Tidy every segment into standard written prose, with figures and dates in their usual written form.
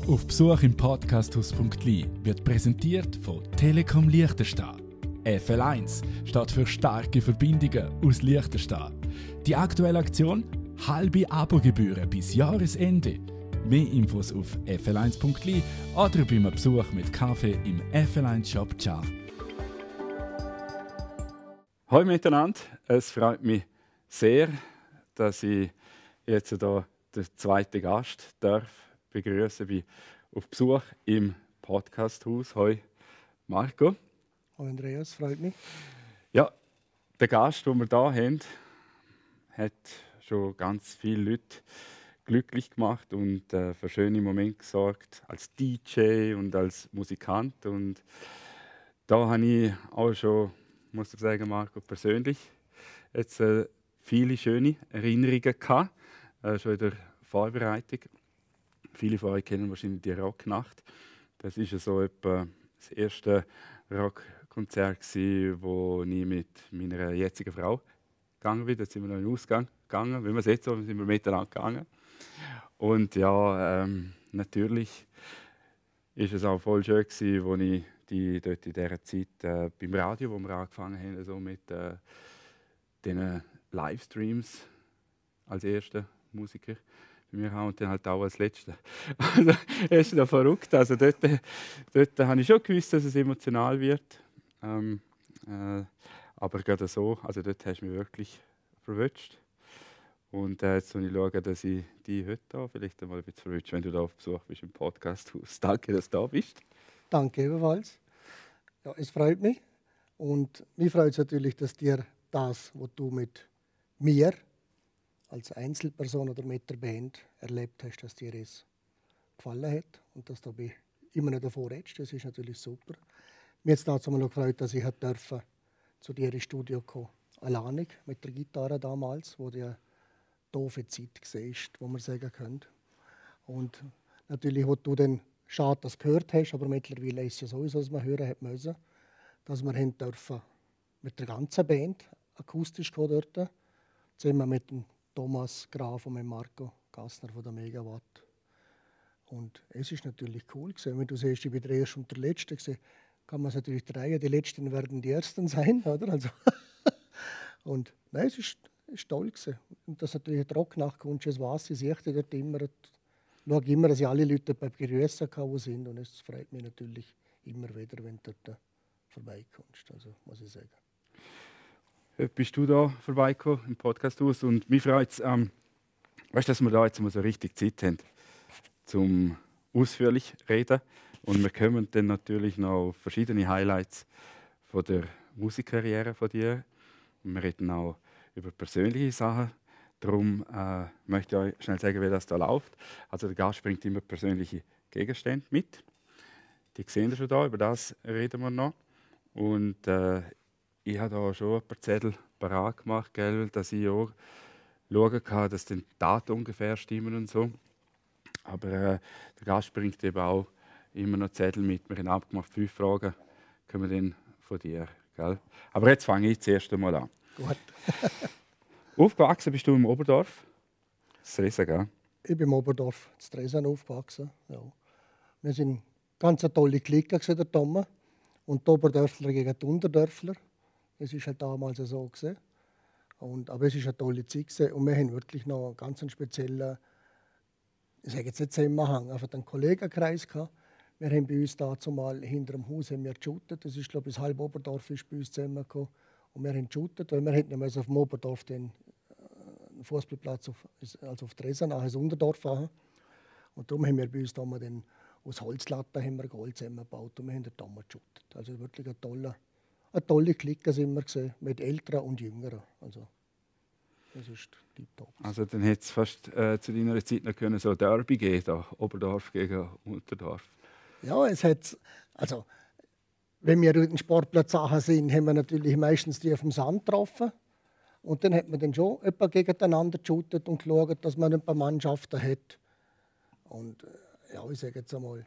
Auf Besuch im Podcasthaus.li wird präsentiert von Telekom Liechtenstein. FL1 steht für starke Verbindungen aus Liechtenstein. Die aktuelle Aktion: halbe Abogebühren bis Jahresende. Mehr Infos auf fl1.li oder beim Besuch mit Kaffee im FL1 Shop. Ciao. Hallo miteinander, es freut mich sehr, dass ich jetzt hier den zweiten Gast begrüßen darf auf Besuch im Podcasthaus. Hallo Marco. Hallo Andreas, freut mich. Ja, der Gast, den wir hier haben, hat schon ganz viele Leute glücklich gemacht und für schöne Momente gesorgt als DJ und als Musikant. Und da habe ich auch schon, muss ich sagen, Marco, persönlich jetzt viele schöne Erinnerungen gehabt, schon in der Vorbereitung. Viele von euch kennen wahrscheinlich die Rocknacht. Das ist so etwa das erste Rockkonzert, wo ich mit meiner jetzigen Frau gegangen bin. Da sind wir noch in den Ausgang gegangen. Wie man sieht, so sind wir miteinander gegangen. Und ja, natürlich ist es auch voll schön gewesen, als ich dort in dieser Zeit beim Radio, wo wir angefangen haben, also mit diesen Livestreams als erster Musiker bei mir haben und dann halt auch als letzter. Also, es ist noch verrückt. Also dort habe ich schon gewusst, dass es emotional wird. Aber gerade so, also dort hast du mich wirklich verwünscht. Und jetzt schaue ich, dass ich dich heute da vielleicht einmal ein bisschen verwünsche, wenn du da auf Besuch bist im Podcasthaus. Danke, dass du da bist. Danke ebenfalls. Ja, es freut mich. Und mich freut es natürlich, dass dir das, was du mit mir als Einzelperson oder mit der Band erlebt hast, dass dir es gefallen hat und dass du immer noch davor redest. Das ist natürlich super. Mir hat es dazu mal noch gefreut, dass ich zu dir ins Studio kommen durfte. Alleinig mit der Gitarre damals, wo die doofe Zeit war, wo man sagen könnte. Und natürlich, wo du dann schade, dass du gehört hast, aber mittlerweile ist es ja sowieso, dass man hören hat müssen, dass wir haben dürfen mit der ganzen Band akustisch kommen dort, zusammen mit dem Thomas Graf und mit Marco Gassner von der Megawatt. Und es ist natürlich cool gewesen. Wenn du siehst, ich bin der Erste und der Letzte gewesen, kann man es natürlich drehen. Die Letzten werden die Ersten sein, oder? Also und nein, es ist toll gewesen. Und dass natürlich die Rocknacht kommt, das weiß ich, sehe dort immer. Schaue immer, dass ich alle Leute begrüßen kann, die sind. Und es freut mich natürlich immer wieder, wenn du dort vorbeikommst. Also muss ich sagen. Heute bist du da vorbeigekommen im Podcasthaus und mich freut es, dass wir da jetzt mal so richtig Zeit haben, zum ausführlich reden. Und wir kommen dann natürlich noch auf verschiedene Highlights von der Musikkarriere von dir. Und wir reden auch über persönliche Sachen. Darum möchte ich euch schnell sagen, wie das da läuft. Also der Gast bringt immer persönliche Gegenstände mit. Die sehen ihr schon da, über das reden wir noch. Und ich habe da schon ein paar Zettel parat gemacht, gell, dass ich auch schauen kann, dass die Daten ungefähr stimmen und so. Aber der Gast bringt eben auch immer noch Zettel mit. Wir haben abgemacht, 5 Fragen kommen dann von dir. Gell? Aber jetzt fange ich zuerst einmal an. Gut. Aufgewachsen bist du im Oberdorf? Stresen, gell? Ich bin im Oberdorf, in Stresen aufgewachsen. Ja. Wir sind ganz eine tolle Clique, der Tom. Und die Oberdörfler gegen die Unterdörfler. Es war halt damals so. Aber es war eine tolle Zeit. Und wir haben wirklich noch einen ganz speziellen, ich sage jetzt nicht Zusammenhang, einfach einen Kollegenkreis gehabt. Wir haben bei uns dazu mal hinter dem Haus geshootet. Das ist, glaube ich, das halbe Oberdorf ist bei uns zusammengekommen. Und wir haben geshootet, weil wir hätten ja auf dem Oberdorf den Fußballplatz auf Tresen, nachher das Unterdorf haben. Und darum haben wir bei uns da mal aus Holzlatten haben wir Gold zusammengebaut und wir haben dort geshootet. Also wirklich eine tolle Clique sind wir gesehen, mit Älteren und Jüngeren. Also das ist tipptopp. Also dann hätte es fast zu deiner Zeit noch können, so ein Derby geben, da, Oberdorf gegen Unterdorf. Ja, es hat, also wenn wir auf den Sportplatz sind, haben wir natürlich meistens die auf dem Sand getroffen. Und dann hat man dann schon etwa gegeneinander geshootet und geschaut, dass man ein paar Mannschaften hat. Und ja, ich sage jetzt einmal,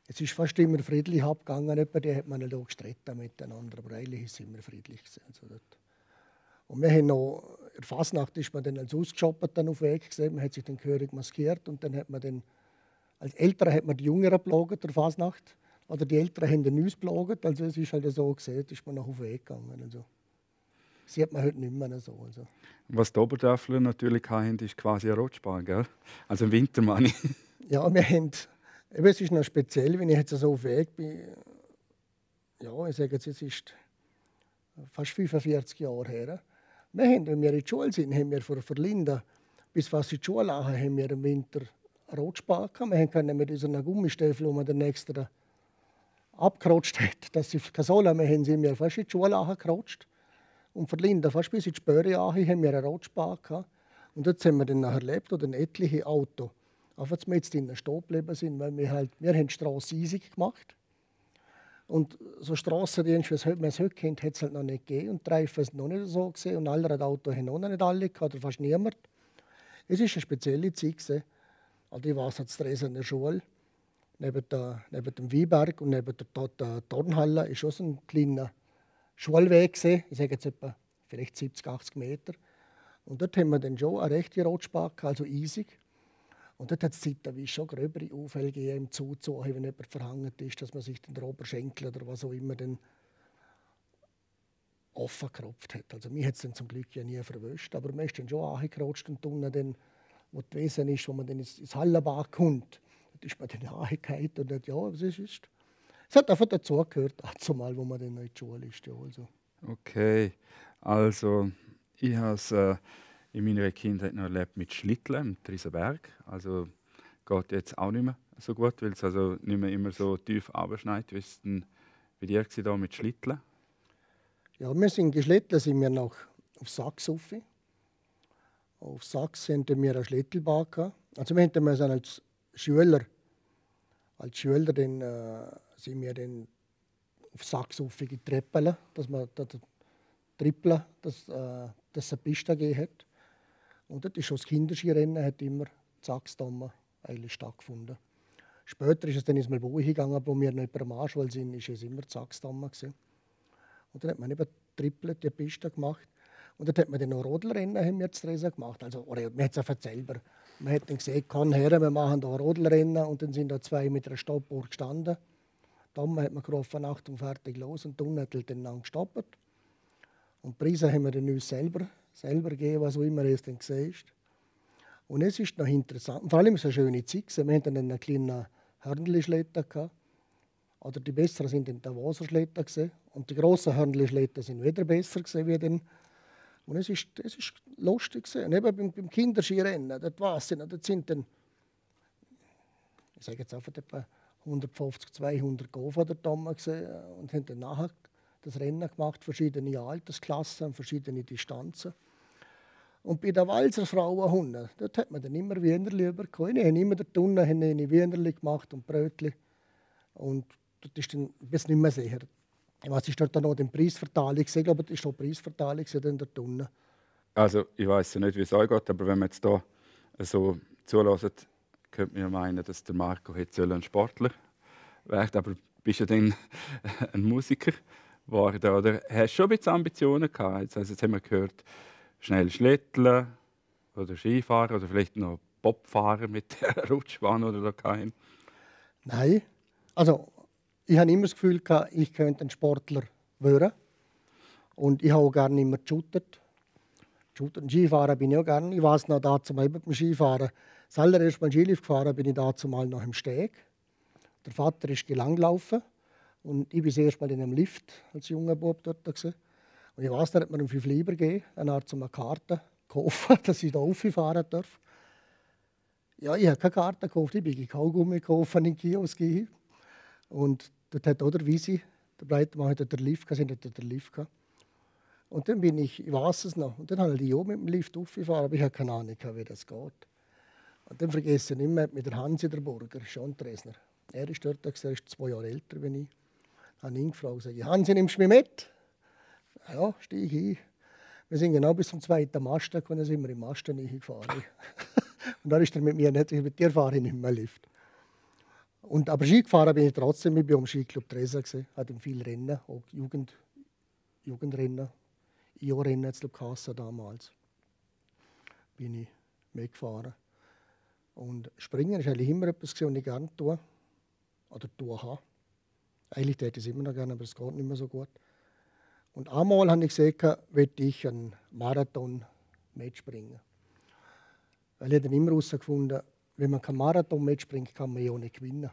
es ist fast immer friedlich abgegangen. Etwa die hat man auch gestritten miteinander, aber eigentlich ist es immer friedlich gewesen. Also dort. Und wir haben noch, in der Fasnacht ist man dann als Ausgeschoppert auf den Weg gesehen. Man hat sich dann gehörig maskiert und dann hat man dann Als Älterer hat man die Jüngeren geplagt, der Fasnacht. Oder die Älteren haben den uns geplagt. Also es ist halt so gesehen, ist man noch auf den Weg gegangen. Also. Sieht man heute nicht mehr so. Also. Was die Oberdörfler natürlich haben, ist quasi eine Rutschbahn, gell? Also im Winter meine ich. Ja, wir haben, eben, es ist noch speziell, wenn ich jetzt so auf dem Weg bin. Ja, ich sage jetzt, es ist fast 45 Jahre her. Wir haben, wenn wir in der Schule sind, haben wir von Linda bis fast in die Schule haben wir im Winter Rotsparen gehabt. Wir können mit unseren Gummistiefeln, die man den nächsten abgerutscht hat, dass sie keine Sohle mehr haben, sind wir fast in die Schule gerutscht. Und von Linda fast bis in die Spöre haben wir einen Rotspar gehabt. Und dort haben wir dann nachher erlebt, oder etliche Autos einfach jetzt in den Stehen geblieben sind, weil wir haben die Straße eisig gemacht. Und so Strassendienst, wie man es heute kennt, hat es halt noch nicht gegeben. Und die Reifen sind noch nicht so gesehen. Und alle Autos haben noch nicht alle gehabt, oder fast niemand. Es war eine spezielle Zeit gewesen. Also ich war jetzt Dresden in der Schule. Neben dem Weinberg und neben der Turnhalle ist auch so ein kleiner Schulweg gewesen. Ich sage jetzt etwa vielleicht 70, 80 Meter. Und dort haben wir dann schon eine rechte Rotspar, also eisig. Und dort hat es zeitweise schon gröbere Unfälle gegeben im Zuzug, wenn jemand verhangen ist, dass man sich den Oberschenkel oder was auch immer dann offen gekropft hat. Also mich hat es dann zum Glück ja nie verwischt, aber man ist dann schon angerutscht und unten dann, wo die Wesen ist, wo man dann ins Hallenbad kommt, da ist man dann angefallen und hat, ja, was ist es? Es hat einfach dazugehört, zumal, wo man dann in der Schule ist. Ja, also. Okay, also ich habe es in meiner Kindheit noch erlebt mit Schlitteln im Triesenberg. Also geht jetzt auch nicht mehr so gut, weil es also nicht mehr immer so tief abschneit. Wie war es denn bei dir da mit Schlitteln? Ja, wir sind geschlittelt, sind wir noch auf Sachs rauf. Auf Sachs hatten wir eine Schlittelbahn gehabt. Also wir hatten als Schüler dann, sind wir dann auf Sachs rauf getrippelt, dass man Trippeln, dass es eine Piste gegeben hat. Und dort ist schon das Kinderskirennen, hat immer Sachsdammer eigentlich stattgefunden. Später ist es dann ins Melbourne gegangen, wo wir noch über dem Arschwall sind, ist es immer Sachsdammer gewesen. Und dann hat man eben Trippeln, die Piste gemacht. Und dann hat man dann noch Rodelrennen haben wir zu Dresden gemacht. Also, oder man hat es einfach selber. Man hat dann gesehen, komm her, wir machen da Rodelrennen. Und dann sind da zwei mit einer Stoppuhr gestanden. Dann hat man gerufen, Achtung, fertig, los. Und dann hat er dann lang gestoppt. Und die Preise haben wir dann uns selber gegeben, was auch immer es dann gesehen ist. Und es ist noch interessant, vor allem so eine schöne Zeit. Wir hatten dann einen kleinen Hörnli-Schlitten gehabt. Oder die besseren sind dann der Wasserschlitten. Und die grossen Hörnli-Schlitten sind wieder besser wie dann. Und es ist lustig gewesen. Und eben beim Kinderskirennen, dort sind dann, ich sage jetzt einfach etwa 150, 200 Gofer dort gesehen und haben dann nachher das Rennen gemacht, verschiedene Altersklassen, verschiedene Distanzen. Und bei den Walser Frauenhunden, dort hat man dann immer Wienerli bekommen. Ich habe immer dort unten Wienerli gemacht und Brötli. Und dort ist dann, ich weiß nicht mehr sicher, was ist dort noch die Preisverteilung? Ich glaube, das war die Preisverteilung dort unten. Also ich weiß ja nicht, wie es euch geht, aber wenn man jetzt hier so zulässt, könnte man ja meinen, dass der Marco jetzt ein Sportler wird, aber bist ja dann ein Musiker geworden, oder? Hast du schon ein bisschen Ambitionen gehabt? Also jetzt haben wir gehört, schnell Schlitteln oder Skifahren oder vielleicht noch Bobfahren mit der Rutschbahn oder da kein? Nein, also ich habe immer das Gefühl gehabt, ich könnte ein Sportler werden. Und ich habe auch gerne immer geshootet. Skifahren bin ich auch gerne. Ich weiß noch, dazu mal beim Skifahren. Das allererste Mal Skilift gefahren bin ich dazu mal noch im Steg. Der Vater ist gelaufen und ich bin das erste Mal in einem Lift als junger Bub dort gewesen. Und ich weiß, da hat mir einen 5 Lieber gegeben, eine Art eine Karte gekauft, dass ich da rauffahren darf. Ja, ich habe keine Karte gekauft, ich bin Kaugummi gekauft in den Kiosk. Und dort hat auch der Wiesi, der Breitmann, hat den Lift gehabt. Und dann bin ich weiß es noch, und dann habe ich die mit dem Lift aufgefahren, aber ich habe keine Ahnung, wie das geht. Und dann vergesse ich nicht mehr mit der Hansi der Burger, schon Dresner. Er ist dort, er ist 2 Jahre älter als ich. Ich habe ihn gefragt, sage, Hansi, nimmst du mich mit? Ja, steige ein. Wir sind genau bis zum 2. Mast, und dann sind wir im Mast gefahren. Und dann ist er mit mir nicht, mit dir fahre ich nicht mehr Lift. Aber Ski gefahren bin ich trotzdem. Ich war am Skiclub Dresden, hatte viele Rennen, auch Jugendrennen, IO-Rennen damals. Bin ich mitgefahren. Und Springen ist eigentlich immer etwas, was ich gerne tue oder tue habe. Eigentlich täte ich es immer noch gerne, aber es geht nicht mehr so gut. Und einmal habe ich gesehen, möchte ich einen Marathon mitspringen. Weil ich dann immer herausgefunden, wenn man keinen Marathon mitspringt, kann man ja auch nicht gewinnen.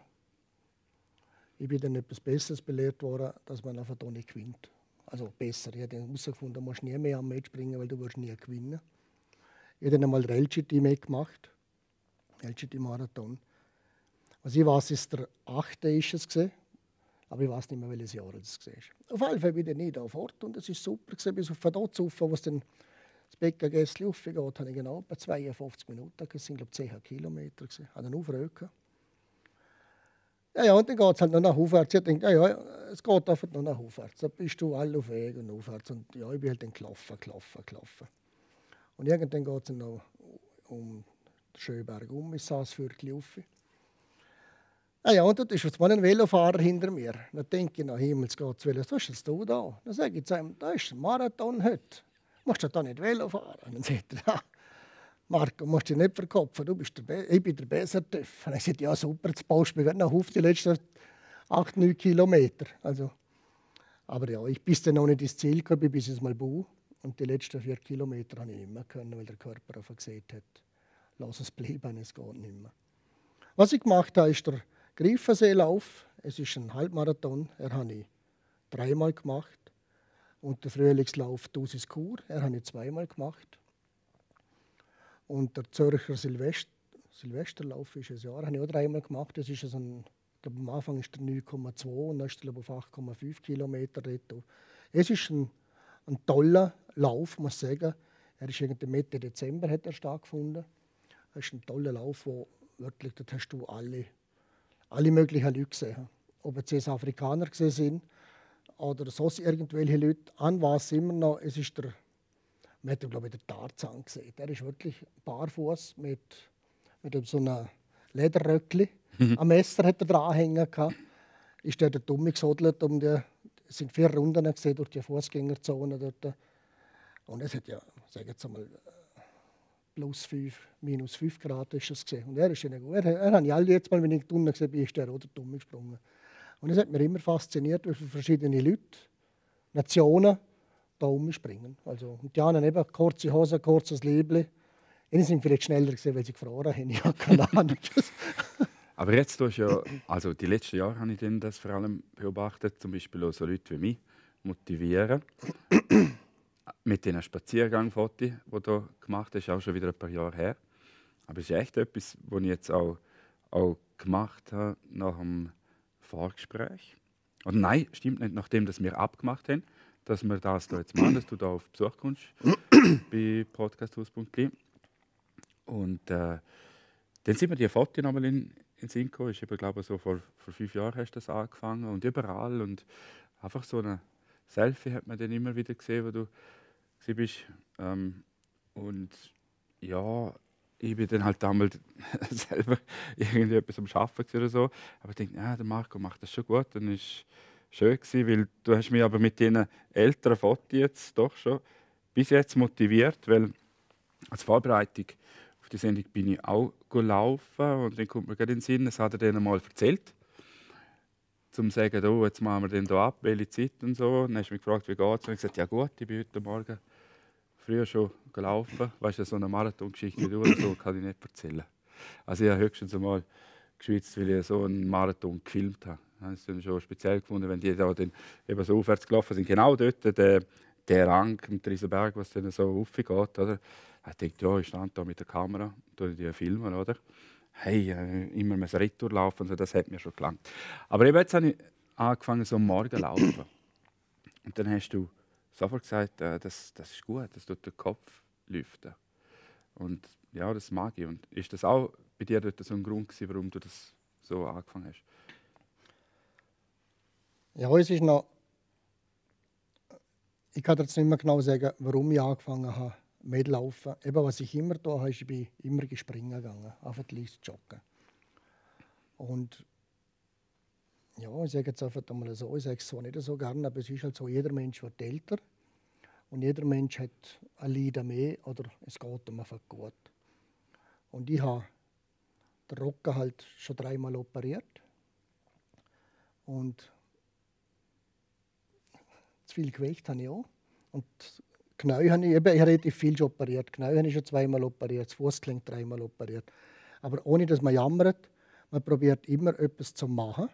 Ich bin dann etwas Besseres belehrt worden, dass man einfach da nicht gewinnt. Also besser. Ich habe dann herausgefunden, du musst nie mehr am mitspringen, weil du wirst nie gewinnen. Ich habe dann einmal den LGT mitgemacht. LGT-Marathon. Was ich weiß, ist der 8. ist es gewesen. Aber ich weiß nicht mehr, welches Jahr es war. Auf jeden Fall bin ich nicht da fort und es war super gewesen, bis auf dort rauf, wo es dann das Bäckergässli raufgeht, habe ich genau etwa 52 Minuten, das sind glaube ich 10 Kilometer gewesen. Ich hatte einen Aufrück. Ja, und dann geht es halt noch nach aufwärts. Ich denke, ja, es geht einfach noch nach aufwärts. Da bist du alle auf Weg und aufwärts. Und ja, ich bin halt dann gelaufen. Und irgendwann geht es dann noch um den Schönberg ins Saasviertel rauf. Ja, und dort ist jetzt mal ein Velofahrer hinter mir. Dann denke ich, nach Himmelsgott, was ist jetzt du da? Dann sage ich zu ihm, da ist ein Marathon heute. Musst du da nicht Velo fahren? Und dann sagt er, ja, Marco, musst dich nicht verkopfen, ich bin der bessere TÜV. Und ich sagte, ja super, jetzt baust du mich noch auf die letzten 8, 9 Kilometer. Also, aber ja, ich bis dann noch nicht ins Ziel gekommen, bis es mal bau. Und die letzten 4 Kilometer habe ich nicht mehr können, weil der Körper einfach gesagt hat, lass es bleiben, es geht nicht mehr. Was ich gemacht habe, ist der Greifenseelauf. Es ist ein Halbmarathon, den habe ich 3-mal gemacht. Und der Frühlingslauf Thusis Chur, den habe ich 2-mal gemacht. Und der Zürcher Silvesterlauf ist ein Jahr, habe ich auch 3-mal gemacht. Das ist am Anfang ist der 9,2 und dann ist er auf 8,5 Kilometer. Es ist ein toller Lauf, muss ich sagen. Er ist irgendwie Mitte Dezember hat er stattgefunden. Es ist ein toller Lauf, wo wirklich, dort hast du alle möglichen Leute gesehen. Ob jetzt Afrikaner gesehen sind oder sonst irgendwelche Leute. An was immer noch, es ist man hat, glaube ich, den Tarzan gesehen. Der ist wirklich barfuß mit so einem Lederröckli. Am Messer hat er dranhängen gehabt. Ist der Dumme gesodelt es sind 4 Runden gesehen durch die Fußgängerzone dort. Und es hat ja, sag jetzt einmal, +5, -5 Grad ist es gesehen. Und er ist gut. Er hat alle jetzt mal, wenn ich unten gesehen bin, ist der oder dumm gesprungen. Und es hat mich immer fasziniert, wie viele verschiedene Leute, Nationen da umspringen. Also, und die anderen eben kurze Hosen, kurzes Liebli. Die sind vielleicht schneller gewesen, weil sie gefroren haben. Ich habe keine Ahnung. Aber jetzt tust du ja, also die letzten Jahre habe ich das vor allem beobachtet, zum Beispiel auch so Leute wie mich motivieren. Mit diesen Spaziergangfotos, die du gemacht hast, auch schon wieder ein paar Jahre her. Aber es ist echt etwas, was ich jetzt auch gemacht habe nach dem Vorgespräch. Oder nein, stimmt nicht, nachdem dass wir abgemacht haben, dass wir das da jetzt machen, dass du da auf Besuch kommst bei podcasthaus.li. Und dann sind wir die Fotos nochmal in den Sinn gekommen. Ich glaube, so vor 5 Jahren hast du das angefangen und überall. Und einfach so ein Selfie hat man dann immer wieder gesehen, wo du bist. Und ja, ich bin dann halt damals selber irgendwie etwas am Arbeiten oder so. Aber ich denke, ja, der Marco macht das schon gut. Dann war es schön gewesen, weil du hast mich aber mit diesen älteren Fotos jetzt doch schon bis jetzt motiviert, weil als Vorbereitung auf die Sendung bin ich auch gelaufen und dann kommt mir gerade in den Sinn, das hat er denen mal erzählt, zum zu sagen, oh, jetzt machen wir den hier ab, welche Zeit und so. Dann hast du mich gefragt, wie geht es? Und ich habe gesagt, ja gut, ich bin heute Morgen früher schon gelaufen. Weißt du, so eine Marathongeschichte wie du oder so kann ich nicht erzählen. Also ich habe höchstens einmal geschwitzt, weil ich so einen Marathon gefilmt habe. Das ist dann schon speziell gefunden, wenn die da dann eben so aufwärts gelaufen sind. Genau dort, der Rang mit Riesenberg, was dann so aufgeht, oder? Ich dachte, ja, ich stand da mit der Kamera, tue die filmen, oder? Hey, immer mehr Retour laufen, also das hat mir schon gelangt. Aber eben jetzt habe ich angefangen, so am Morgen zu laufen. Und dann hast du sofort gesagt, das ist gut, das tut den Kopf lüften. Und ja, das mag ich. Und ist das auch bei dir dort so ein Grund gewesen, warum du das so angefangen hast? Ja, es ist noch. Ich kann jetzt nicht mehr genau sagen, warum ich angefangen habe mitlaufen. Eben, was ich immer da habe, ich bin immer springen gegangen, einfach zu joggen. Und ja, ich sage jetzt einfach einmal so, ich sage es zwar nicht so gerne, aber es ist halt so, jeder Mensch wird älter und jeder Mensch hat ein Leiden mehr oder es geht ihm einfach gut. Und ich habe der Rücken halt schon 3-mal operiert. Und zu viel Gewicht habe ich auch. Und Knie habe ich relativ viel schon operiert. Knie habe ich schon 2-mal operiert, das Fußgelenk 3-mal operiert. Aber ohne, dass man jammert, man probiert immer etwas zu machen.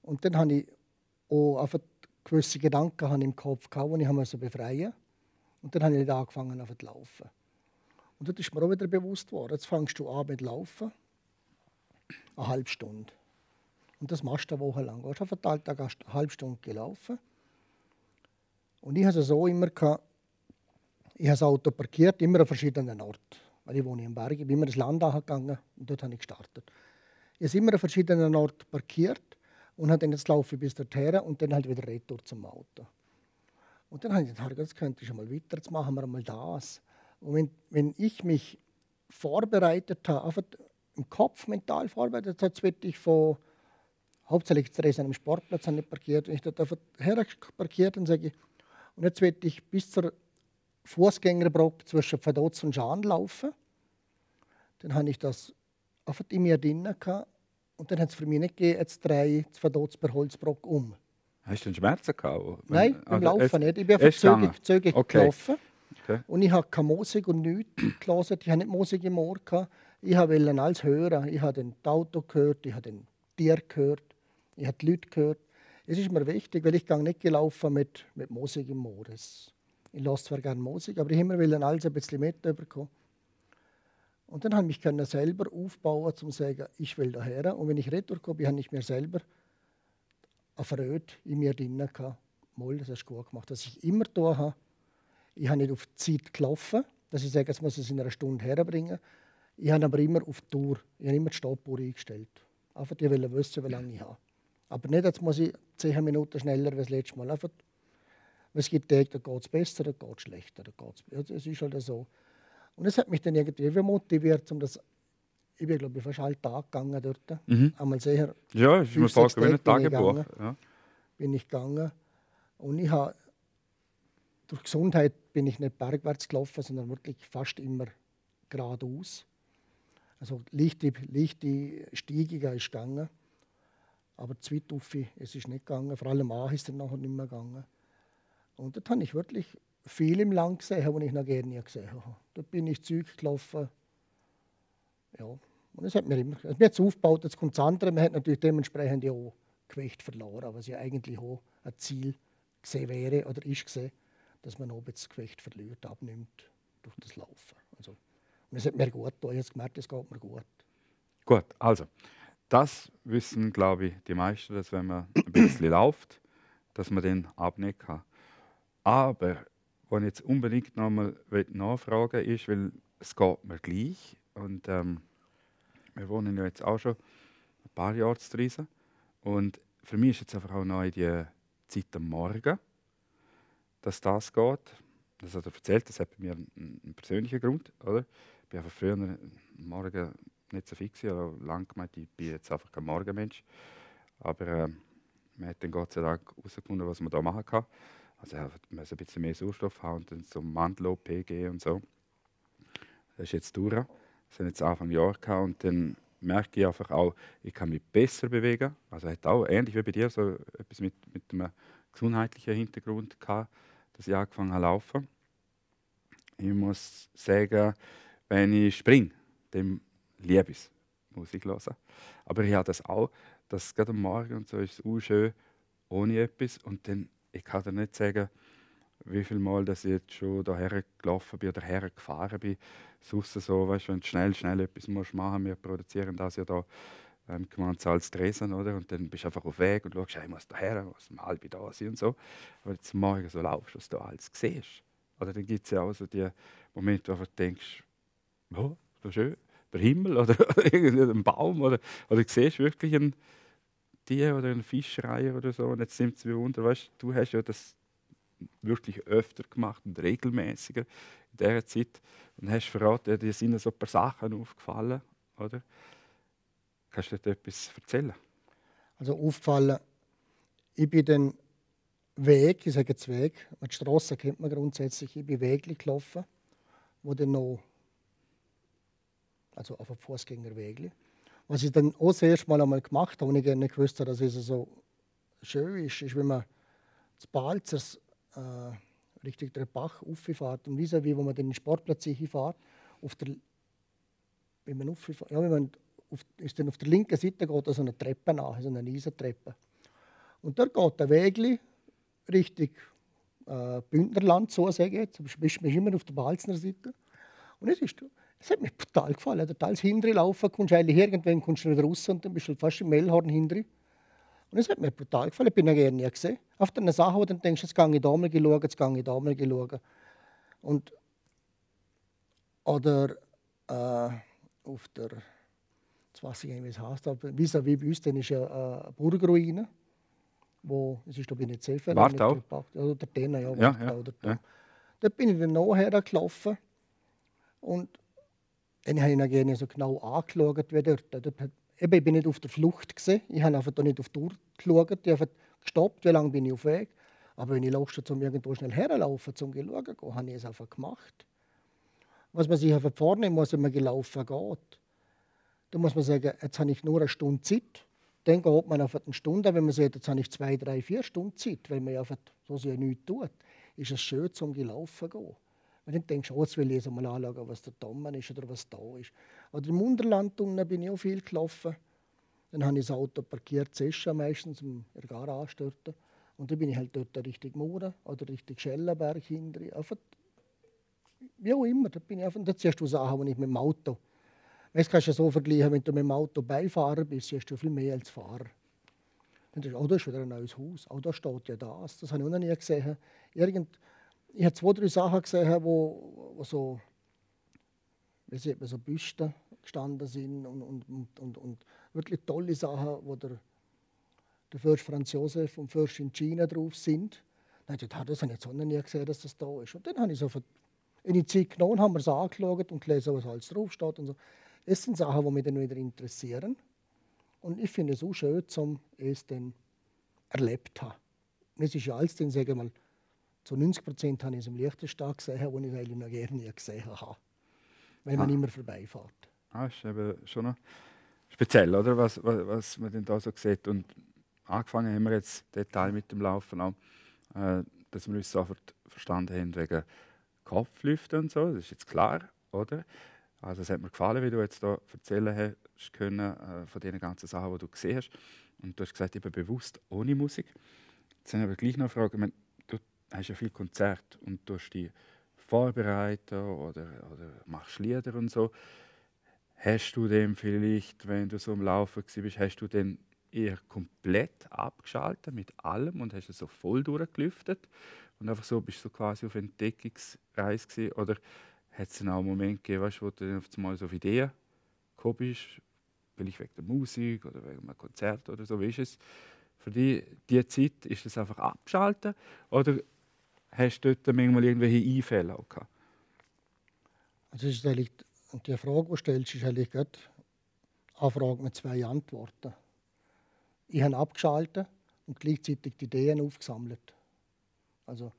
Und dann habe ich auch einfach gewisse Gedanken im Kopf gehabt, die ich befreien musste. Und dann habe ich angefangen zu laufen. Und das ist mir auch wieder bewusst worden. Jetzt fängst du an mit Laufen, eine halbe Stunde. Und das machst du eine Woche lang. Du hast auf den Alltag eine halbe Stunde gelaufen. Und ich habe es so immer gehabt, ich habe das Auto parkiert, immer an verschiedenen Orten. Weil ich wohne im Berg, ich bin immer ins Land angegangen und dort habe ich gestartet. Ich habe es immer an verschiedenen Orten parkiert und habe dann jetzt laufe ich bis dorthin und dann halt wieder retour zum Auto. Und dann habe ich gedacht, das könnte ich schon mal weiter, jetzt machen wir mal das. Und wenn ich mich vorbereitet habe, einfach im Kopf mental vorbereitet habe, jetzt werde ich von hauptsächlich Dresden am Sportplatz habe ich parkiert. Und ich dort einfach her parkiert und sage, und jetzt werde ich bis zur Fußgängerbrücke zwischen Vaduz und Schaan laufen. Dann habe ich das einfach in mir drin gehabt. Und dann hat es für mich nicht gegeben, jetzt drehe ich Vaduz per Holzbrücke um. Hast du denn Schmerzen gehabt? Nein, beim Laufen nicht. Ich bin einfach zügig gelaufen. Okay. Und ich habe keine Musik und nichts gelesen. Ich habe nicht Musik im Ohr gehabt. Ich wollte alles hören. Ich habe das Auto gehört, ich habe den Tier gehört, ich habe die Leute gehört. Es ist mir wichtig, weil ich gehe nicht gelaufen mit Musik im Ohr. Ich lasse zwar gerne Musik, aber ich will dann alles ein bisschen mitbekommen. Und dann habe ich mich selber aufbauen, um zu sagen, ich will daher. Und wenn ich retour komme, habe ich mir selber eine Freude in mir drin gehabt. Mal, das hast du gut gemacht. Was ich immer da habe, ich habe nicht auf die Zeit gelaufen, dass ich sage, jetzt muss ich es in einer Stunde herbringen. Ich habe aber immer auf die Tour, ich habe immer die Stoppuhr eingestellt. Einfach, ich will wissen, wie lange ich habe. Aber nicht, jetzt muss ich 10 Minuten schneller als das letzte Mal. Einfach, es gibt Tage, da geht es besser, da geht es schlechter. Es ist halt so. Und es hat mich dann irgendwie motiviert, um das. Ich bin, glaube ich, fast alle Tage gegangen dort. Einmal sehr. Ja, ich muss sagen, wie ein Tagebuch. Bin ich gegangen. Und ich habe, durch Gesundheit bin ich nicht bergwärts gelaufen, sondern wirklich fast immer geradeaus. Also leichte Steigungen ist gegangen. Aber zu weit rauf, es ist nicht gegangen. Vor allem an ist es nachher nicht mehr gegangen. Und dort habe ich wirklich viel im Land gesehen, was ich noch gerne nie gesehen habe. Dort bin ich Zeug gelaufen. Ja. Und es hat mir immer aufgebaut, jetzt kommt das andere. Man hat natürlich dementsprechend ja auch Gewicht verloren, was ja eigentlich auch ein Ziel gesehen wäre oder ist gesehen, dass man auch das Gewicht verliert, abnimmt durch das Laufen. Also, und es hat mir gut getan. Ich habe gemerkt, es geht mir gut. Gut, also, das wissen, glaube ich, die meisten, dass wenn man ein bisschen läuft, dass man den abnehmen kann. Aber, was ich jetzt unbedingt noch mal nachfragen will, ist, weil es geht mir gleich und wir wohnen ja jetzt auch schon ein paar Jahre zu Dresden und für mich ist jetzt einfach auch neu die Zeit am Morgen, dass das geht. Das hat er erzählt, das hat bei mir einen persönlichen Grund. Oder? Ich bin einfach früher am Morgen nicht so fix, aber lange gemeint, ich bin jetzt einfach kein Morgenmensch. Aber man hat dann Gott sei Dank herausgefunden, was man da machen kann. Also man muss ein bisschen mehr Sauerstoff haben und dann so Mandel, PG und so. Das ist jetzt durch. Das haben jetzt Anfang Jahr gehabt und dann merke ich einfach auch, ich kann mich besser bewegen. Also hat auch ähnlich wie bei dir so etwas mit einem gesundheitlichen Hintergrund gehabt, dass ich angefangen habe zu laufen. Ich muss sagen, wenn ich springe, dann liebe ich es, Musik hören. Aber ich habe das auch, dass gerade am Morgen und so ist es auch schön, ohne etwas. Und dann, ich kann dir nicht sagen, wie viel Mal dass ich jetzt schon daher gelaufen bin oder hergefahren bin. Sonst so, weißt, wenn du schnell etwas machen musst. Wir produzieren das ja da gemeinsam als Dresden, oder? Und dann bist du einfach auf Weg und schaust, ich muss daher, muss um halb da sein und so. Aber jetzt am Morgen so laufst, was du alles siehst. Oder dann gibt es ja auch so die Momente, wo du denkst, oh, so schön, der Himmel oder ein Baum oder du siehst wirklich ein Tier oder eine Fischreihe oder so und jetzt nimmt es mich wunder, weißt, du hast ja das wirklich öfter gemacht und regelmäßiger in dieser Zeit und hast verraten, dir sind so ein paar Sachen aufgefallen, oder? Kannst du dir etwas erzählen? Also aufgefallen, ich bin den Weg, ich sage jetzt Weg, die Straße kennt man grundsätzlich, ich bin Wege gelaufen, wo dann noch, also auf einem Fußgängerweg, Was ich dann auch das erste Mal einmal gemacht habe, und ich gerne nicht gewusst habe, dass es so schön ist, wenn man das Balzers Richtung der Bach rauffährt und vis-à-vis, wo man den Sportplatz hinfährt, wenn man rauffährt, ja, wenn man ist dann auf der linken Seite geht da so eine Treppe nach, so eine Riesentreppe. Und dort geht der Weg Richtung Bündnerland, so sage ich jetzt. Du bist immer auf der Balzner Seite. Und es hat mir total gefallen. Da als hinten laufen, kommst du irgendwann kommst du wieder raus und dann bist du fast im Mellhorn hinten. Und es hat mir brutal gefallen. Ich bin ja gerne nie gesehen. Auf den Sachen, wo du dann denkst, jetzt gehe ich da mal schauen, jetzt gehe ich da mal schauen. Und, oder auf der, jetzt weiß ich nicht, wie es heißt, aber vis-à-vis bei uns, dann ist ja eine Burgruine, wo, es ist glaube ich nicht Seefeld. Wartau? Oder Tenna, ja. Ja, Wartau, ja, oder ja. Dort bin ich dann nachher gelaufen. Und dann habe ich ihn gerne so genau angeschaut, wie dort. Ich bin nicht auf der Flucht gewesen. Ich habe einfach da nicht auf die Uhr geschaut. Ich habe gestoppt, wie lange bin ich auf dem Weg. Aber wenn ich Lust habe, um irgendwo schnell herlaufen, zum schauen zu gehen, habe ich es einfach gemacht. Was man sich einfach vornehmen muss, wenn man gelaufen geht, da muss man sagen, jetzt habe ich nur eine Stunde Zeit. Dann geht man auf eine Stunde, wenn man sagt, jetzt habe ich 2, 3, 4 Stunden Zeit, weil man ja einfach so sehr nichts tut, ist es schön, zum gelaufen zu gehen. Wenn du denkst, oh, jetzt will ich mal anschauen, was da Tommen ist oder was da ist. Oder im Unterland unten bin ich auch viel gelaufen. Dann habe ich das Auto parkiert, zuerst meistens in der Garage dort. Und dann bin ich halt dort Richtung Mauern oder Richtung Schellenberg hinten. Wie auch immer, da bin ich einfach, da siehst du Sachen, die ich mit dem Auto. Das kannst du so vergleichen, wenn du mit dem Auto Beifahrer bist, siehst du viel mehr als Fahrer. Dann denkst du, oh, da ist wieder ein neues Haus, oh, da steht ja das. Das habe ich auch noch nie gesehen. Ich habe 2, 3 Sachen gesehen, wo so, wie sieht man, so Büsten gestanden sind und wirklich tolle Sachen, wo der Fürst Franz Josef und Fürstin Gina drauf sind. Dann dachte ich, das habe ich jetzt auch noch nie gesehen, dass das da ist. Und dann habe ich so in die Zeit genommen, haben wir es angeschaut und gelesen, was alles draufsteht. Und so. Das sind Sachen, die mich dann wieder interessieren. Und ich finde es so schön, um es dann erlebt zu haben. Es ist ja alles, dann sage ich mal, zu 90% habe ich es im Liechtenstein gesehen, wo ich es eigentlich noch gerne nie gesehen habe. Weil man immer vorbeifährt. Das ist eben schon noch speziell, oder? Was man denn da so sieht. Und angefangen haben wir jetzt Detail mit dem Laufen auch, dass wir uns sofort verstanden haben wegen Kopflüften und so. Das ist jetzt klar, oder? Also es hat mir gefallen, wie du jetzt da erzählen hast können, von den ganzen Sachen, die du gesehen hast. Und du hast gesagt, eben bewusst ohne Musik. Jetzt habe ich aber gleich noch eine Frage. Ich meine, du hast ja viele Konzerte und du hast die vorbereiten oder machst Lieder und so. Hast du dem vielleicht, wenn du so am Laufen bist, hast du den eher komplett abgeschaltet mit allem und hast es so voll durchgelüftet und einfach so bist du quasi auf Entdeckungsreise gewesen? Oder hat es auch einen Moment gegeben, weißt, wo du dann auf einmal so auf Ideen gekommen bist, vielleicht wegen der Musik oder wegen einem Konzert oder so? Wie ist es für dich, diese Zeit, ist das einfach abgeschaltet oder hast du dort manchmal irgendwelche Einfälle auch gehabt? Also ist eigentlich, die Frage, die du stellst, ist eigentlich gerade eine Frage mit 2 Antworten. Ich habe abgeschaltet und gleichzeitig die Ideen aufgesammelt. Also,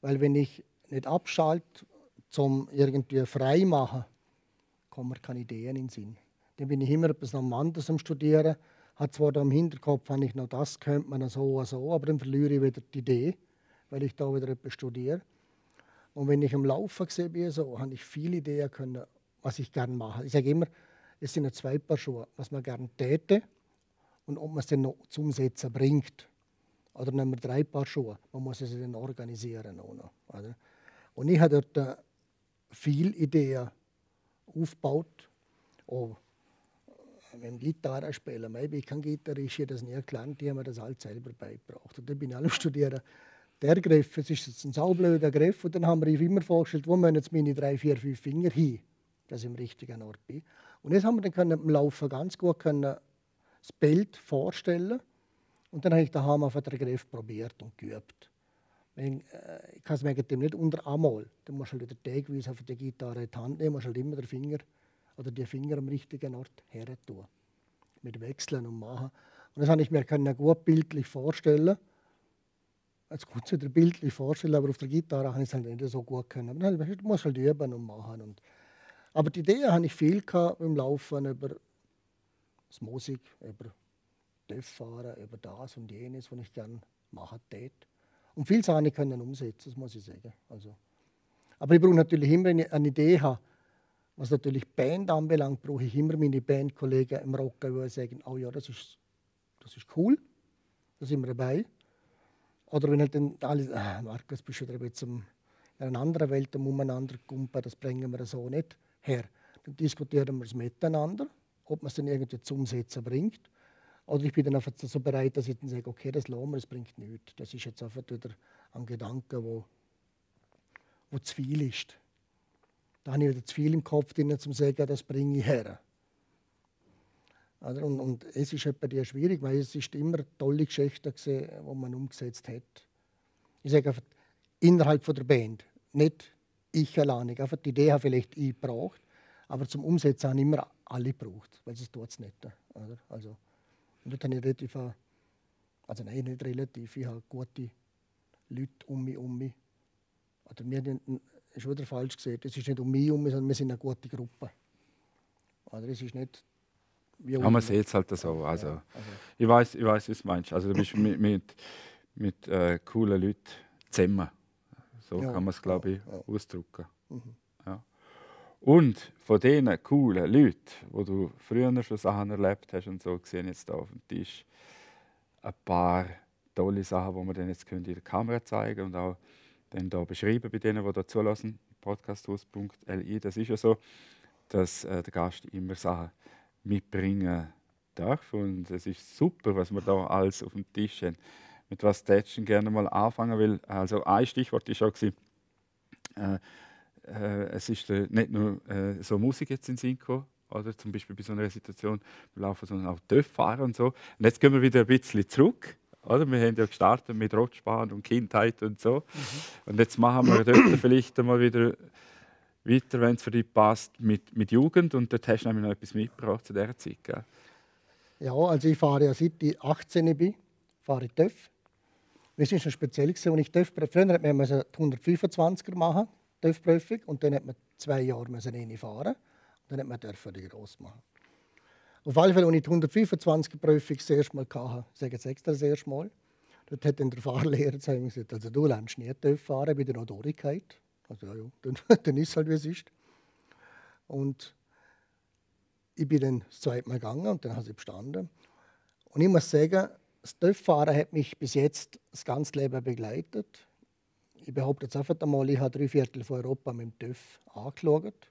weil wenn ich nicht abschalte, zum irgendwie frei machen, kommen mir keine Ideen in den Sinn. Dann bin ich immer etwas anderes am Studieren. Hat zwar da im Hinterkopf, wenn ich noch das könnte man so, aber dann verliere ich wieder die Idee, weil ich da wieder etwas studiere. Und wenn ich am Laufen bin, so, habe ich viele Ideen können, was ich gerne mache. Ich sage immer, es sind 2 Paar Schuhe, was man gerne täte und ob man es dann noch zum Umsetzen bringt. Oder nehmen wir 3 Paar Schuhe, man muss es dann organisieren. Auch noch, oder? Und ich habe dort viele Ideen aufgebaut. Auch wenn Gitarre spielen, ich kann Gitarrist, ich habe das nie gelernt, die haben mir das alles selber beigebracht. Und dann bin ich am Studieren. Der Griff, es ist jetzt ein saublöder Griff. Und dann haben wir immer vorgestellt, wo müssen jetzt meine 3, 4, 5 Finger hin, dass ich im richtigen Ort bin. Und jetzt haben wir dann im Laufen ganz gut das Bild vorstellen. Und dann habe ich daheim auf den Griff probiert und geübt. Ich kann es mir nicht unter einmal. Dann musst du halt wieder tagweise auf die Gitarre in die Hand nehmen, musst halt immer den Finger oder die Finger am richtigen Ort her tun. Mit Wechseln und Machen. Und das habe ich mir gut bildlich vorstellen. Jetzt gut wieder bildlich vorstellen, aber auf der Gitarre habe ich es halt nicht so gut können. Aber du musst halt üben und machen. Aber die Idee habe ich viel beim Laufen über das Musik, über TÜV fahren, über das und jenes, was ich gerne machen tät. Und viele Sachen können umsetzen, das muss ich sagen. Also, aber ich brauche natürlich immer eine Idee haben. Was natürlich Band anbelangt, brauche ich immer meine Bandkollegen im Rock, die sagen, oh ja, das ist cool, da sind wir dabei. Oder wenn halt dann alle, Markus, bist du wieder jetzt in einer anderen Welt umeinander kumpen, das bringen wir so nicht her. Dann diskutieren wir es miteinander, ob man es dann irgendwie zum Umsetzen bringt. Oder ich bin dann einfach so bereit, dass ich dann sage, okay, das lassen wir, das bringt nichts. Das ist jetzt einfach wieder ein Gedanke, wo zu viel ist. Da habe ich wieder zu viel im Kopf drin, um zu sagen, das bringe ich her. Und es ist etwa die schwierig, weil es ist immer eine tolle Geschichte gewesen, die man umgesetzt hat. Ich sage einfach, innerhalb der Band, nicht ich alleine. Einfach die Idee habe vielleicht ich gebraucht, aber zum Umsetzen haben immer alle gebraucht, weil es tut es nicht. Oder? Also, und dort habe ich relativ, also nein, nicht relativ, ich habe gute Leute um mich. Oder wir ist wieder falsch gesehen, es ist nicht um mich sondern wir sind eine gute Gruppe. Oder es ist nicht wie ja, man sieht es halt so. Also, ja, ich weiß, was du meinst. Also, du bist mit coolen Leuten zusammen. So ja, kann man es, glaube ich, ja. ausdrücken. Mhm. Ja. Und von diesen coolen Leuten, wo du früher schon Sachen erlebt hast und so, gesehen jetzt hier auf dem Tisch ein paar tolle Sachen, die wir dann jetzt in der Kamera zeigen und auch dann da beschreiben bei denen, die da zulassen. Podcasthaus.li. Das ist ja so, dass der Gast immer Sachen mitbringen darf. Und es ist super, was wir da alles auf dem Tisch haben. Mit was Tätschen gerne mal anfangen will. Also ein Stichwort war schon, es ist nicht nur so Musik jetzt in den Sinn gekommen, oder zum Beispiel bei so einer Situation beim Laufen, sondern auch TÜV fahren und so. Und jetzt gehen wir wieder ein bisschen zurück. Oder? Wir haben ja gestartet mit Rotschbahn und Kindheit und so. Und jetzt machen wir dort vielleicht mal wieder weiter, wenn es für dich passt, mit Jugend. Und dort hast du nämlich noch etwas mitgebracht zu dieser Zeit. Gell? Ja, also ich fahre ja seit ich 18 bin, fahre ich TÜV. Es ist schon speziell gewesen, als ich TÜV, früher hat man 125er machen, TÜV-Prüfung, und dann hat man 2 Jahre fahren und dann hat man die gross machen. Auf alle Fälle, als ich die 125er-Prüfung das erste Mal hatte, ich sage jetzt extra das erste Mal, dort hat dann der Fahrlehrer zu mir gesagt, also du lernst nie TÜV fahren, bin dann noch durchgefallen. Also ja, dann ist es halt, wie es ist. Und ich bin dann das zweite Mal gegangen und dann habe ich bestanden. Und ich muss sagen, das TÜV-Fahren hat mich bis jetzt das ganze Leben begleitet. Ich behaupte jetzt einfach einmal, ich habe 3/4 von Europa mit dem TÜV angeschaut.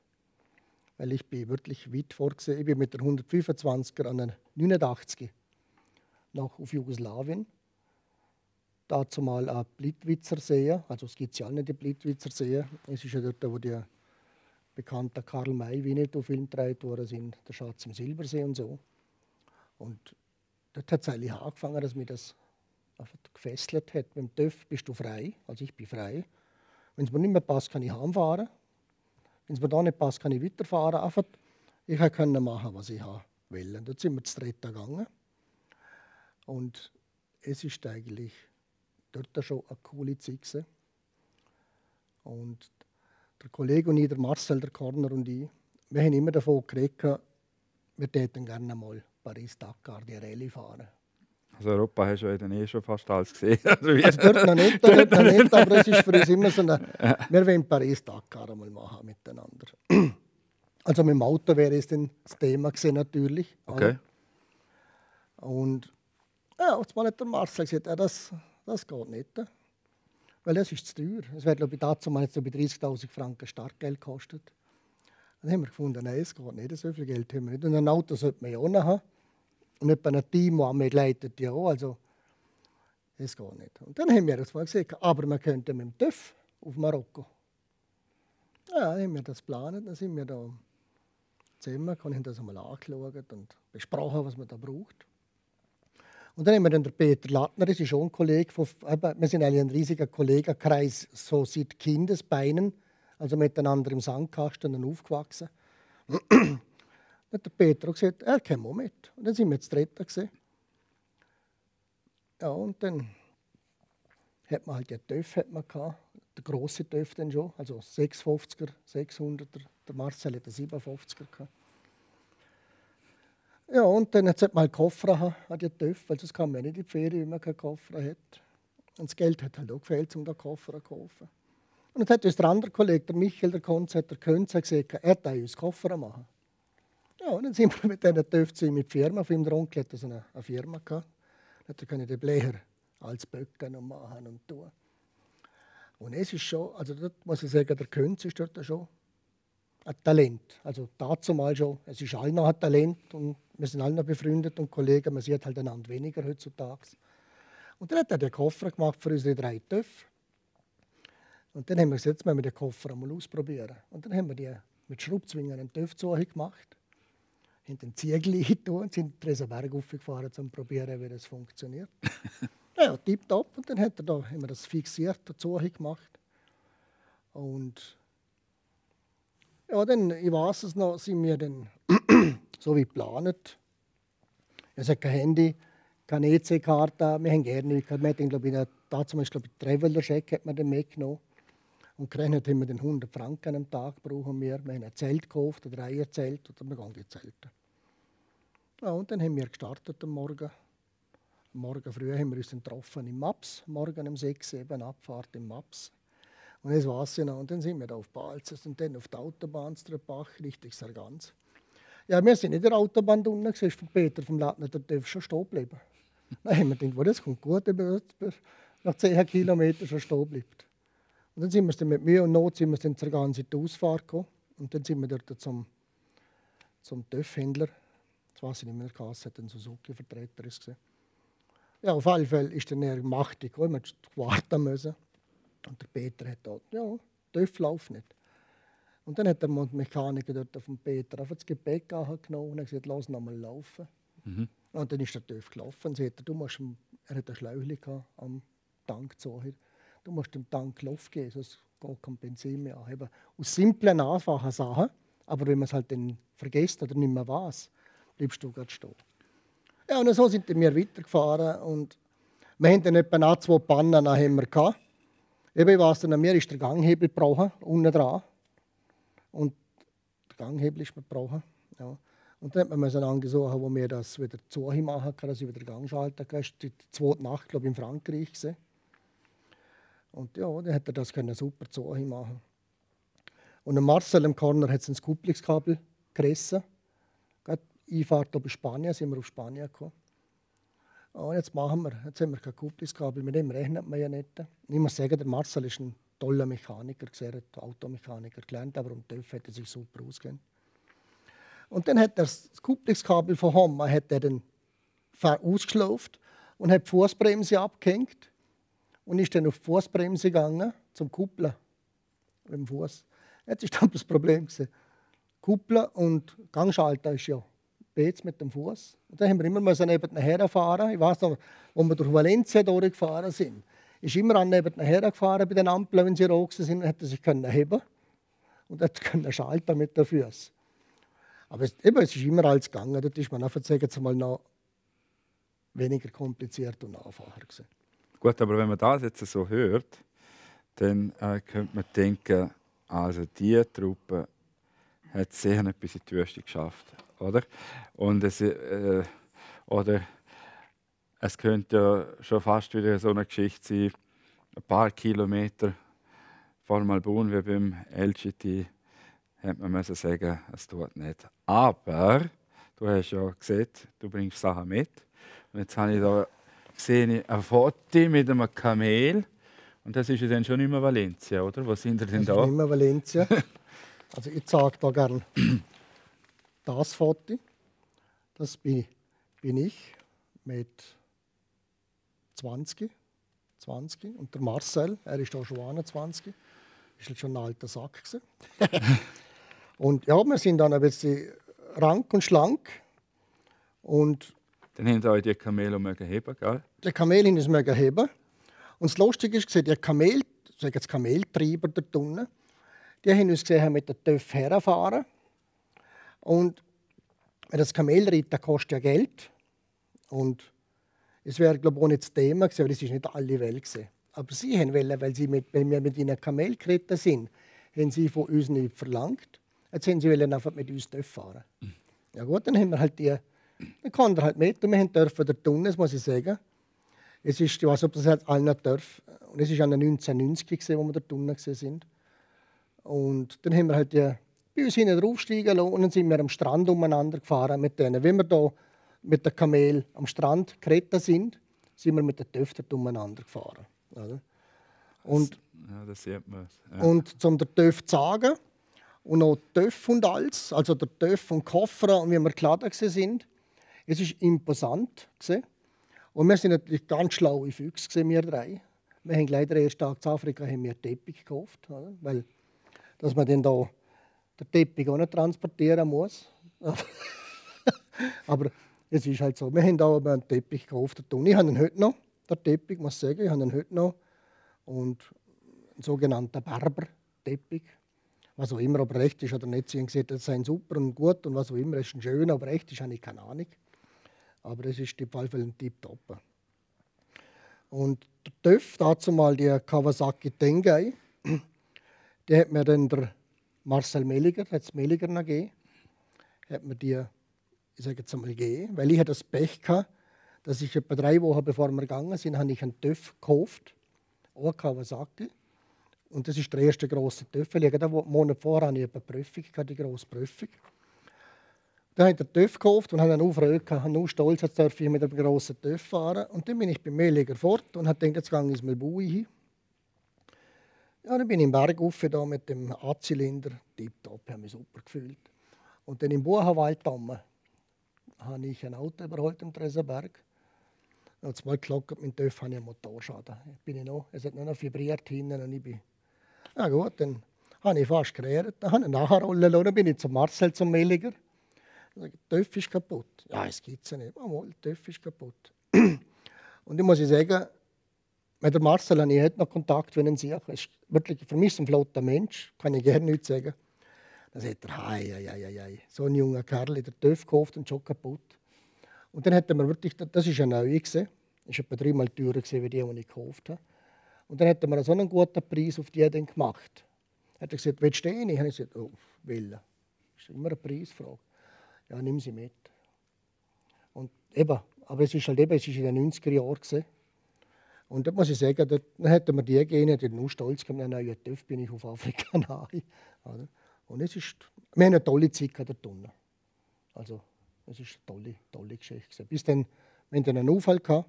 Weil ich bin wirklich weit vorgesehen. Ich bin mit der 125er an der 89 nach auf Jugoslawien. Dazu mal ein Plitvicer See, also es gibt ja nicht die Plitvicer See. Es ist ja dort, wo die bekannten Karl May Winnetou-Film gedreht worden sind, der Schatz im Silbersee und so. Und dort hat es eigentlich angefangen, dass mich das einfach gefesselt hat. Beim TÜV bist du frei, also ich bin frei. Wenn es mir nicht mehr passt, kann ich heimfahren. Wenn es mir da nicht passt, kann ich weiterfahren. Einfach, ich konnte machen, was ich will. Dort sind wir zu dritt gegangen. Und es ist eigentlich dort schon eine coole Zeit gewesen. Und der Kollege und ich, der Marcel, der Corner und ich, wir haben immer davon geredet, wir täten gerne mal Paris-Dakar, die Rallye fahren. Also Europa hast du ja dann schon fast alles gesehen. Also dort noch nicht, aber es ist für uns immer so wir wollen Paris-Dakar einmal machen miteinander. Also mit dem Auto wäre es dann das Thema gewesen, natürlich. Okay. Und ja, auf einmal hat der Marcel gesagt, ja, das geht nicht. Weil das ist zu teuer. Es wird, glaube ich, dazu mal jetzt bei 30.000 Franken Startgeld gekostet. Dann haben wir gefunden, nein, es geht nicht, so viel Geld haben wir nicht. Und ein Auto sollte man ja auch noch haben. Und etwa ein Team, das mich leitet, ja auch. Also, es geht nicht. Und dann haben wir das mal gesagt, aber wir könnten mit dem TÜV auf Marokko. Ja, dann haben wir das geplant, dann sind wir da zusammen, haben das einmal angeschaut und besprochen, was man da braucht. Und dann haben wir dann den Peter Lattner, das ist auch ein Kollege, wir sind eigentlich ein riesiger Kollegenkreis, so seit Kindesbeinen, also miteinander im Sandkasten dann aufgewachsen. Dann hat der Peter auch gesagt, er kommt auch mit. Und dann sind wir zu dritt gewesen. Ja, und dann hat man halt den TÜV gehabt, der grosse TÜV dann schon, also 650er, 600er, der Marcel hat einen 57er gehabt. Ja, und dann hat mal Koffer haben, an die TÜV, weil sonst kann man nicht in die Ferien, wenn man keinen Koffer hat. Und das Geld hat halt auch gefehlt, um den Koffer zu kaufen. Und dann hat uns der andere Kollege, der Michael, der Konzert, der Künzer, gesagt, er darf uns Koffer machen. Ja, und dann sind wir mit diesen TÜV mit der Firma, von ihm der Onkel hatte so eine Firma gehabt. Dann konnte den Blecher als Böcken und machen und tun. Und es ist schon, also dort muss ich sagen, der Künz ist dort schon ein Talent. Also dazu mal schon, es ist allen noch ein Talent und wir sind alle noch befreundet und Kollegen, man sieht halt einander weniger heutzutage. Und dann hat er den Koffer gemacht für unsere 3 TÜV. Und dann haben wir gesagt, jetzt müssen wir den Koffer einmal ausprobieren. Und dann haben wir die mit Schraubzwingern einen TÜV gemacht, haben den Ziegel getan und sind den Tresenberg hochgefahren, um zu probieren, wie das funktioniert. Ja, tipptopp. Und dann haben wir das fixiert, dazu gemacht. Und ja, dann, ich weiß es noch, sind wir dann so wie geplant. Es hat kein Handy, keine EC-Karte, wir haben gerne nichts. Wir hatten, glaube ich, damals, Traveler-Check hat man den mitgenommen. Und gerechnet haben wir den 100 Franken am Tag brauchen wir. Wir haben ein Zelt gekauft, ein Dreierzelt, oder wir gehen die Zelte. Ja, und dann haben wir gestartet am Morgen. Am Morgen früh haben wir uns dann getroffen im Maps. Morgen um 6 eben Abfahrt im Maps. Und das war's ja noch. Und dann sind wir da auf Balzers und dann auf der Autobahn zu Bach, Richtung Sargans. Ja, wir sind in der Autobahn unten, siehst von Peter vom Lattner, der darf schon stehen bleiben. Dann haben wir gedacht, das kommt gut, wenn man nach 10 Kilometern schon stehen bleibt. Und dann sind wir dann mit Mühe und Not sind wir dann zur ganzen Ausfahrt gekommen. Und dann sind wir dort zum TÜV-Händler. Das weiß ich nicht mehr, der Kasse hat ein Suzuki-Vertreter gesehen. Ja, auf alle Fälle ist dann er machtig gekommen, wir mussten warten müssen. Und der Peter hat gesagt, ja, TÜV läuft nicht. Und dann hat der Mechaniker dort auf den Peter auf das Gepäck genommen und hat gesagt, lass noch mal laufen. Mhm. Und dann ist der TÜV gelaufen und sagt, er hat ein Schläuchchen am Tank gezogen. Du musst dem Tank Luft geben, sonst geht kein Benzin mehr an. Eben aus simplen, einfachen Sachen, aber wenn man es halt dann vergisst oder nicht mehr weiß, bleibst du gerade stehen. Ja, und so sind wir weitergefahren und wir haben dann etwa 2 Pannen haben wir gehabt. Eben, ich weiss, an mir ist der Ganghebel gebrochen, unten dran. Und der Ganghebel ist mir gebrochen. Ja. Und dann hat man angesucht, wo wir das wieder zu machen können, dass ich wieder den Gang schalten kann. Das war die 2. Nacht, glaube ich, in Frankreich gewesen. Und ja, dann hat er das super zu machen. Und Marcel im Corner hat ein Kupplungskabel gerissen. Einfahrt in Spanien, sind wir auf Spanien gekommen. Oh, jetzt haben wir kein Kupplungskabel, mit dem rechnet man ja nicht. Ich muss sagen, der Marcel ist ein toller Mechaniker, er hat Automechaniker gelernt, aber um TÜV hat er sich super ausgehen. Und dann hat er das Kupplungskabel von Homma dann ausgeschlauft und hat die Fußbremse abgehängt und ist dann auf die Fußbremse gegangen zum Kuppeln mit dem Fuß. Jetzt ist dann das Problem gewesen. Kuppeln und Gangschalter ist ja Beets mit dem Fuß. Und dann haben wir immer nebenher fahren. Ich weiss noch, wo wir durch Valencia durchgefahren sind, ist immer nebenher gefahren bei den Ampeln, wenn sie rot sind, hat er sich heben und hat schalten mit den Füßen. Aber es ist immer alles gegangen. Dort ist man einfach, sagen wir mal, noch weniger kompliziert und einfacher gewesen. Gut, aber wenn man das jetzt so hört, dann könnte man denken, also diese Truppe hat sehr etwas in die Wüste geschafft, oder? Und es könnte ja schon fast wieder so eine Geschichte sein, ein paar Kilometer vor Malbun wie beim LGT, hätte man müssen sagen, es tut nicht. Aber du hast ja gesehen, du bringst Sachen mit. Und jetzt habe ich da gesehen ein Foto mit einem Kamel. Und das ist ja dann schon nicht mehr Valencia, oder? Was sind wir denn da? Das ist nicht mehr Valencia. Also ich zeige da gerne das Foto. Das bin ich mit 20. Und der Marcel, er ist auch schon 21. Ist halt schon ein alter Sack gewesen. Und ja, wir sind dann ein bisschen rank und schlank. Und dann haben euch die Kamele heben, gell? Die Kamele haben es heben. Und das Lustige ist, die Kameltreiber dort unten, die haben uns gesehen, mit der TÜV herfahren. Und das Kamelreiten kostet ja Geld. Und es wäre, glaube ich, auch nicht das Thema gewesen, weil es ist nicht alle Welt gewesen. Aber sie haben wollen, weil wir mit ihnen Kamel geritten sind, haben sie von uns nicht verlangt. Jetzt haben sie einfach mit uns TÜV fahren. Ja gut, dann haben wir halt die Dann kann er halt mit. Und wir dürfen dort unten, das muss ich sagen. Es ist, ich weiß nicht, ob das jetzt allen darf. Und es war 1990, wo wir dort unten sind. Und dann haben wir halt bei uns hinten draufsteigen lassen und dann sind wir am Strand umeinander gefahren mit denen. Wenn wir da mit dem Kamel am Strand geritten sind wir mit den Töpfen umeinander gefahren. Oder? Und, ja, das sieht man. Ja. Und um den Töpf zu sagen, und auch Töpf und alles, also der Töpf und Koffer und wie wir geladen sind, es war imposant. Und wir sind natürlich ganz schlaue Füchse, wir drei. Wir haben leider erst in Afrika haben wir Teppich gekauft, oder? Weil dass man dann da den Teppich auch nicht transportieren muss. Aber es ist halt so. Wir haben da einen Teppich gekauft. Ich habe ihn heute noch, der Teppich, muss ich sagen. Ich habe ihn heute noch. Und ein sogenannter Berber-Teppich. Was auch immer, ob er recht ist oder nicht. Sie haben gesagt, das sei super und gut und was auch immer. Es ist ein schöner, aber recht ist, habe ich keine Ahnung. Aber es ist auf jeden Fall ein Tipptopp. Und der TÜV, dazu mal die Kawasaki Tengai, die hat mir dann der Marcel Meliger, hat es Meliger noch gegeben, hat mir die, ich sage jetzt einmal, gegeben, weil ich hatte das Pech hatte, dass ich etwa 3 Wochen bevor wir gegangen sind, habe ich einen TÜV gekauft, auch eine Kawasaki. Und das ist der erste grosse TÜV. Einen Monat vorher hatte ich eine Prüfung, die grosse Prüfung. Dann habe ich den TÜV gekauft und habe ihn aufgeregt, habe nur stolz, jetzt darf ich mit dem grossen TÜV fahren. Und dann bin ich beim Meliger fort und habe gedacht, jetzt gehe ich ins Melbui hin. Ja, dann bin ich im Berg rauf, da mit dem A-Zylinder, tipptopp, habe mich super gefühlt. Und dann im Buchenwald habe ich ein Auto überholt im Tresenberg. Und als mal geklockt, mit dem TÜV habe ich einen Motorschaden. Es hat noch vibriert hinten und ich bin... Na gut, dann habe ich fast geredet. Dann habe ich nachrollen lassen, dann bin ich zum Marcel, zum Meliger. Der TÜV ist kaputt. Ja, es gibt es ja nicht. Mal, der TÜV ist kaputt. Und ich muss sagen, mit der Marcel habe ich heute noch Kontakt, wenn ich ihn sehe. Wirklich, für mich ist ein flotter Mensch, kann ich gerne nichts sagen. Dann sagt er, hei, so ein junger Kerl, der TÜV gekauft und schon kaputt. Und dann hat er mir wirklich, das war eine neue, das war etwa 3-mal teurer wie die ich gekauft habe. Und dann hat er mir so einen guten Preis auf die dann gemacht. Hat er gesagt, willst du den? Ich habe gesagt, oh, will. Das ist immer eine Preisfrage. Ja, nimm sie mit. Und eben, aber es ist halt eben, es ist in den 90er Jahren. Und da muss ich sagen, dann hätten wir die gegeben, ich nur stolz gehabt, einen neuen TÜV bin ich auf Afrika nahe. Und es ist, wir haben eine tolle Zeit dort unten. Also, es ist eine tolle Geschichte. Bis dann, wir hatten einen Unfall gehabt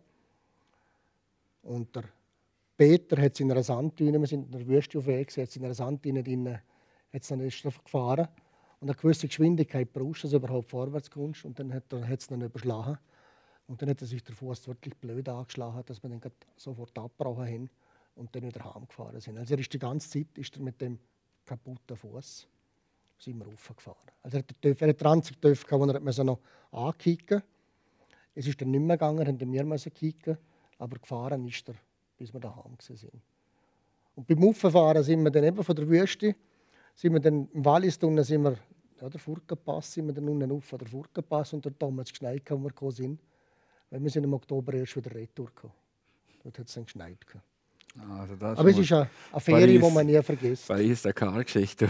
und der Peter hat es in einer Sanddüne, wir sind in der Wüste unterwegs, hat es in einer Sanddüne drin, ist gefahren. Und eine gewisse Geschwindigkeit brauchst du, dass du überhaupt vorwärts kommst. Und dann hat es ihn überschlagen. Und dann hat er sich der Fuß wirklich blöd angeschlagen, dass wir dann sofort abgebrochen haben und dann wieder heimgefahren sind. Also er ist die ganze Zeit mit dem kaputten Fuß raufgefahren. Also er hat 20 TÜV gehabt, wo er noch ankicken. Es ist dann nicht mehr gegangen, haben wir müssen kicken, aber gefahren ist er, bis wir daheim sind. Und beim Auffahren sind wir dann eben von der Wüste, sind wir dann im Wallis unten, sind wir, ja, der Furtenpass, sind wir dann unten auf der Furtenpass und dort haben wir es geschneit, wo wir gekommen sind. Weil wir sind im Oktober erst wieder retour gekommen. Dort hat es dann geschneit. Also aber es ist eine Ferie, die man nie vergisst. Paris-Dakar-Geschichte.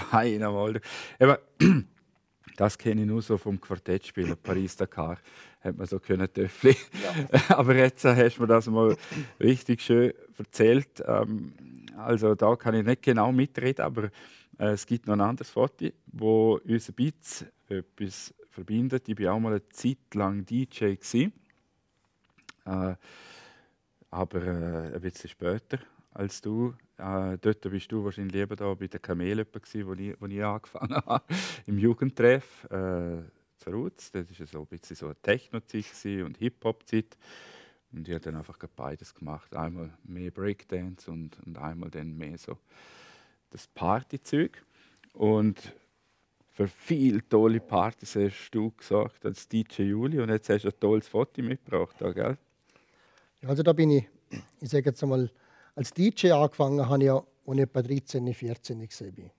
Das kenne ich nur so vom Quartettspielen. Paris-Dakar hat man so können Töffli. Ja. Aber jetzt hast du mir das mal richtig schön erzählt. Also da kann ich nicht genau mitreden, aber es gibt noch ein anderes Foto, wo uns ein bisschen etwas verbindet. Ich war auch mal eine Zeit lang DJ. Aber ein bisschen später als du. Dort bist du wahrscheinlich lieber da bei den Kamelen, wo ich angefangen habe, im Jugendtreff. Zu Ruz. Das war so ein bisschen so eine Techno-Zeit und Hip-Hop-Zeit. Und ich habe dann einfach beides gemacht. Einmal mehr Breakdance und einmal dann mehr so das Partyzeug. Und für viele tolle Partys hast du gesagt als DJ Juli. Und jetzt hast du ein tolles Foto mitgebracht, gell? Also da bin ich sage jetzt einmal, als DJ angefangen habe ich ja, als ich etwa 13, 14 war.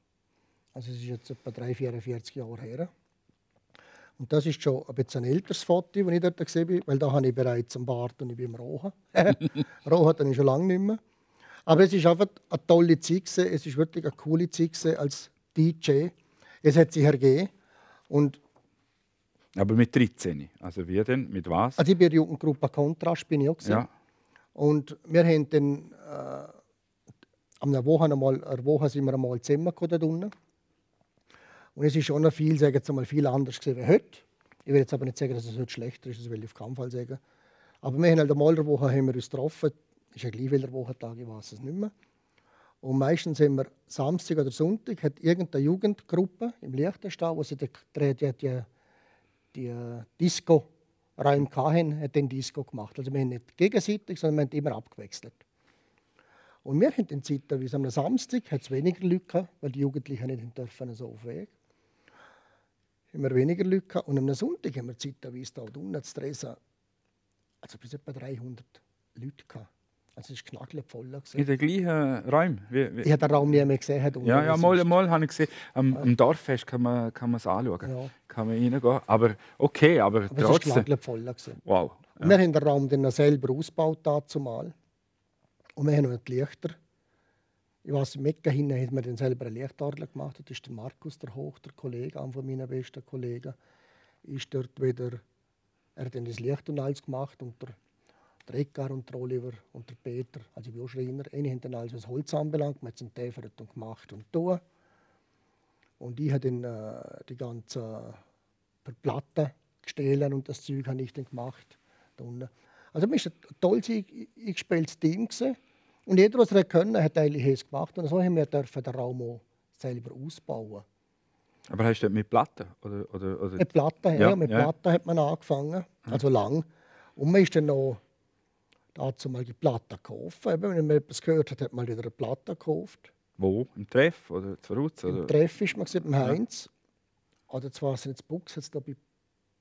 Also es ist jetzt etwa 44 Jahre her. Und das ist schon ein bisschen ein älteres Foto, das ich dort gesehen habe, weil da habe ich bereits einen Bart und ich bin im Rohen. Rohen habe ich schon lange nicht mehr. Aber es war einfach eine tolle Zeit, es war wirklich eine coole Zeit als DJ. Es hat sich ergeben. Und Aber mit 13? Also wie denn? Mit was? Also ich bin in der Jugendgruppe Kontrast, bin ich auch gewesen. Ja. Und wir haben dann eine Woche sind wir einmal zusammengekommen dort unten. Und es ist schon noch viel, sagen wir mal, viel anders gewesen wie heute. Ich will jetzt aber nicht sagen, dass es heute schlechter ist, das will ich auf keinen Fall sagen. Aber wir haben halt einmal in der Woche haben wir uns getroffen. Ist ja gleich welcher Wochentag, ich weiß es nicht mehr. Und meistens haben wir Samstag oder Sonntag hat irgendeine Jugendgruppe im Liechtenstein, wo sie die Disco-Räume hatten, hat den Disco gemacht. Also wir haben nicht gegenseitig, sondern wir haben immer abgewechselt. Und wir haben den zeitweise am Samstag hat es weniger Leute gehabt, weil die Jugendlichen nicht dürfen so auf Weg. Haben wir weniger Leute gehabt. Und am Sonntag haben wir zeitweise da unten zu Tresa, also bis etwa 300 Leute gehabt. Also es war knackelvoll. In den gleichen Räumen? Ich habe den Raum nie mehr gesehen. Ja, mal habe ich gesehen. Am Dorffest kann man es anschauen. Ja. Kann man reingehen. Aber okay, aber trotzdem. Es war knackelvoll. Wow. Ja. Wir haben den Raum dann selber ausgebaut dazumal. Und wir haben noch die Lichter. Ich weiß, in Mekka hinten haben wir dann selber einen Lichtadler gemacht. Das ist der Markus, der Hoch, der Kollege, einer meiner besten Kollegen. Ist dort wieder, er hat dann das Licht und alles gemacht. Und der Edgar und der Oliver und der Peter, also ich bin auch Schreiner, eine haben dann alles, was Holz anbelangt, wir haben es im Täfert und gemacht und da. Und ich habe dann die ganzen Platten gestellt und das Zeug habe ich dann gemacht. Da unten. Also es war ein tolles eingespieltes Team gewesen. Und jeder, was er können, hat eigentlich es gemacht. Und so haben wir den Raum auch selber ausbauen. Aber hast du das mit Platten? Oder? Mit Platten, ja. Mit Platten hat man angefangen, also lang. Und man ist dann noch dazu mal die Platte gekauft. Wenn man etwas gehört hat, hat man wieder eine Platte gekauft. Wo? Im Treff oder zu Rutz? Im Treff ist man beim Heinz. Oder zwar sind jetzt Bux, jetzt da bei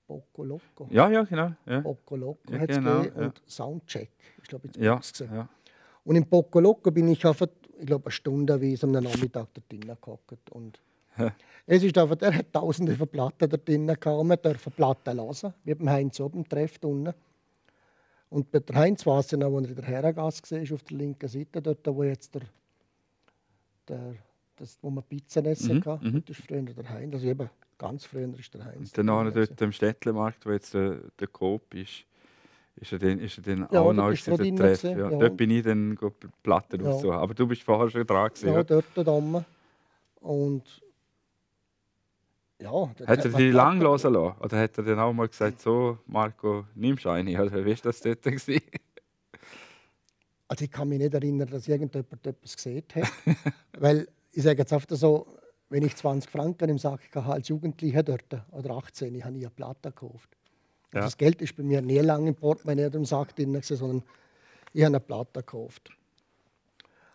Poco Loco. Ja, genau. Ja. Poco Loco Ja, hat es genau, gegeben ja. und Soundcheck ist glaube ich Ja, Bux gewesen. ja. Und im Poco Loco bin ich einfach, ich glaube, eine Stunde wie am Nachmittag da drinnen gehockt. Und es ist einfach, er hat tausende von Platten da drinnen gehabt und wir dürfen Platten hören, wie beim Heinz oben Treff unten. Und bei der Heinz war es ja noch, wo er in der Herrengasse war, auf der linken Seite, dort, wo jetzt wo man Pizza essen kann. Das ist früher der Heinz, also eben ganz früher ist der Heinz. Und dann dort am Städtlemarkt, wo jetzt der Coop ist er dann Ja, auch dort noch ist er der drin Treff. gewesen, Ja. ja. Dort bin ich dann Platten Ja. raussuchen. Aber du bist vorher schon dran gewesen. Ja, Ja. dort oben. Und ja, dort Hat er man dich lang Platten- hören lassen? Oder hat er dann auch mal gesagt, so, Marco, nimmst eine? Oder wie war das dort gewesen? Also ich kann mich nicht erinnern, dass irgendjemand etwas gesehen hat. Weil ich sage jetzt oft so, wenn ich 20 Franken im Sack hatte als Jugendlicher dort, oder 18, ich habe nie eine Platte gekauft. Ja. Das Geld ist bei mir nie lange im Portemonnaie oder im Sack drin, sondern ich habe eine Platte gekauft.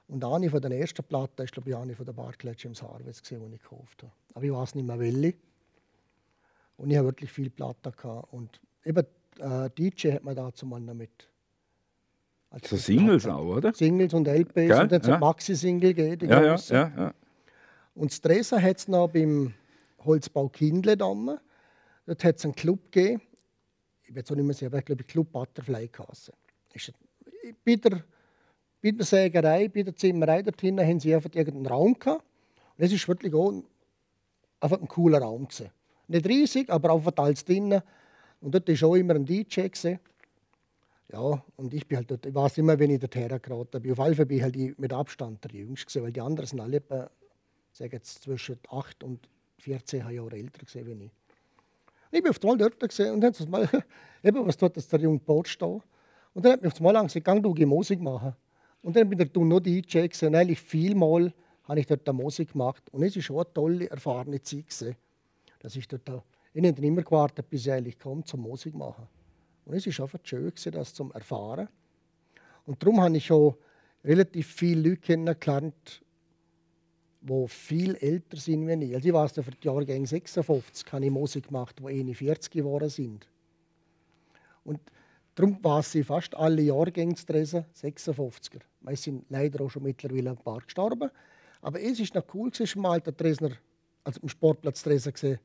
Und eine von den ersten Platten ist, glaube ich, eine von der Barclay James Harvest, die ich gekauft habe. Aber ich weiß nicht mehr welche. Und ich habe wirklich viele Platten gehabt. Und eben DJ hat man dazu mal noch mit. Also So mit Singles Platten. auch, oder? Singles und LPs. Gell? Und dann so Ja. Maxi-Single geht. Ja. Und das Tresa hat es noch beim Holzbau Kindle damals. Dort hat es einen Club gegeben. Ich weiß auch nicht mehr sicher, aber ich glaube, Club Butterfly geheißen. Bei der Sägerei, bei der Zimmerei dort hinten haben sie einfach irgendeinen Raum gehabt. Und es war wirklich auch einfach ein cooler Raum gewesen. Nicht riesig, aber einfach alles drinnen. Und dort war auch immer ein DJ gewesen. Ja, und ich bin halt dort, ich weiß immer, wenn ich dort hergeraten bin. Auf jeden Fall bin ich halt mit Abstand der Jüngste gewesen, weil die anderen sind alle etwa, sage jetzt, zwischen 8 und 14 Jahre älter gewesen wie ich. Ich bin auf einmal dort gesehen und dann mal, eben, was tut das der junge Boot stehen. Und dann hat mich auf einmal gesagt, gang du Musik machen. Und dann bin ich dort noch DJ gewesen. Und eigentlich vielmal habe ich dort Musik gemacht. Und es war schon eine tolle, erfahrene Zeit gewesen, dass ich dort, ich habe dann immer gewartet, bis ich eigentlich komme, zum Musik machen. Und es war einfach schön gewesen, das zum Erfahren. Und darum habe ich auch relativ viele Leute kennengelernt, die viel älter sind wie ich. Also ich weiss, für die Jahrgänge 56 habe ich Musik gemacht, die 41 geworden sind. Und darum weiss ich fast alle Jahrgänge zu Tresen, 56er. Es sind leider auch schon mittlerweile ein paar gestorben. Aber es war noch cool, schon mal der Tresner, also im Sportplatz Tresen gesehen.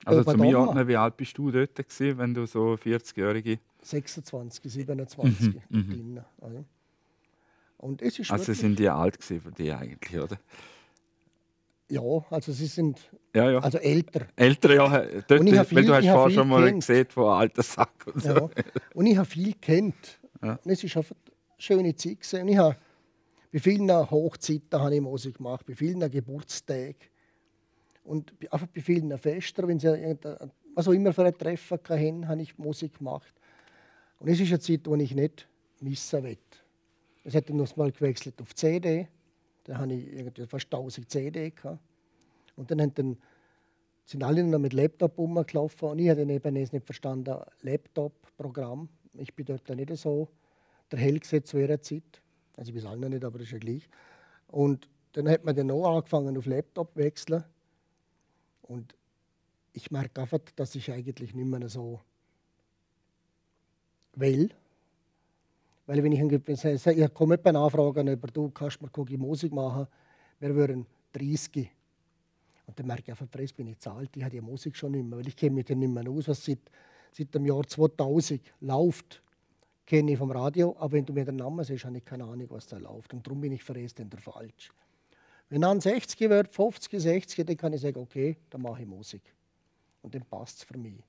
Also zum Einordnen, wie alt bist du dort gewesen, wenn du so 40-Jährige... 26, 27 drinnen. Und es ist Also wirklich, sind die alt gewesen für dich eigentlich, oder? Ja, also sie sind Ja. also älter. Ältere, ja. Dort, Und ich habe weil du viel- hast ich habe vorher viel schon mal gekannt. gesehen von alter Sack und so. Ja. Und ich habe viel kennt. Ja. Und es ist einfach eine schöne Zeit gewesen. Und ich habe bei vielen Hochzeiten habe ich Musik gemacht, bei vielen Geburtstagen und einfach bei vielen Festen, wenn sie was auch immer für ein Treffen hatten, habe ich Musik gemacht. Und es ist eine Zeit, die ich nicht missen will. Es hat dann noch mal gewechselt auf CD. Da habe ich irgendwie fast 1000 CD gehabt. Und dann sind alle noch mit Laptop rumgelaufen und ich habe dann eben nicht verstanden, Laptop-Programm. Ich bin dort nicht so der Held gewesen zu ihrer Zeit. Also ich weiß auch noch nicht, aber das ist ja gleich. Und dann hat man dann auch angefangen auf Laptop zu wechseln. Und ich merke einfach, dass ich eigentlich nicht mehr so will. Weil wenn ich komme bei Anfragen über, du kannst mir Musik machen, wir würden 30. Und dann merke ich einfach, jetzt bin ich zu alt, ich habe die Musik schon nicht mehr, weil ich kenne mich dann nicht mehr aus, was seit dem Jahr 2000 läuft, kenne ich vom Radio, aber wenn du mir den Namen sagst, habe ich keine Ahnung, was da läuft. Und darum bin ich verrest der falsch. Wenn dann 60 wird, 50, 60, dann kann ich sagen, okay, dann mache ich Musik. Und dann passt es für mich.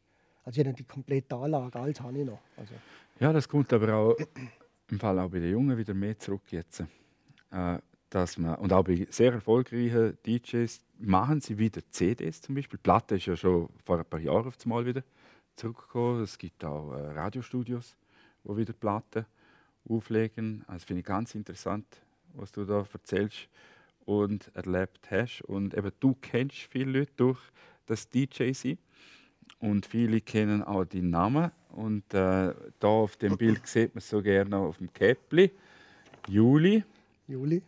Also ich habe die komplette Anlage, alles habe ich noch. Also, Ja, das kommt aber auch im Fall auch bei den Jungen wieder mehr zurück jetzt. Dass man, und auch bei sehr erfolgreichen DJs machen sie wieder CDs zum Beispiel. Die Platte ist ja schon vor ein paar Jahren auf einmal wieder zurückgekommen. Es gibt auch Radiostudios, wo wieder Platten auflegen. Also finde ich ganz interessant, was du da erzählst und erlebt hast. Und eben, du kennst viele Leute durch das DJ-Sein. Und viele kennen auch deinen Namen. Und da auf dem Bild sieht man es so gerne auf dem Käppli. Juli. Juli.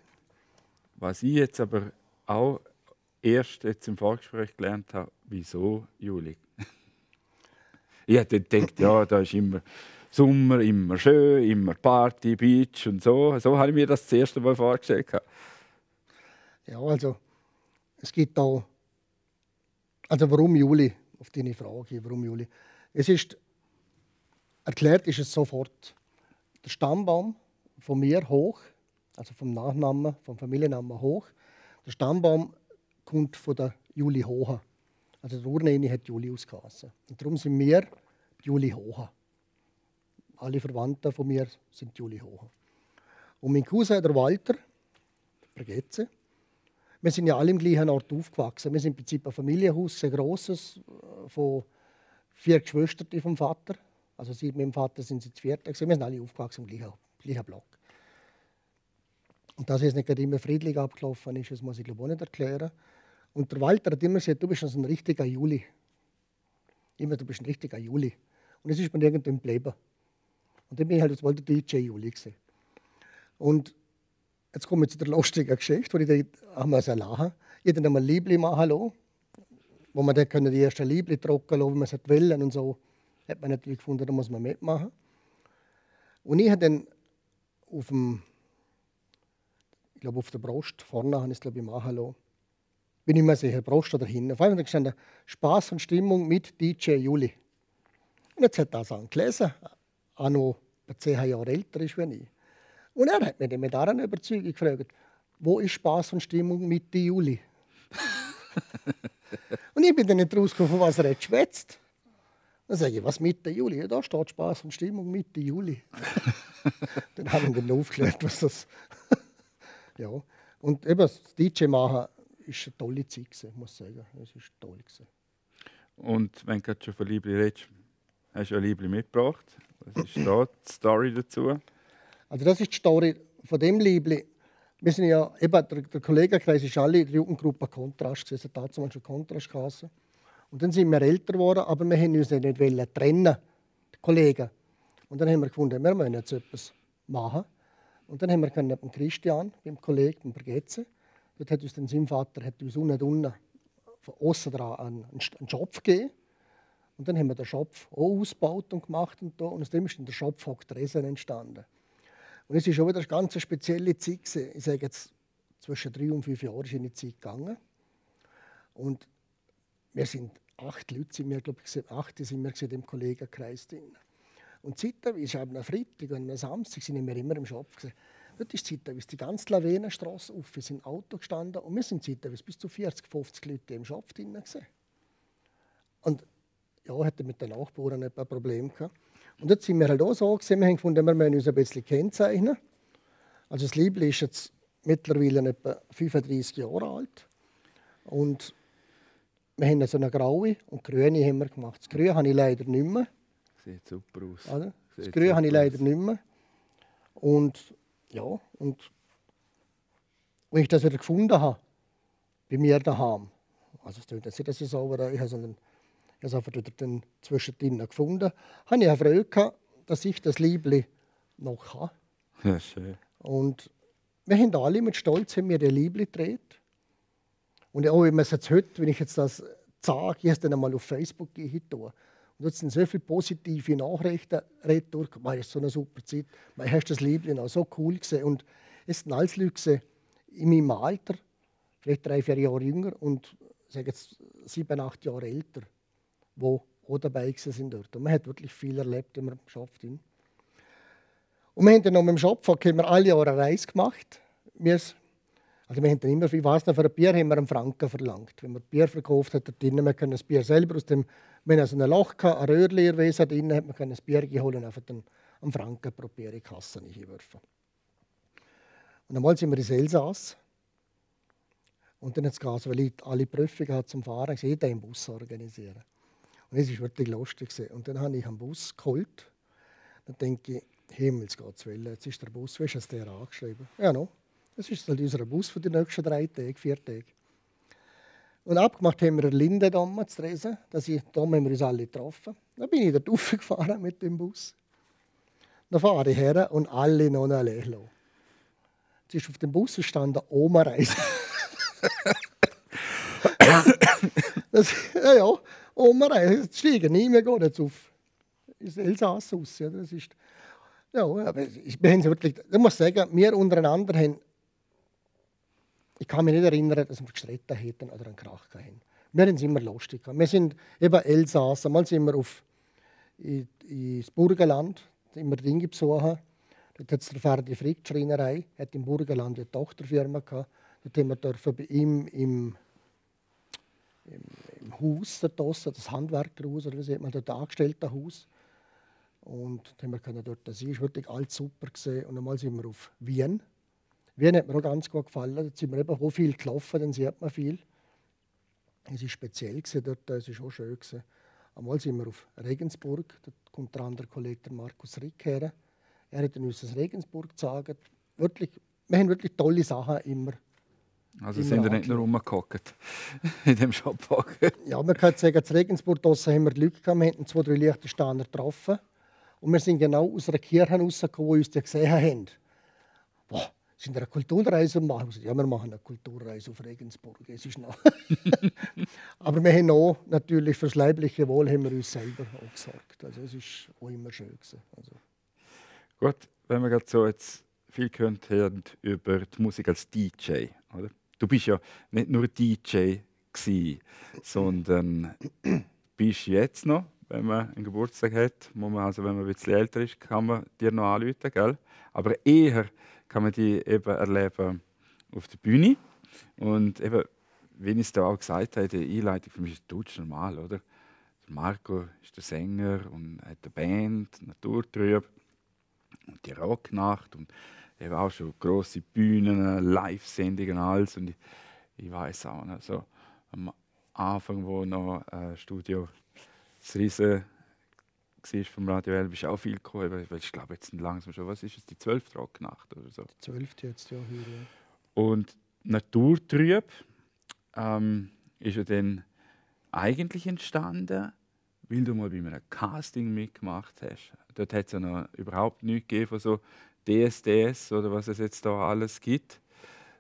Was ich jetzt aber auch erst jetzt im Vorgespräch gelernt habe, wieso Juli? Ich hätte gedacht, ja, da ist immer Sommer, immer schön, immer Party, Beach und so. So habe ich mir das das erste Mal vorgestellt. Ja, also es gibt auch, also warum Juli? Auf deine Frage, warum Juli? Es ist, erklärt ist es sofort, der Stammbaum von mir hoch, also vom Nachnamen, vom Familiennamen hoch. Der Stammbaum kommt von der Juli Hoher. Also der Urneni hat Julius geheißen. Und darum sind wir die Juli Hoher. Alle Verwandten von mir sind Juli Hoher. Und mein Cousin, der Walter, Bergetze, wir sind ja alle im gleichen Ort aufgewachsen. Wir sind im Prinzip ein Familienhaus, ein grosses, von 4 Geschwistern vom Vater. Also sie mit dem Vater sind sie zu 4. Wir sind alle aufgewachsen im gleichen Block. Und dass es nicht immer friedlich abgelaufen ist, das muss ich glaube auch nicht erklären. Und der Walter hat immer gesagt, du bist also ein richtiger Juli. Immer, du bist ein richtiger Juli. Und das ist mir irgendwann geblieben. Und dann bin ich halt als DJ Juli gewesen. Und jetzt komme ich zu der lustigen Geschichte, wo ich da lachen musste. Ich habe dann einmal Liebli machen lassen, wo man dann die ersten Liebli trocken lassen, wie man es wollte und so. Hat man natürlich gefunden, da muss man mitmachen. Und ich habe dann auf der Brust, vorne habe ich es glaube ich machen lassen. Bin ich mir sicher, Brust oder hinten. Auf einmal gestanden, Spaß und Stimmung mit DJ Juli. Und jetzt hat er das gelesen, auch noch 10 Jahre älter ist als ich. Und er hat mich dann mit einer Überzeugung gefragt, wo ist Spaß und Stimmung Mitte Juli? Und ich bin dann nicht rausgekommen, von was er jetzt schwätzt. Dann sage ich, was Mitte Juli? Ja, da steht Spaß und Stimmung Mitte Juli. Dann haben wir dann aufgeklärt, was das ja. Und eben das DJ machen war eine tolle Zeit, muss ich sagen. Es ist toll. Und wenn du gerade schon von Liebli redest, hast du ein Liebli mitgebracht. Was ist da die Story dazu? Also das ist die Story von dem Liebli. Wir sind ja, eben, der Kollegenkreis ist alle in der Jugendgruppe Kontrast. Es hat damals schon Kontrast geheißen. Und dann sind wir älter geworden, aber wir wollten uns nicht trennen, die Kollegen. Und dann haben wir gefunden, wir müssen jetzt etwas machen. Und dann haben wir beim Christian, beim Kollegen, beim Bergetze, dort hat uns dann sein Vater unten von außen dran einen Schopf gegeben. Und dann haben wir den Schopf auch ausgebaut und gemacht. Und aus dem ist dann der Schopf Hocktresen entstanden. Und es war schon wieder eine ganz spezielle Zeit. Ich sage jetzt, zwischen 3 und 5 Jahren ist in die Zeit gegangen. Und wir sind 8 Leute, sind wir im Kollegenkreis drin. Und zeitweise, am Freitag und am Samstag, sind wir immer im Shop. Dort ist zeitweise die ganze Lavenenstraße auf. Wir sind im Auto gestanden und wir sind zeitweise bis zu 40, 50 Leute im Shop drin gesehen. Und ja, hatte mit den Nachbarn ein paar Probleme gehabt. Und jetzt sind wir halt auch so gesehen, wir haben gefunden, wir müssen uns ein bisschen kennzeichnen. Also das Liebli ist jetzt mittlerweile etwa 35 Jahre alt. Und wir haben so eine graue und grüne haben wir gemacht. Das Grüne habe ich leider nicht mehr. Sieht super aus. Oder? Das Grüne habe ich leider nicht mehr. Und ja, und als ich das wieder gefunden habe, bei mir daheim, also es klingt jetzt nicht, dass ich sauber ich habe es einfach wieder zwischendrin gefunden, habe ich eine Freude gehabt, dass ich das Liebli noch habe. Ja, schön. Und wir haben alle mit Stolz haben wir die Liebli gedreht. Und auch wenn man es jetzt heute, wenn ich jetzt das sage, ich habe es dann einmal auf Facebook tue. Und dort sind so viele positive Nachrichten retour. Das ist so eine super Zeit. Man hast das Liebling auch so cool gesehen. Und es sind alles Leute gesehen, in meinem Alter, vielleicht 3, 4 Jahre jünger und sage jetzt 7, 8 Jahre älter, die auch dabei sind dort. Und man hat wirklich viel erlebt, wenn man geschafft hat. Und wir haben dann noch mit dem Shop haben wir alle Jahre eine Reise gemacht. Wir haben dann immer, ich weiss noch, für ein Bier haben wir einen Franken verlangt. Wenn man Bier verkauft hat, wir können das Bier selber aus dem, wenn es ein Loch hatte, ein Röhrleerwesen drin, hat man das Bier geholt und einfach einen Franken pro Bier in die Kasse einwerfen. Und einmal sind wir ins Elsass. Und dann hat es gesagt, weil ich alle Prüfungen zum Fahren hatte, ich einen Bus organisieren. Und das war wirklich lustig. Und dann habe ich einen Bus geholt. Dann denke ich, Himmelsgottswillen, jetzt ist der Bus, wie ist der angeschrieben? Ja, no. Das ist halt unser Bus für die nächsten 3 Tage, 4 Tage. Und abgemacht haben wir eine Linde damals zu Dresden. Da haben wir uns alle getroffen. Dann bin ich dort raufgefahren mit dem Bus. Dann fahre ich her und alle noch allein lassen. Jetzt ist auf dem Bus gestanden Oma-Reise. Ja, Oma-Reise. Jetzt steigen nie mehr, gehen jetzt auf ins Elsass raus. Das ist, ja, aber wir haben wirklich, ich muss sagen, wir untereinander haben, ich kann mich nicht erinnern, dass wir gestritten hätten oder einen Krach hatten. Wir haben es immer lustig gehabt. Wir sind eben Elsass. Einmal sind wir ins Burgenland, immer Dinge besuchen. Dort hat es der Ferdi Frick, die Schreinerei, hat im Burgenland eine Tochterfirma gehabt. Dort haben wir bei ihm im Haus, das Handwerkerhaus, oder wie sagt man, dort Angestelltenhaus. Und dann haben wir dort sein. Es war wirklich alles super gesehen. Und einmal sind wir auf Wien. Wien hat mir auch ganz gut gefallen. Dort sind wir eben auch viel gelaufen, dann sieht man viel. Es war speziell dort, es war auch schön. Einmal sind wir auf Regensburg. Da kommt der andere Kollege, Markus Rick, her. Er hat uns das Regensburg gezeigt. Wirklich, wir haben wirklich tolle Sachen immer. Also sind wir nicht nur rumgehockt in dem Shop. Ja, man kann sagen, in Regensburg haben wir die Leute gehabt. Wir hatten 2, 3 Liechtensteiner getroffen. Und wir sind genau aus einer Kirche rausgekommen, wo uns die gesehen haben. Boah, sind wir eine Kulturreise machen? Ja, wir machen eine Kulturreise auf Regensburg. Es ist noch. Aber wir haben auch natürlich für das leibliche Wohl haben wir uns selber auch gesorgt. Also es ist auch immer schön gewesen. Also. Gut, wenn wir gerade so jetzt viel gehört haben über die Musik als DJ, oder? Du bist ja nicht nur DJ gewesen, sondern bist jetzt noch, wenn man einen Geburtstag hat, muss man also, wenn man ein bisschen älter ist, kann man dir noch anrufen, gell? Aber eher kann man die eben erleben auf der Bühne. Und eben, wie ich es da auch gesagt habe, die Einleitung, für mich ist es normal, oder? Marco ist der Sänger und hat eine Band, Naturtrüb und die Rocknacht und eben auch schon grosse Bühnen, Live-Sendungen, alles. Und ich weiß auch noch, so am Anfang, wo noch Studio das Riesen war vom Radio L, bist du auch viel gekommen. Weil ich glaube, jetzt langsam schon, was ist es, die 12. Rocknacht oder so? Die 12. jetzt, ja. Hier, ja. Und Naturtrüb ist ja dann eigentlich entstanden, weil du mal bei einem Casting mitgemacht hast. Dort hat es ja noch überhaupt nichts gegeben von so DSDS oder was es jetzt da alles gibt,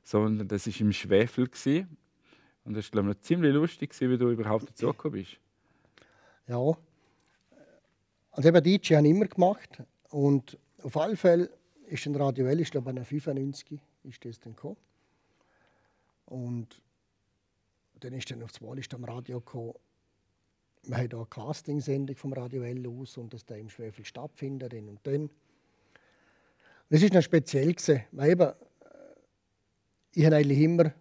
sondern das war im Schwefel. Und das war, glaube ich, ziemlich lustig, wie du überhaupt dazu gekommen bist. Ja, also eben DJ habe ich immer gemacht. Und auf alle Fälle ist ein Radio L, ich glaube, 1995 ist das dann gekommen. Und dann ist dann aufs Mal am Radio gekommen, wir haben hier eine Castingsendung vom Radio L aus und das da im Schwefel stattfindet, dann und dann. Das ist noch speziell gewesen, weil eben, ich habe eigentlich immer,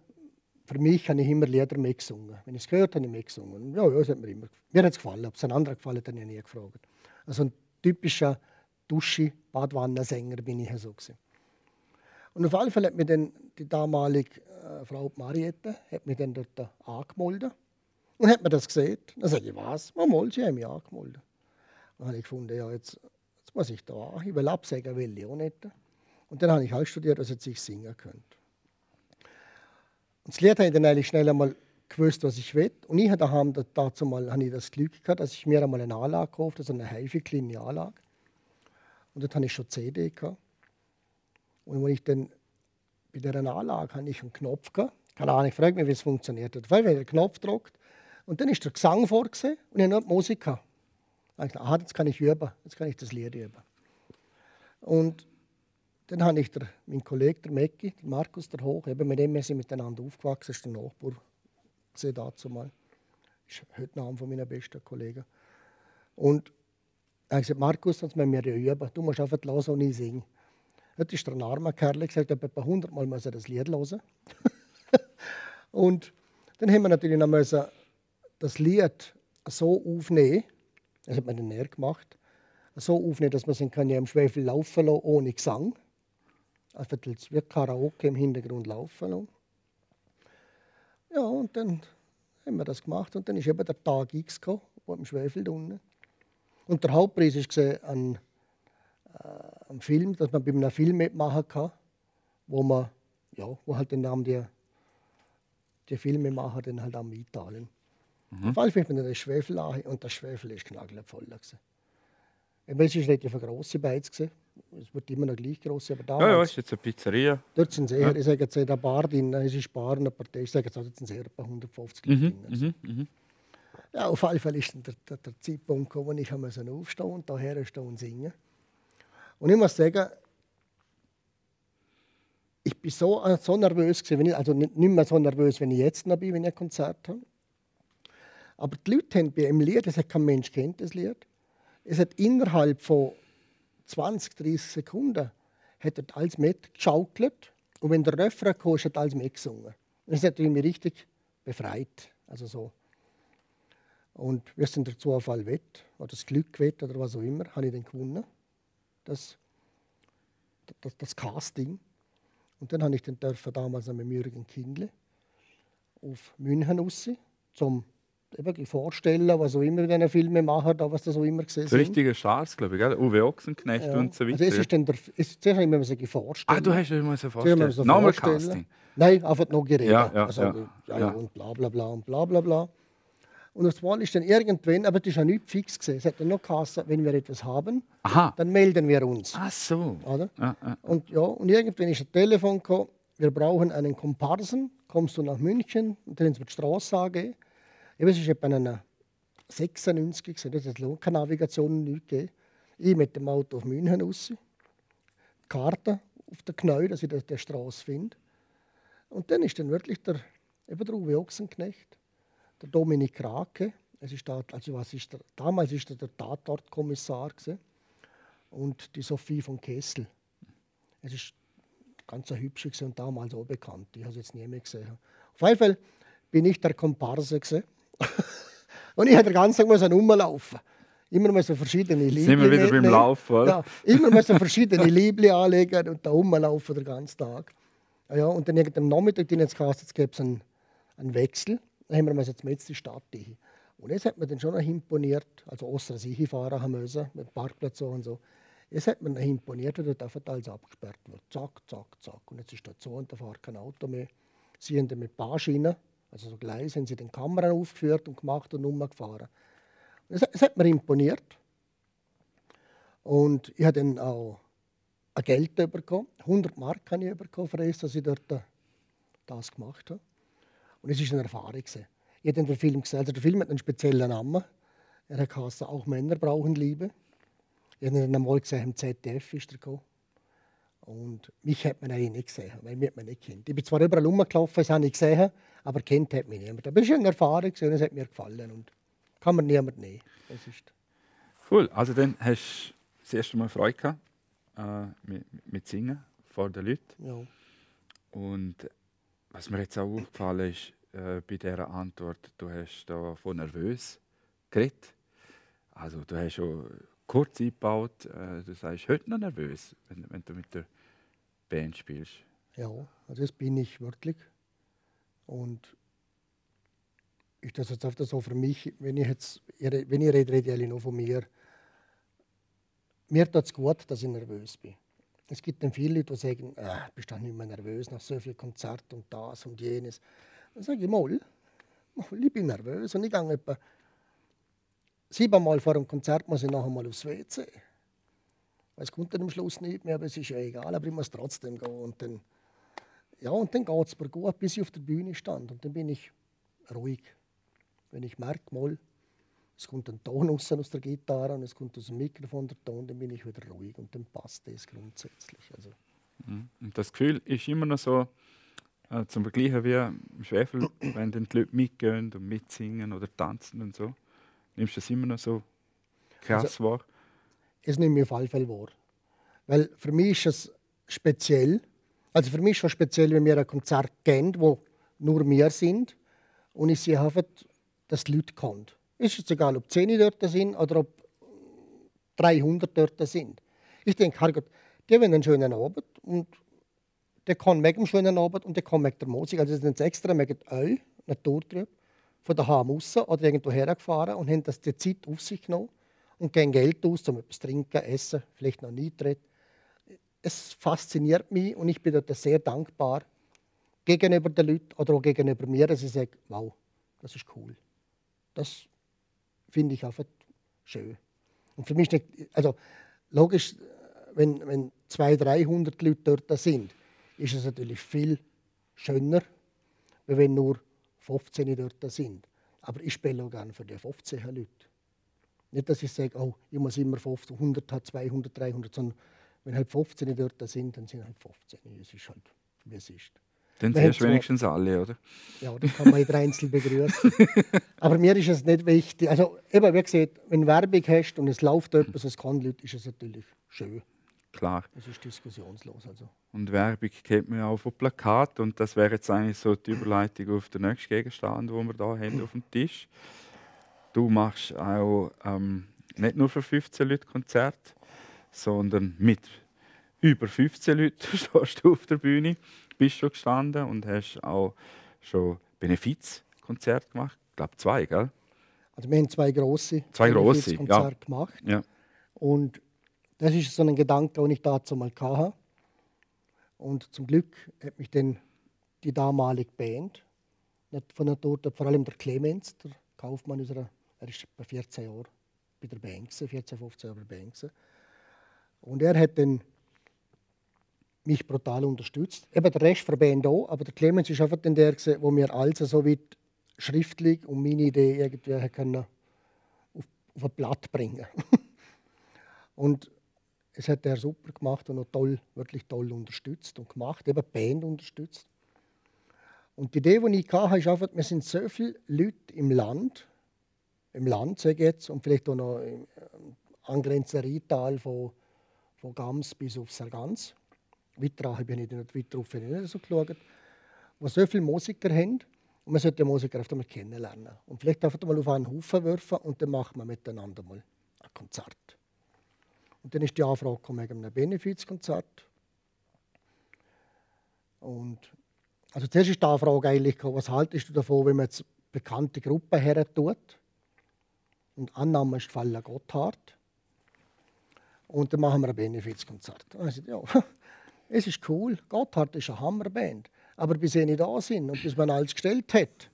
für mich habe ich immer Lieder mitgesungen. Wenn ich es gehört habe, habe ich mitgesungen. Ja, das hat mir hat es gefallen. Ob es einem anderen gefallen hat, habe ich nie gefragt. Also ein typischer Duschi-Badwannersänger bin ich ja so gewesen. Und auf alle Fälle hat mir dann die damalige Frau Mariette hat mich dann dort angemeldet und hat mir das gesehen. Dann sage ich, was? Mal, sie haben mich angemeldet. Dann habe ich gefunden, ja, jetzt muss ich da an. Ich will absagen, will ich auch nicht. Und dann habe ich halt studiert, dass ich singen könnte. Und das Lied habe ich dann eigentlich schnell einmal gewusst, was ich will. Und ich habe dazu mal habe ich das Glück gehabt, dass ich mir einmal eine Anlage gekauft habe, so eine HiFi kleine Anlage. Und dort hatte ich schon CD gehabt. Und wenn ich dann bei dieser Anlage habe ich einen Knopf gehabt. Keine Ahnung, ich frage mich, wie es funktioniert hat. Weil wenn der Knopf drückt und dann ist der Gesang vorgesehen und ich habe nur die Musik gehabt. Dann habe ich gedacht, aha, jetzt kann ich üben, jetzt kann ich das Lied üben. Und dann habe ich meinen Kollegen, der Mecki, der Markus, der Hoch, eben mit dem wir sind miteinander aufgewachsen, das ist der Nachbar gesehen dazu mal. Das ist heute der Name von meiner besten Kollegen. Und er hat gesagt, Markus, sonst müssen wir ja üben. Du musst einfach hören und ich singen. Heute ist der ein armer Kerl, gesagt, etwa 100 Mal muss er das Lied hören. Und dann haben wir natürlich noch das Lied so aufnehmen, das hat man dann näher gemacht, so aufnehmen, dass man es im Schwefel laufen lassen, ohne Gesang. Einfach wie Karaoke im Hintergrund laufen lassen. Ja, und dann haben wir das gemacht und dann ist eben der Tag X gekommen, im Schwefel unten. Und der Hauptpreis war ein Film, dass man bei einem Film mitmachen kann, wo halt dann die Filmemacher dann halt am mitteilen. Auf jeden Fall bin ich in den Schwefel an und der Schwefel ist knallvoll. Es war nicht für grosse Beiz. Es wird immer noch gleich gross. Aber damals, Ja, ist jetzt eine Pizzeria. dort sind es eher, ich sage jetzt in der Bar drin, es ist Bar und eine Partei, ich sage jetzt, dort sind es eher etwa 150 Leute drin. Ja, auf jeden Fall ist dann der Zeitpunkt gekommen, wo ich aufstehen und daher stehen und singen. Und ich muss sagen, ich bin so nervös gewesen, also nicht mehr so nervös, wenn ich jetzt noch bin, wenn ich ein Konzert habe. Aber die Leute haben bei einem Lied, das hat kein Mensch kennt, das Lied. Es hat innerhalb von 20, 30 Sekunden hat alles mitgeschaukelt. Und wenn der Refrain kam, hat alles mitgesungen. Das hat mich richtig befreit. Also so. Und wie es dann der Zufall wett, oder das Glück wett, oder was auch immer, habe ich dann gewonnen. Das Casting. Und dann habe ich dann damals mit Jürgen Kindle auf München raus, zum eben vorstellen, was auch immer in diesen Filmen machen, was das auch immer gesehen So richtige Stars, glaube ich, gell? Uwe Ochsenknecht und so weiter. Also es ist dann zuerst haben wir sich vorstellen. Ah, du hast ja immer so vorstellen. Nochmal Casting. Nein, einfach noch geredet. Ja. Und bla bla bla und bla bla bla. Und das Mal ist dann irgendwann, aber das war ja nicht fix gewesen. Es hat dann noch geheißen, wenn wir etwas haben, dann melden wir uns. Ach so. Oder? Und irgendwann ist ein Telefon gekommen, wir brauchen einen Komparsen, kommst du nach München und dann wird die Straße angehen. Es war etwa 96, das hat keine Navigation nicht gegeben. Ich mit dem Auto auf München raus, Karte auf der Knie, dass ich die Straße finde. Und dann ist dann wirklich der Uwe Ochsenknecht, der Dominik Krake, damals war der Tatortkommissar und die Sophie von Kessel. Es ist ganz hübsch und damals auch bekannt. Ich habe es jetzt nie mehr gesehen. Auf jeden Fall bin ich der Komparse und ich musste den ganzen Tag rumlaufen. Immer müssen verschiedene Liebli. Sind wir wieder beim Laufen, oder? Ja, immer müssen verschiedene Liebli anlegen und da rumlaufen den ganzen Tag. Ja, und dann am Nachmittag jetzt gab es einen Wechsel. Dann haben wir jetzt mit die Stadt hin. Und es hat mir dann schon imponiert, also außer dass ich hinfahren haben müssen, mit dem Parkplatz und so. Es hat mir imponiert, dass dort alles abgesperrt wird. Zack, zack, zack. Und jetzt ist dort so und da fährt kein Auto mehr. Sie haben dann mit Bahnschienen, also so Gleis, haben sie den Kameran aufgeführt und gemacht und umgefahren. Es hat mir imponiert. Und ich habe dann auch ein Geld bekommen. 100 Mark habe ich bekommen, für das, dass ich dort das gemacht habe. Und es war eine Erfahrung. Ich habe den Film gesehen. Also der Film hat einen speziellen Namen. Er hat geheißen, auch Männer brauchen Liebe. Ich habe ihn einmal gesehen, im ZDF ist er gekommen. Und mich hat man eigentlich nicht gesehen, weil mich man nicht kennt. Ich bin zwar überall rumgelaufen, das habe ich gesehen, aber kennt hat mich niemand. Aber es war eine Erfahrung und es hat mir gefallen. Und kann mir niemand nehmen. Das ist cool, also dann hast du das erste Mal Freude gehabt. mit Singen vor den Leuten. Ja. Und was mir jetzt auch aufgefallen ist, bei dieser Antwort, du hast da von nervös geredet. Also du hast schon kurz eingebaut, du sagst heute noch nervös, wenn du mit der Band spielst. Ja, also das bin ich wirklich. Und ich das jetzt oft so für mich, wenn ich rede, rede ich nur von mir. Mir tut es gut, dass ich nervös bin. Es gibt dann viele Leute, die sagen, bist du nicht mehr nervös nach so vielen Konzerten und das und jenes. Dann sage ich mal, ich bin nervös und ich gehe etwa 7-mal vor einem Konzert muss ich nachher mal aufs WC. Es kommt dann am Schluss nicht mehr, aber es ist ja egal, aber ich muss trotzdem gehen. Und dann geht es mir gut, bis ich auf der Bühne stand. Und dann bin ich ruhig. Wenn ich merke, mal, es kommt ein Ton raus aus der Gitarre und es kommt aus dem Mikrofon der Ton, dann bin ich wieder ruhig und dann passt das grundsätzlich. Also. Und das Gefühl ist immer noch so, zum Vergleichen wie im Schwefel, wenn dann die Leute mitgehen und mitsingen oder tanzen und so. Nimmst du das immer noch so krass wahr? Es nehme ich auf alle Fälle wahr. Weil für mich ist es speziell. Also für mich ist es speziell, wenn wir ein Konzert kennen, wo nur wir sind und ich sehe einfach, dass die Leute kommen. Es ist egal, ob 10 dort sind oder ob 300 dort sind. Ich denke, Herrgott, die haben einen schönen Abend und der kann wegen dem schönen Abend und der kann wegen der Musik. Also sind sie extra wegen euch, Naturtrüb, von daheim raus oder irgendwo hergefahren und haben das die Zeit auf sich genommen und geben Geld aus, um etwas trinken, essen, vielleicht noch Eintritt. Es fasziniert mich und ich bin dort sehr dankbar gegenüber den Leuten oder auch gegenüber mir, dass ich sage, wow, das ist cool. Das finde ich einfach schön. Und für mich nicht, also logisch, wenn 200-300 Leute dort sind, ist es natürlich viel schöner, als wenn nur 15 dort sind. Aber ich spiele auch gerne für die 15 Leute. Nicht, dass ich sage, oh, ich muss immer 50, 100 haben, 200, 300, sondern wenn halt 15 dort sind, dann sind halt 15. Es ist halt, wie es ist. Dann siehst du wenigstens alle, oder? Ja, dann kann man jeder einzeln begrüßen. Aber mir ist es nicht wichtig. Also, eben, wie gesagt, wenn du Werbung hast und es läuft etwas, es kann Leute, ist es natürlich schön. Klar. Das ist diskussionslos. Also. Und Werbung kennt man ja auch von Plakaten. Und das wäre jetzt eigentlich so die Überleitung auf den nächsten Gegenstand, den wir hier haben auf dem Tisch. Du machst auch nicht nur für 15 Leute Konzerte, sondern mit über 15 Leuten stehst du auf der Bühne, bist schon gestanden und hast auch schon Benefizkonzerte gemacht. Ich glaube 2, gell? Also wir haben 2 grosse Konzerte gemacht. Ja. Und das ist so ein Gedanke, den ich dazu mal hatte. Und zum Glück hat mich dann die damalige Band, nicht von Natur, vor allem der Clemens, der Kaufmann unserer, er ist bei 14 Jahren bei der Band, 14, 15 Jahre bei der Band. Und er hat dann mich brutal unterstützt. Eben der Rest der Band auch, aber der Clemens ist einfach der, der mir alles so weit schriftlich und meine Idee irgendwie können auf ein Blatt bringen. Und es hat er super gemacht und auch toll, wirklich toll unterstützt und gemacht, eben die Band unterstützt. Und die Idee, die ich hatte, ist einfach, wir sind so viele Leute im Land, sage ich jetzt, und vielleicht auch noch im angrenzenden Rheintal von Gams bis auf Sargans. Weiter habe ich nicht weiter auf nicht so geschaut, wo so viele Musiker haben. Und man sollte die Musiker einfach mal kennenlernen. Und vielleicht einfach mal auf einen Haufen werfen und dann machen wir miteinander mal ein Konzert. Und dann ist die Anfrage gekommen wegen einem Benefizkonzert. Und also zuerst ist die Anfrage eigentlich gekommen, was haltest du davon, wenn man jetzt bekannte Gruppen her tut? Und Annahme ist gefallen Gotthard. Und dann machen wir ein Benefizkonzert. Und ich sagte, ja, es ist cool, Gotthard ist eine Hammerband. Aber bis sie nicht da sind und bis man alles gestellt hat,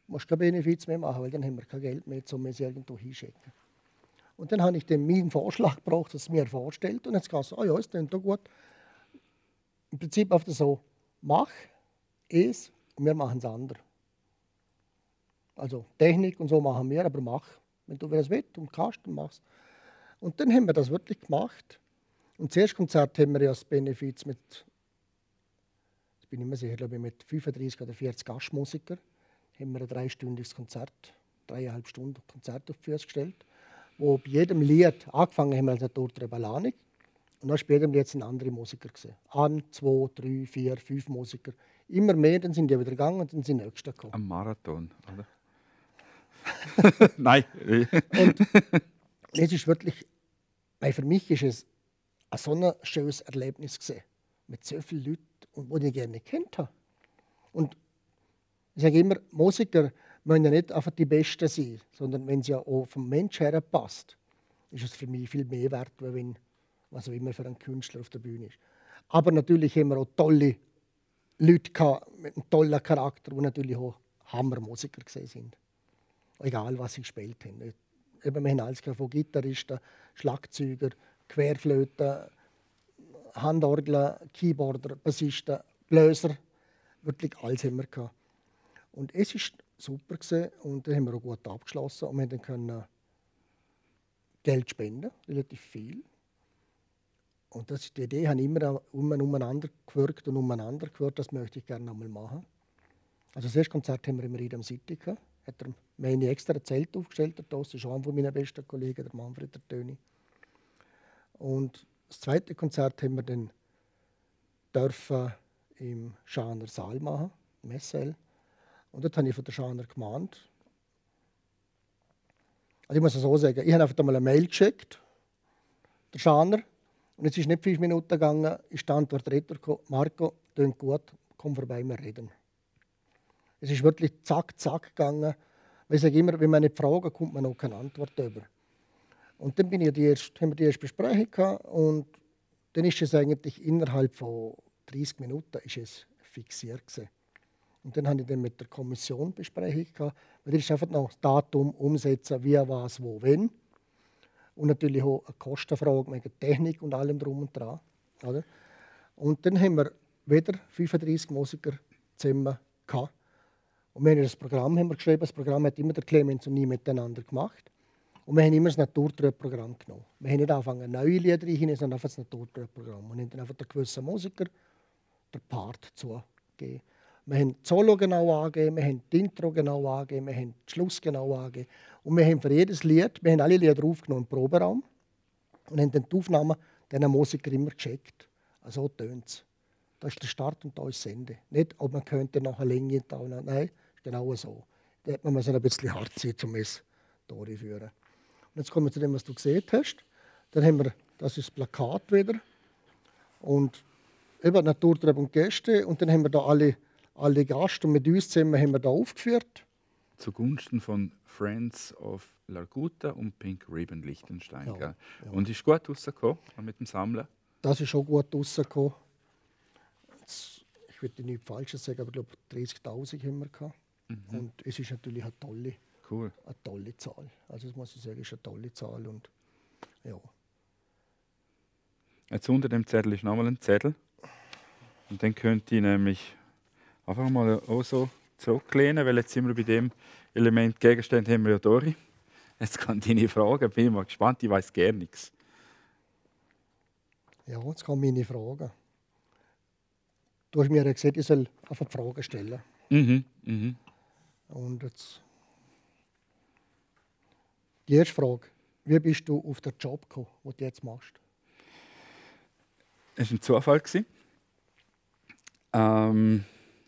musst du keine Benefiz mehr machen, weil dann haben wir kein Geld mehr, um es irgendwo hinschicken. Und dann habe ich dem meinen Vorschlag gebracht, dass es mir vorstellt. Und jetzt gesagt, ja, es klingt doch gut. Im Prinzip auf das so, mach es und wir machen es anders. Also Technik und so machen wir, aber mach. Wenn du das willst und kannst, dann mach's. Und dann haben wir das wirklich gemacht. Und das erste Konzert haben wir ja das Benefiz mit, ich bin nicht mehr sicher, glaube ich, mit 35 oder 40 Gastmusikern, haben wir ein 3-stündiges Konzert, 3,5 Stunden Konzert auf die Füße gestellt, wo bei jedem Lied, angefangen haben wir als Torte Balanik, Und dann später haben wir jetzt andere Musiker gesehen. 1, 2, 3, 4, 5 Musiker. Immer mehr, dann sind die wieder gegangen und dann sind die Nächsten gekommen. Am Marathon, oder? Nein. Und es ist wirklich, weil für mich ist es ein so ein schönes Erlebnis gewesen, mit so vielen Leuten, die ich gerne kennt habe. Und ich sage immer, Musiker müssen ja nicht einfach die Besten sein, sondern wenn sie ja auch vom Mensch her passt, ist es für mich viel mehr wert, als wenn was auch immer für einen Künstler auf der Bühne ist. Aber natürlich haben wir auch tolle Leute gehabt, mit einem tollen Charakter, die natürlich auch Hammermusiker gewesen sind. Egal, was sie gespielt haben. Eben, wir haben alles gehabt, von Gitarristen, Schlagzeuger, Querflöten, Handorgel, Keyboarder, Bassisten, Bläser. Wirklich alles haben wir gehabt. Und es war super gewesen, und dann haben wir auch gut abgeschlossen und wir haben dann können Geld spenden, relativ viel. Und die Idee habe ich immer umeinander gewirkt und umeinander gewirkt, das möchte ich gerne einmal machen. Also das erste Konzert haben wir im Riedam City gehabt. Wir haben extra ein Zelt aufgestellt, das ist einer meiner besten Kollegen, der Manfred der Töni. Und das zweite Konzert haben wir dann dürfen im Schaner Saal machen, im SL. Und dort habe ich von der Schaner gemahnt. Also ich muss es so sagen, ich habe einfach einmal eine Mail geschickt, der Schaner. Und es ist nicht 5 Minuten gegangen, ist die Antwort retour: Marco, klingt gut, komm vorbei, wir reden. Es ist wirklich zack, zack gegangen. Weil ich sage immer, wenn man nicht fragt, kommt man auch keine Antwort über. Und dann haben wir die erste Besprechung gehabt, und dann ist es eigentlich innerhalb von 30 Minuten ist es fixiert gewesen. Und dann habe ich dann mit der Kommission Besprechung gehabt, weil das ist einfach noch das Datum umsetzen, wie, was, wo, wenn. Und natürlich auch eine Kostenfrage mit der Technik und allem drum und dran. Oder? Und dann haben wir wieder 35 Musiker zusammen gehabt. Und wir haben das Programm geschrieben. Das Programm hat immer der Clemens und ich miteinander gemacht. Und wir haben immer das Naturtröp-Programm genommen. Wir haben nicht angefangen, neue Lieder rein, sondern einfach das Naturtröp-Programm. Und haben dann einfach den gewissen Musiker den Part zugegeben. Wir haben das Solo genau angegeben, wir haben das Intro genau angegeben, wir haben den Schluss genau angegeben. Und wir haben für jedes Lied, wir haben alle Lieder aufgenommen im Proberaum und haben dann die Aufnahmen diesen Musiker immer gecheckt. Also so tönt es. Da ist der Start und da ist das Ende. Nicht, ob man könnte nachher Länge da. Nein, ist genau so. Da hat man so ein bisschen hart sein, um es durchzuführen. Und jetzt kommen wir zu dem, was du gesehen hast. Dann haben wir, das ist das Plakat wieder. Und eben Naturtreb und Gäste. Und dann haben wir da alle Gäste, und mit uns zusammen haben wir da aufgeführt. Zugunsten von Friends of Larguta und Pink Ribbon Liechtenstein. Ja, Gell? ja. Und ist gut rausgekommen mit dem Sammeln? Das ist schon gut rausgekommen. Ich würde nichts Falsches sagen, aber ich glaube 30'000 haben wir gehabt. Und es ist natürlich eine tolle Zahl. Also das muss ich sagen, ist eine tolle Zahl. Und, ja. Jetzt unter dem Zettel ist nochmal ein Zettel. Und dann könnte ich nämlich einfach mal auch so zurücklehnen, weil jetzt sind wir bei dem Element Gegenstand haben wir ja durch. Jetzt kann deine Frage, bin ich mal gespannt, ich weiß gar nichts. Ja, jetzt kommen meine Fragen. Du hast mir ja gesagt, ich soll einfach Fragen stellen. Und jetzt die erste Frage: Wie bist du auf den Job gekommen, den du jetzt machst? Es war ein Zufall.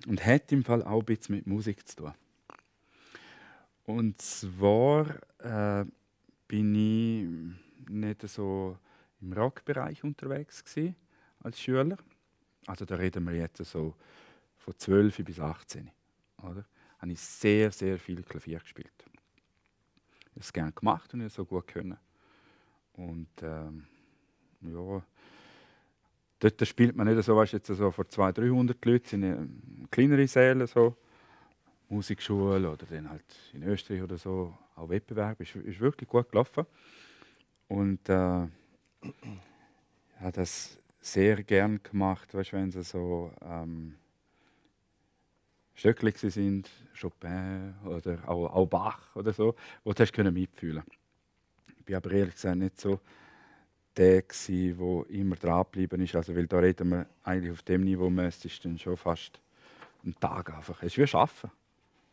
Und hat im Fall auch ein bisschen mit Musik zu tun. Und zwar bin ich nicht so im Rockbereich unterwegs gewesen, als Schüler. Also da reden wir jetzt so von 12 bis 18. Oder? Habe ich sehr, sehr viel Klavier gespielt. Ich habe es gerne gemacht und ich so gut können. Und ja, dort spielt man nicht so, weißt, jetzt so vor 200-300 Leuten in kleineren Sälen, so Musikschule oder dann halt in Österreich oder so, auch Wettbewerb, ist wirklich gut gelaufen. Und ich habe das sehr gern gemacht, weißt, wenn sie so Stöckli sind, Chopin oder auch Bach oder so, wo du mitfühlen konntest. Ich bin aber ehrlich gesagt nicht so der, der immer dranbleiben ist. Also, weil da reden wir eigentlich auf dem Niveau, müsstest du dann schon fast einen Tag einfach. Es ist wie Arbeiten.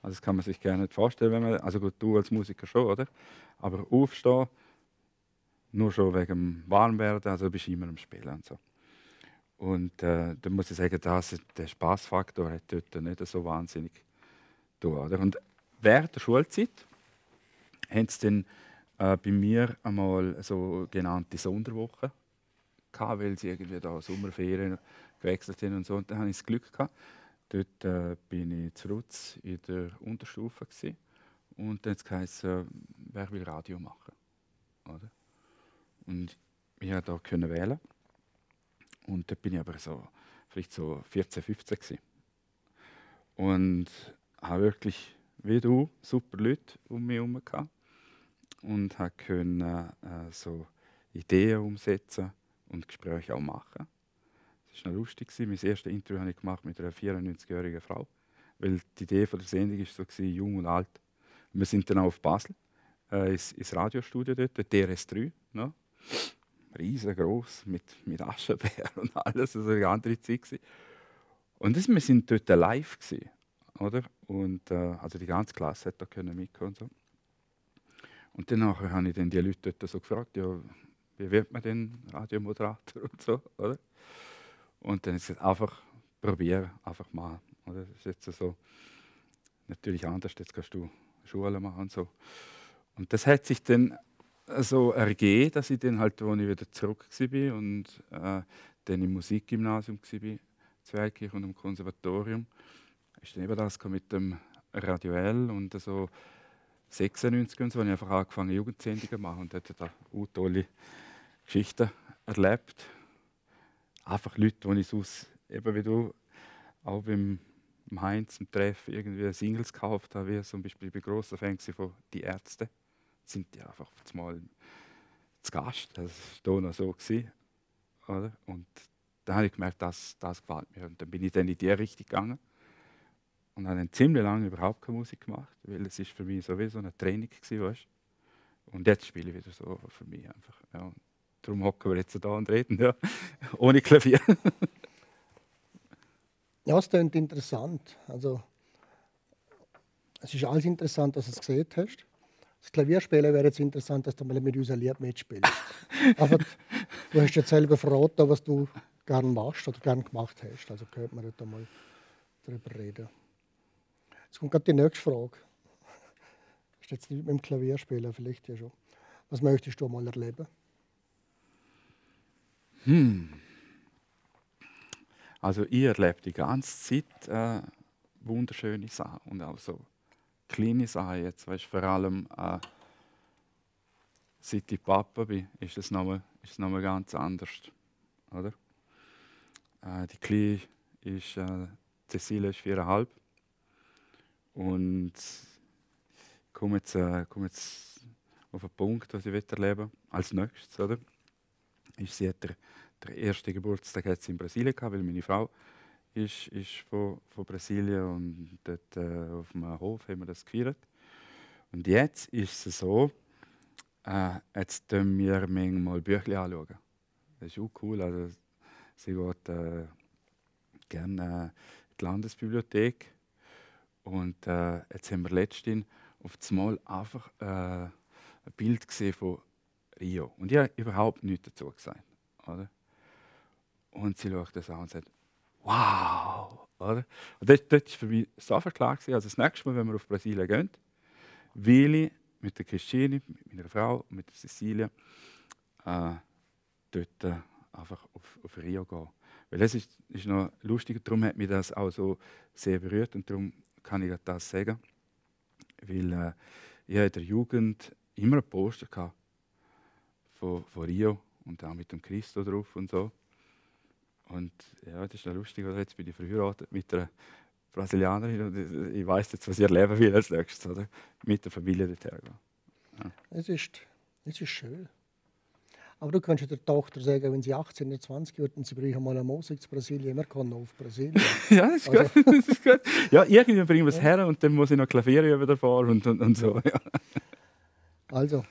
Also das kann man sich gerne nicht vorstellen, wenn man, also gut, du als Musiker schon, oder? Aber aufstehen, nur schon wegen dem Warmwerden, also bist du immer am Spielen und so. Und da muss ich sagen, der Spaßfaktor hat dort nicht so wahnsinnig da, oder? Und während der Schulzeit haben sie dann bei mir einmal so genannte Sonderwochen gehabt, weil sie irgendwie da Sommerferien gewechselt sind und so. Und dann hatte ich das Glück gehabt. Dort bin ich zu Rutz in der Unterstufe gewesen. Und dann heisst es, wer will Radio machen, oder? Und ich konnte da wählen. Und dort bin ich aber vielleicht so 14, 15 gewesen. Und habe wirklich, wie du, super Leute um mich herum gehabt. Und konnte so Ideen umsetzen und Gespräche auch machen. Das war noch lustig. Mein erstes Interview habe ich gemacht mit einer 94-jährigen Frau. Weil die Idee der Sendung war so, jung und alt. Und wir sind dann auch auf Basel, ins Radiostudio dort, der DRS3. Ne? Riesengroß, mit Aschenbär und alles. Also eine andere Zeit gewesen. Und wir sind dort live gewesen, oder? Und also die ganze Klasse hat da mitkommen und so. Und dann habe ich dann die Leute dort so gefragt, ja, wie wird man denn Radiomoderator und so, oder? Und dann ist es einfach probieren, einfach mal. Oder? Das ist jetzt so natürlich anders, jetzt kannst du Schule machen und so. Und das hat sich dann so ergeben, dass ich dann halt, als ich wieder zurück war und dann im Musikgymnasium war, Zweikirch und im Konservatorium, ist dann eben das mit dem Radio L und so 96 und so, habe ich einfach angefangen, Jugendsendungen zu machen und hatte da tolle Geschichten erlebt. Einfach Leute, die ich sonst, eben wie du, auch beim Heinz im Treffen irgendwie Singles gekauft habe, wie zum Beispiel bei grossen Fans von «Die Ärzte», sind die einfach mal zu Gast. Das war hier noch so. Oder? Und da habe ich gemerkt, das gefällt mir. Und dann bin ich dann in die Richtung gegangen und habe dann ziemlich lange überhaupt keine Musik gemacht, weil es ist für mich sowieso ein Training war, weißt? Und jetzt spiele ich wieder so für mich einfach. Ja. Und darum hocken wir jetzt da und reden, ja. Ohne Klavier. Ja, es klingt interessant. Also, es ist alles interessant, dass du es gesehen hast. Das Klavierspielen wäre jetzt interessant, dass du mal mit uns ein Lied mitspielst. Aber du hast jetzt selber verraten, was du gerne machst oder gerne gemacht hast. Also könnte man da mal darüber reden. Jetzt kommt gerade die nächste Frage. Das ist jetzt nicht mit dem Klavierspielen, vielleicht ja schon. Was möchtest du mal erleben? Also ich erlebe die ganze Zeit wunderschöne Sachen und auch so kleine Sachen jetzt, weißt, vor allem seit ich Papa bin, ist es nochmal ganz anders, oder? Die Kleine ist, Cecilia ist 4,5 und komme jetzt auf einen Punkt, was ich erleben will, als nächstes, oder? Sie hat der erste Geburtstag hat sie in Brasilien gehabt, weil meine Frau ist von Brasilien und dort auf dem Hof haben wir das gefeiert. Und jetzt ist es so, jetzt schauen wir manchmal Bücher anschauen. Das ist auch cool. Also, sie geht gerne in die Landesbibliothek. Und jetzt haben wir letztens auf das Mal einfach ein Bild gesehen von Rio. Und ich habe überhaupt nichts dazu gesagt. Oder? Und sie schaut das an und sagt, wow! Oder? Und das war für mich sofort klar. Also das nächste Mal, wenn wir auf Brasilien gehen, will ich mit der Christine, mit meiner Frau und mit der Cecilia dort einfach auf Rio gehen. Weil das ist noch lustig, darum hat mich das auch so sehr berührt und darum kann ich das sagen. Weil ich in der Jugend immer ein Poster hatte von Rio und auch mit dem Christo drauf und so. Und ja, das ist noch lustig, oder? Jetzt bin ich verheiratet mit einer Brasilianerin und ich weiß jetzt, was ich erleben will als nächstes, oder? Mit der Familie dorthin gehen. Ja. Es ist schön. Aber du kannst der Tochter sagen, wenn sie 18 oder 20 wird und sie brauchen mal eine Musik zu Brasilien, wir können auf Brasilien. Ja, das ist gut. Das ist gut. Ja, irgendwie bringen wir es her und dann muss ich noch Klavier üben davor und so. Ja. Also,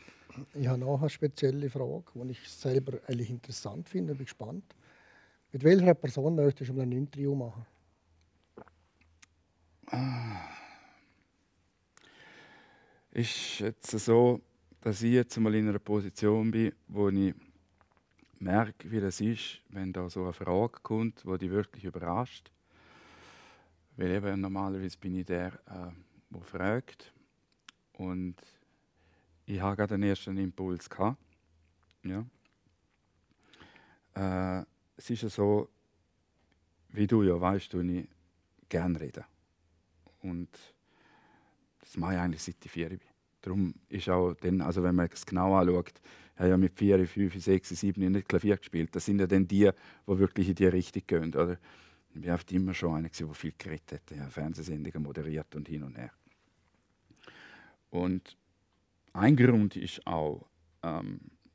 ich habe noch eine spezielle Frage, die ich selber eigentlich interessant finde. Ich bin gespannt. Mit welcher Person möchtest du ein Interview machen? Ist jetzt so, dass ich jetzt mal in einer Position bin, wo ich merke, wie das ist, wenn da so eine Frage kommt, die dich wirklich überrascht. Weil eben normalerweise bin ich der, der fragt. Und ich habe gerade den ersten Impuls gehabt. Ja. Es ist ja so, wie du ja weißt, ich gerne reden. Und das mache ich eigentlich seit ich 4 bin. Darum ist auch dann, also wenn man es genau anschaut, ich habe ja mit 4, 5, 6, 7 nicht Klavier gespielt. Das sind ja dann die wirklich in die Richtung gehen. Oder? Ich war immer schon einer, der viel geredet hat. Ich habe Fernsehsendungen moderiert und hin und her. Und ein Grund ist auch,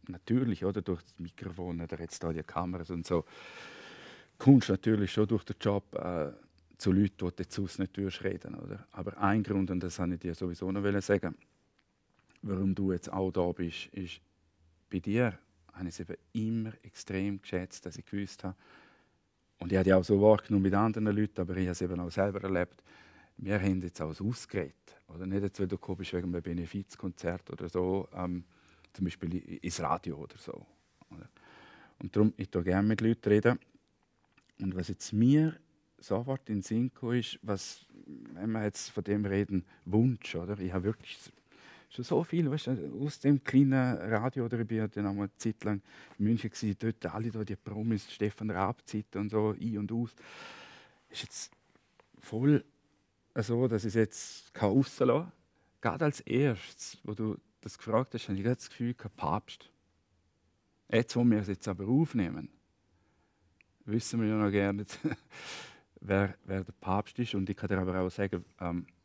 natürlich, oder, durch das Mikrofon oder jetzt da die Kameras und so, kommst du natürlich schon durch den Job zu Leuten, die du sonst nicht reden. Oder? Aber ein Grund, und das wollte ich dir sowieso noch sagen, warum du jetzt auch da bist, ist, bei dir habe ich es eben immer extrem geschätzt, dass ich gewusst habe, und ich habe es auch so wahrgenommen mit anderen Leuten, aber ich habe es eben auch selber erlebt, wir haben jetzt auch ausgeredet. Oder nicht jetzt, wenn du kommst wegen einem Benefizkonzert oder so, zum Beispiel ins Radio oder so. Oder? Und darum, ich rede gerne mit Leuten reden. Und was jetzt mir sofort in den Sinn kam, ist, was, wenn wir jetzt von dem reden, Wunsch. Oder? Ich habe wirklich schon so viel, weißt du, aus dem kleinen Radio, oder ich war dann einmal eine Zeit lang in München, dort alle da, die Promis, Stefan Raab-Zeiten und so, ein und aus. Ist jetzt voll so, dass ich es jetzt rauslassen kann. Gerade als erstes, wo du das gefragt hast, habe ich das Gefühl, kein Papst. Jetzt, wo wir es jetzt aber aufnehmen, wissen wir ja noch gerne nicht, wer der Papst ist. Und ich kann dir aber auch sagen,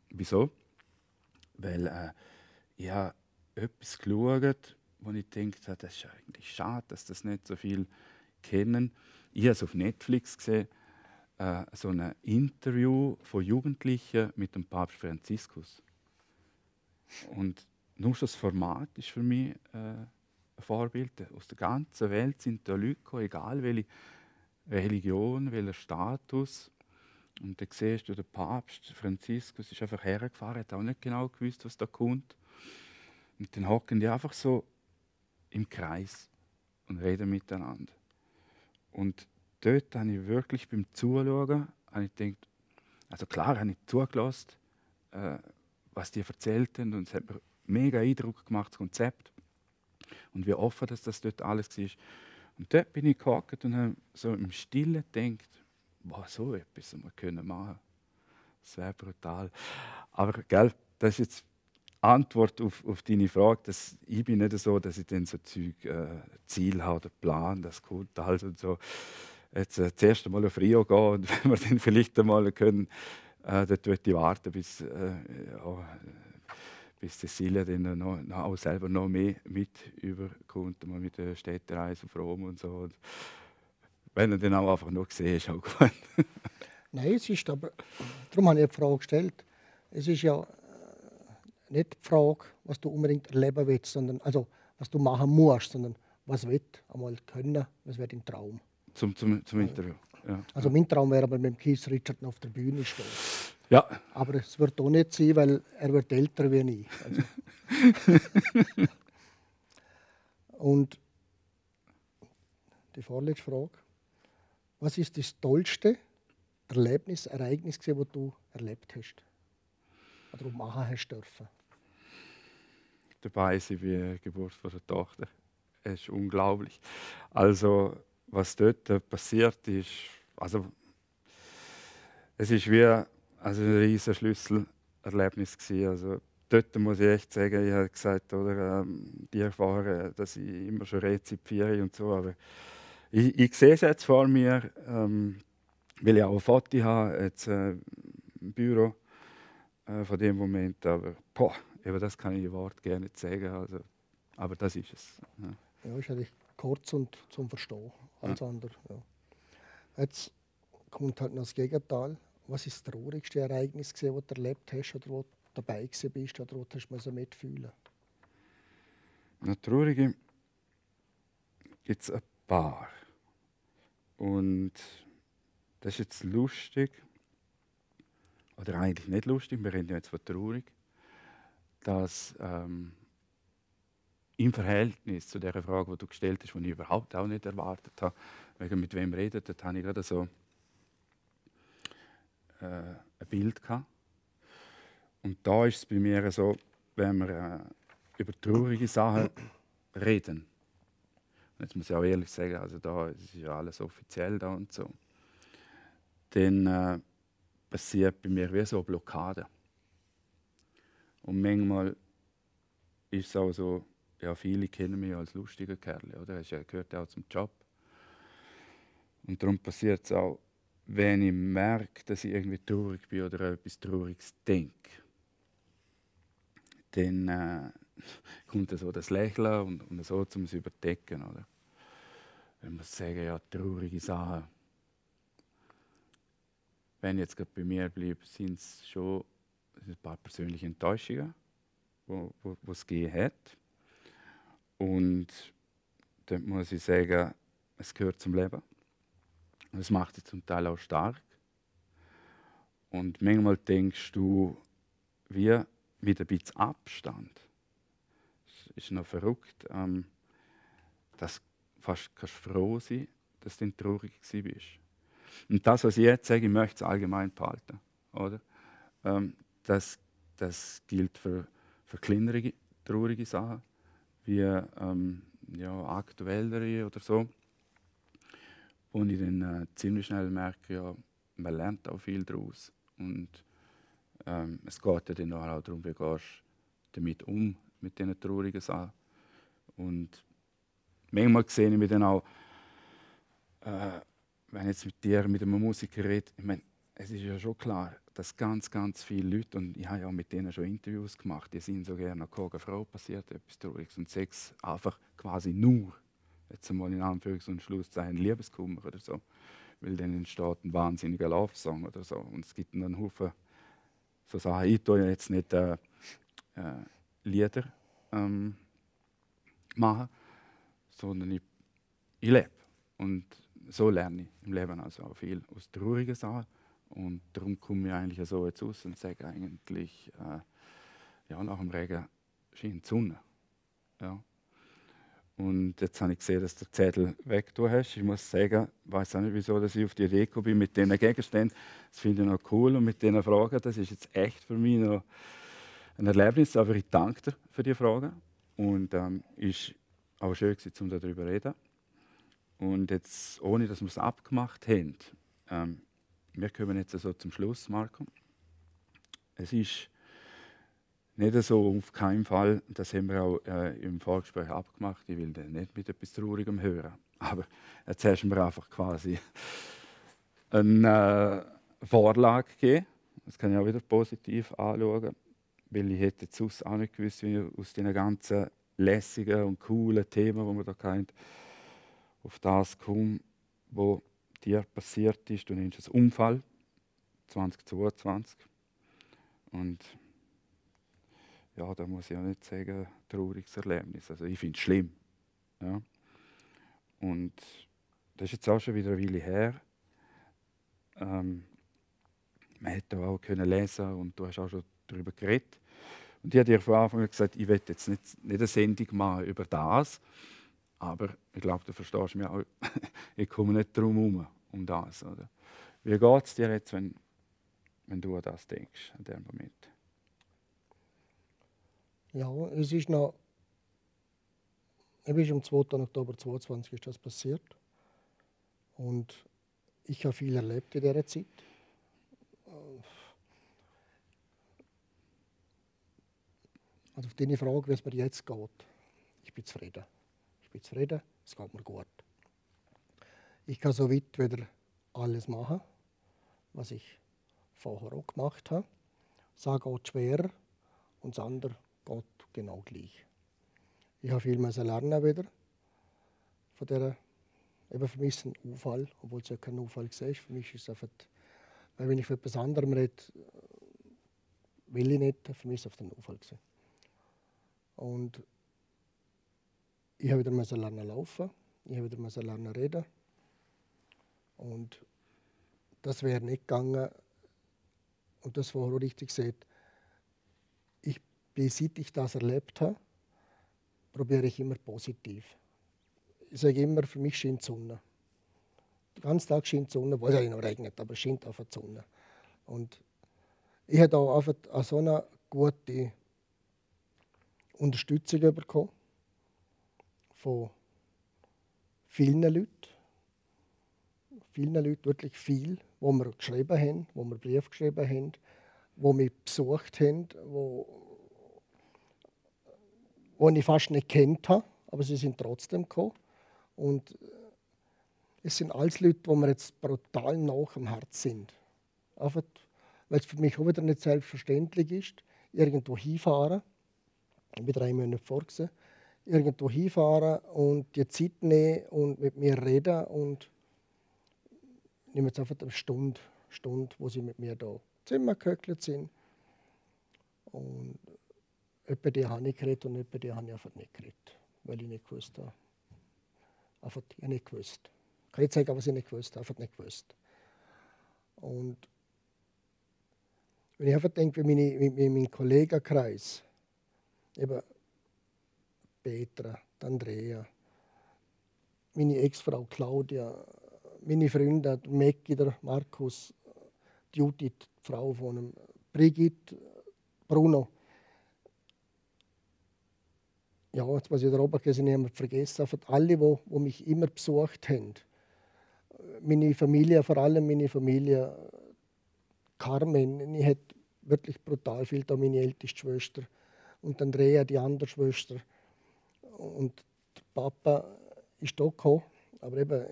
wieso. Weil ich habe etwas geschaut, wo ich dachte, das ist eigentlich schade, dass das nicht so viele kennen. Ich habe es auf Netflix gesehen, so ein Interview von Jugendlichen mit dem Papst Franziskus. Und nur das Format ist für mich ein Vorbild. Aus der ganzen Welt sind da Leute gekommen, egal welche Religion, welcher Status. Und dann siehst du, der Papst Franziskus ist einfach hergefahren, hat auch nicht genau gewusst, was da kommt. Und dann hocken die einfach so im Kreis und reden miteinander. Und dort habe ich wirklich beim Zuschauen gedacht, also klar habe ich zugelassen, was die erzählt haben, und es hat mir mega Eindruck gemacht, das Konzept. Und wie offen das dort alles war. Und dort bin ich gehockt und habe so im Stillen gedacht, was so etwas wir können machen. Das wäre brutal. Aber gell, das ist jetzt Antwort auf deine Frage. Ich bin nicht so, dass ich dann so Ziel habe oder Plan, das kommt halt und so. Jetzt das erste Mal auf Rio gehen und wenn wir dann vielleicht einmal können, dort würde ich warten, bis Cecilia dann auch selber noch mehr mit überkommt, mal mit der Städtereise auf Rom und so. Und wenn er dann auch einfach noch gesehen ist, auch gut. Nein, es ist aber, darum habe ich die Frage gestellt. Es ist ja nicht die Frage, was du unbedingt erleben willst, sondern also was du machen musst, sondern was wird einmal können, was wird dein Traum. Zum Interview. Ja. Also mein Traum wäre aber mit dem Keith Richards auf der Bühne stehen. Ja. Aber es wird auch nicht sein, weil er wird älter wie ich. Also. Und die vorletzte Frage. Was ist das tollste Ereignis, das du erlebt hast? Oder machen hast dürfen? Dabei sein wie die Geburt von der Tochter. Es ist unglaublich. Also, was dort passiert ist, also, es ist wie ein riesiges Schlüsselerlebnis gewesen. Also, dort muss ich echt sagen, ich habe gesagt, oder, die erfahren, dass ich immer schon rezipiere und so, aber ich sehe es jetzt vor mir, weil ich auch ein Foto habe, jetzt im Büro von dem Moment, aber eben das kann ich in Wort gerne nicht sagen, also, aber das ist es. Ja, ist eigentlich kurz und zum Verstehen, alles andere. Ja. Jetzt kommt halt noch das Gegenteil. Was ist das traurigste Ereignis, das du erlebt hast oder wo du dabei bist oder wo du mitfühlen? Traurige gibt es ein paar. Und das ist jetzt lustig, oder eigentlich nicht lustig, wir reden ja jetzt von traurig, dass im Verhältnis zu der Frage, die du gestellt hast, die ich überhaupt auch nicht erwartet habe, wegen mit wem redet, da habe ich gerade so ein Bild gehabt. Und da ist es bei mir so, wenn wir über traurige Sachen reden, und jetzt muss ich auch ehrlich sagen, also da ist ja alles offiziell da und so, dann passiert bei mir wie so eine Blockade. Und manchmal ist es auch so, ja, viele kennen mich als lustiger Kerl, oder? Das gehört ja auch zum Job. Und darum passiert es auch, wenn ich merke, dass ich irgendwie traurig bin oder an etwas Trauriges denke, dann kommt so das Lächeln und so, um es überdecken, oder? Wenn man sagen, ja, traurige Sachen. Wenn ich jetzt gerade bei mir bleibe, sind es schon ein paar persönliche Enttäuschungen, wo es gegeben hat. Und dann muss ich sagen, es gehört zum Leben. Das macht sie zum Teil auch stark. Und manchmal denkst du, wie mit ein bisschen Abstand. Es ist noch verrückt, dass fast kannst froh sein, dass du traurig bist. Und das, was ich jetzt sage, ich möchte es allgemein behalten. Oder? Das gilt für kleinere, traurige Sachen, wie aktuellere oder so. Und ich dann ziemlich schnell merke, ja, man lernt auch viel daraus. Und es geht ja dann auch darum, wie gehst du damit um, mit diesen traurigen Sachen. Und manchmal sehe ich mich dann auch, wenn ich jetzt mit dir, mit einem Musiker rede, ich meine, es ist ja schon klar, dass ganz, ganz viele Leute, und ich habe ja auch mit denen schon Interviews gemacht, die sind so gerne nach Frau passiert etwas Trauriges und Sex einfach quasi nur, jetzt einmal in Anführungs- und Schlusszeichen, Liebeskummer oder so, weil dann entsteht ein wahnsinniger Love-Song oder so und es gibt einen Haufen so Sachen. Ich tue ja jetzt nicht Lieder machen, sondern ich lebe. Und so lerne ich im Leben also auch viel aus traurigen Sachen. Und darum komme ich eigentlich so jetzt aus und sage eigentlich, nach dem Regen scheint die Sonne. Ja. Und jetzt habe ich gesehen, dass du den Zettel weggetan hast. Ich muss sagen, ich weiß auch nicht, wieso dass ich auf die Idee gekommen bin mit diesen Gegenständen. Das finde ich noch cool. Und mit diesen Fragen, das ist jetzt echt für mich noch ein Erlebnis. Aber ich danke dir für die Fragen. Und es war auch schön, um darüber zu reden. Und jetzt, ohne dass wir es abgemacht haben, wir kommen jetzt also zum Schluss, Marco. Es ist nicht so, auf keinen Fall, das haben wir auch im Vorgespräch abgemacht, ich will nicht mit etwas Traurigem hören. Aber jetzt hast du mir einfach quasi eine Vorlage gegeben. Das kann ich auch wieder positiv anschauen, weil ich hätte jetzt sonst auch nicht gewusst, wie ich aus diesen ganzen lässigen und coolen Themen, die wir da hatten, auf das komme, was dir passiert ist. Du nennst es Unfall 2022. Und ja, da muss ich auch nicht sagen, trauriges Erlebnis. Also ich finde es schlimm. Ja. Und das ist jetzt auch schon wieder eine Weile her. Man hätte auch können lesen und du hast auch schon darüber geredet. Und ich habe dir von Anfang an gesagt, ich will jetzt nicht eine Sendung machen über das, aber ich glaube, du verstehst mich auch, ich komme nicht drum herum, um das. Oder? Wie geht es dir jetzt, wenn du an das denkst, an dem Moment? Ja, es ist noch. Am 2. Oktober 2022 ist das passiert. Und ich habe viel erlebt in dieser Zeit. Also auf deine Frage, wie es mir jetzt geht, ich bin zufrieden. Ich bin zufrieden, es geht mir gut. Ich kann so weit wieder alles machen, was ich vorher auch gemacht habe. Das geht schwerer und das andere geht genau gleich. Ich habe viel lernen wieder von dieser, eben für mich ist es ein Unfall, obwohl es ja kein Unfall war. Für mich ist es einfach, weil wenn ich von etwas anderem rede, will ich nicht, für mich ist es ein Unfall gewesen. Und ich habe wieder lernen laufen, ich habe wieder lernen reden. Und das wäre nicht gegangen. Und das war richtig gesagt. Seit ich das erlebt habe, probiere ich immer positiv. Ich sage immer, für mich scheint die Sonne. Den ganzen Tag scheint die Sonne, weil es ja noch regnet, aber es scheint einfach die Sonne. Und ich habe da einfach so eine gute Unterstützung bekommen von vielen Leuten, wirklich viel, wo wir geschrieben haben, wo wir Briefe geschrieben haben, wo mich besucht haben, wo ich fast nicht kennt habe, aber sie sind trotzdem gekommen. Und es sind alles Leute, die mir jetzt brutal nach am Herz sind. Einfach, weil es für mich auch wieder nicht selbstverständlich ist, irgendwo hinfahren. Ich bin 3 Monate vorgesehen. Irgendwo hinfahren und die Zeit nehmen und mit mir reden. Und ich nehme jetzt einfach eine Stunde, wo sie mit mir da im Zimmer gehöckelt sind. Und etwa die habe ich geredet und etwa die habe ich einfach nicht geredet, weil ich nicht gewusst habe. Einfach ich nicht gewusst. Ich kann nicht sagen, was ich nicht gewusst habe, einfach nicht gewusst. Und wenn ich einfach denke, wie mein Kollegenkreis, eben Petra, Andrea, meine Ex-Frau Claudia, meine Freunde, der Mecki, der Markus, die Judith, die Frau von ihm, Brigitte, Bruno. Ja, jetzt muss ich da oben gehen, niemand vergessen. Einfach alle, die mich immer besucht haben. Meine Familie, vor allem meine Familie, Carmen, ich hatte wirklich brutal viel da, meine älteste Schwester. Und Andrea, die andere Schwester. Und der Papa ist da gekommen, aber eben,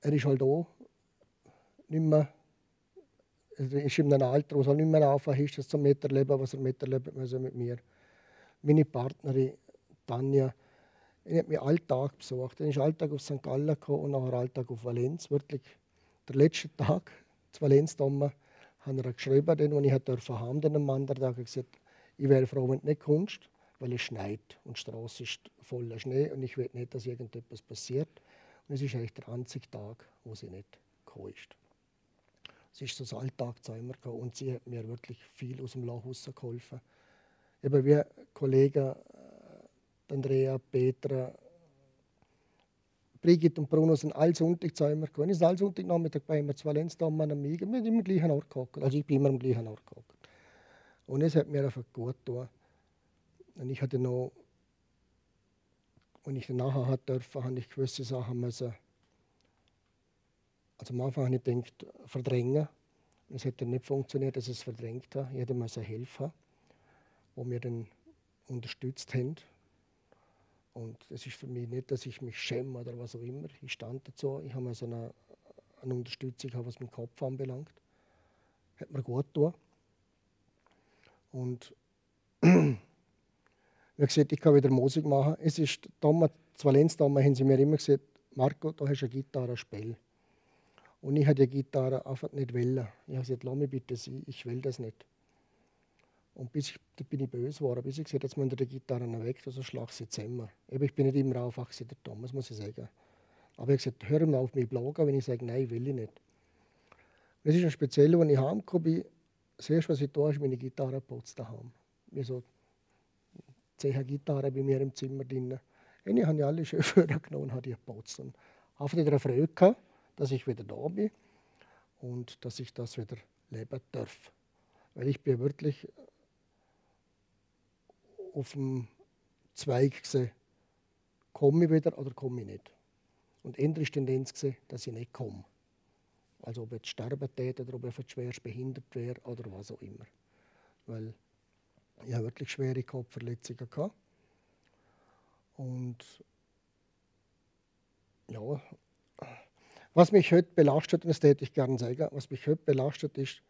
er ist halt auch nicht mehr, er ist in einem Alter, wo es halt nicht mehr einfach ist, das zum Miterleben, was er miterleben muss mit mir. Meine Partnerin Tanja, ich habe mich Alltag besucht. Ich bin Alltag auf St. Gallen gekommen und nachher Alltag auf Valenz. Wirklich der letzte Tag, zu Valenz, haben wir geschrieben, den ich haben den Mann der Tag gesagt, ich wäre froh, wenn du nicht kommst, weil es schneit und die Straße ist voller Schnee und ich will nicht, dass irgendetwas passiert. Und es ist eigentlich der einzige Tag, wo sie nicht gekommen ist. Es ist so das Alltag zu immer gekommen und sie hat mir wirklich viel aus dem Loch rausgeholfen. Eben wie Kollegen Andrea, Petra, Brigitte und Bruno sind alle Sonntag zu immer gekommen. Ich bin alle Sonntagnachmittag bei mir zu Valenz da am Amiga. Wir sind immer am gleichen Ort gehockt. Also ich bin immer am gleichen Ort gehockt. Und es hat mir einfach gut getan. Und ich hatte noch, als ich dann nachher hatte dürfen, habe ich gewisse Sachen müssen. Also am Anfang habe ich gedacht, verdrängen. Es hätte nicht funktioniert, dass ich es verdrängt habe. Ich hätte müssen helfen, die mir dann unterstützt haben. Und es ist für mich nicht, dass ich mich schäme oder was auch immer. Ich stand dazu. Ich habe also eine Unterstützung, was meinen Kopf anbelangt. Hat mir gut getan. Und wie gesagt, ich kann wieder Musik machen. Es ist damals, zu Valenz damals haben sie mir immer gesagt, Marco, du hast eine Gitarre, spiel. Und ich habe die Gitarre einfach nicht wollen. Ich habe gesagt, lass mich bitte sein, ich will das nicht. Und da bin ich böse geworden, bis ich gesagt habe, jetzt müssen die Gitarren weg, also schlag sie zusammen. Aber ich bin nicht immer einfach der Thomas, muss ich sagen. Aber ich habe gesagt, hör mal auf mich bloggen, wenn ich sage, nein, will ich nicht. Und das ist ein Spezielles, als ich heimgekommen bin, das erste, was ich tue, ist meine Gitarre putzt daheim. Mir so 10 Gitarren bei mir im Zimmer drin. Und ich habe die alle schön vorgenommen und habe die geputzt. Und habe wieder eine Freude gehabt, dass ich wieder da bin und dass ich das wieder leben darf. Weil ich bin wirklich auf dem Zweig gesehen, komme ich wieder oder komme ich nicht. Und endlich war die Tendenz gesehen, dass ich nicht komme. Also ob ich jetzt sterben täte oder ob ich schwerst behindert wäre oder was auch immer. Weil ich habe wirklich schwere Kopfverletzungen gehabt. Und ja, was mich heute belastet, und das täte ich gerne sagen, was mich heute belastet ist,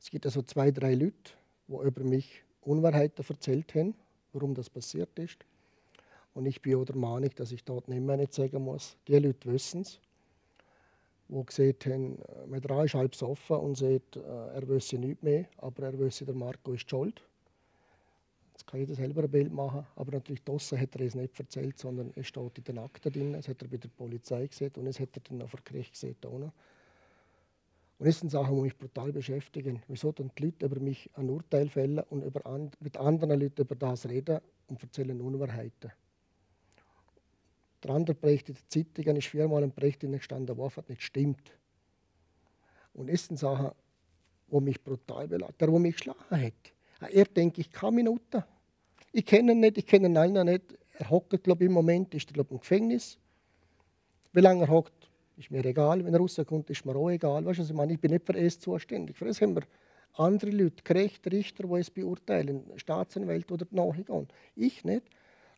es gibt also 2, 3 Leute, die über mich Unwahrheiten erzählt haben, warum das passiert ist. Und ich bin auch der Meinung, dass ich dort nicht mehr nicht sagen muss. Die Leute wissen es, die gesagt haben, Medra ist halb offen und sagt, er wüsste nichts mehr, aber er wüsste, der Marco ist schuld. Jetzt kann jeder selber ein Bild machen, aber natürlich draussen hat er es nicht erzählt, sondern es steht in den Akten drin, es hat er bei der Polizei gesehen und es hat er dann auch vor Gericht gesehen. Und das sind Sachen, die mich brutal beschäftigen. Wieso dann die Leute über mich ein Urteil fällen und mit anderen Leuten über das reden, und erzählen Unwahrheiten. Der andere Bericht in der Zeitung, ist 4-mal ein Bericht gestanden, der einfach nicht stimmt. Und es sind Sachen, die mich brutal belastet. Der mich geschlagen hat. Er denkt, ich kann Minuten. Ich kenne ihn nicht, ich kenne ihn allen nicht. Er hockt, glaube ich, im Moment, ist er, glaube ich, im Gefängnis. Wie lange er hockt, ist mir egal. Wenn er rauskommt, ist mir auch egal. Weißt du, was ich meine? Ich bin nicht für es zuständig. Für es haben wir andere Leute, Gerichte, Richter, die es beurteilen, Staatsanwälte oder nachgehen. Ich nicht.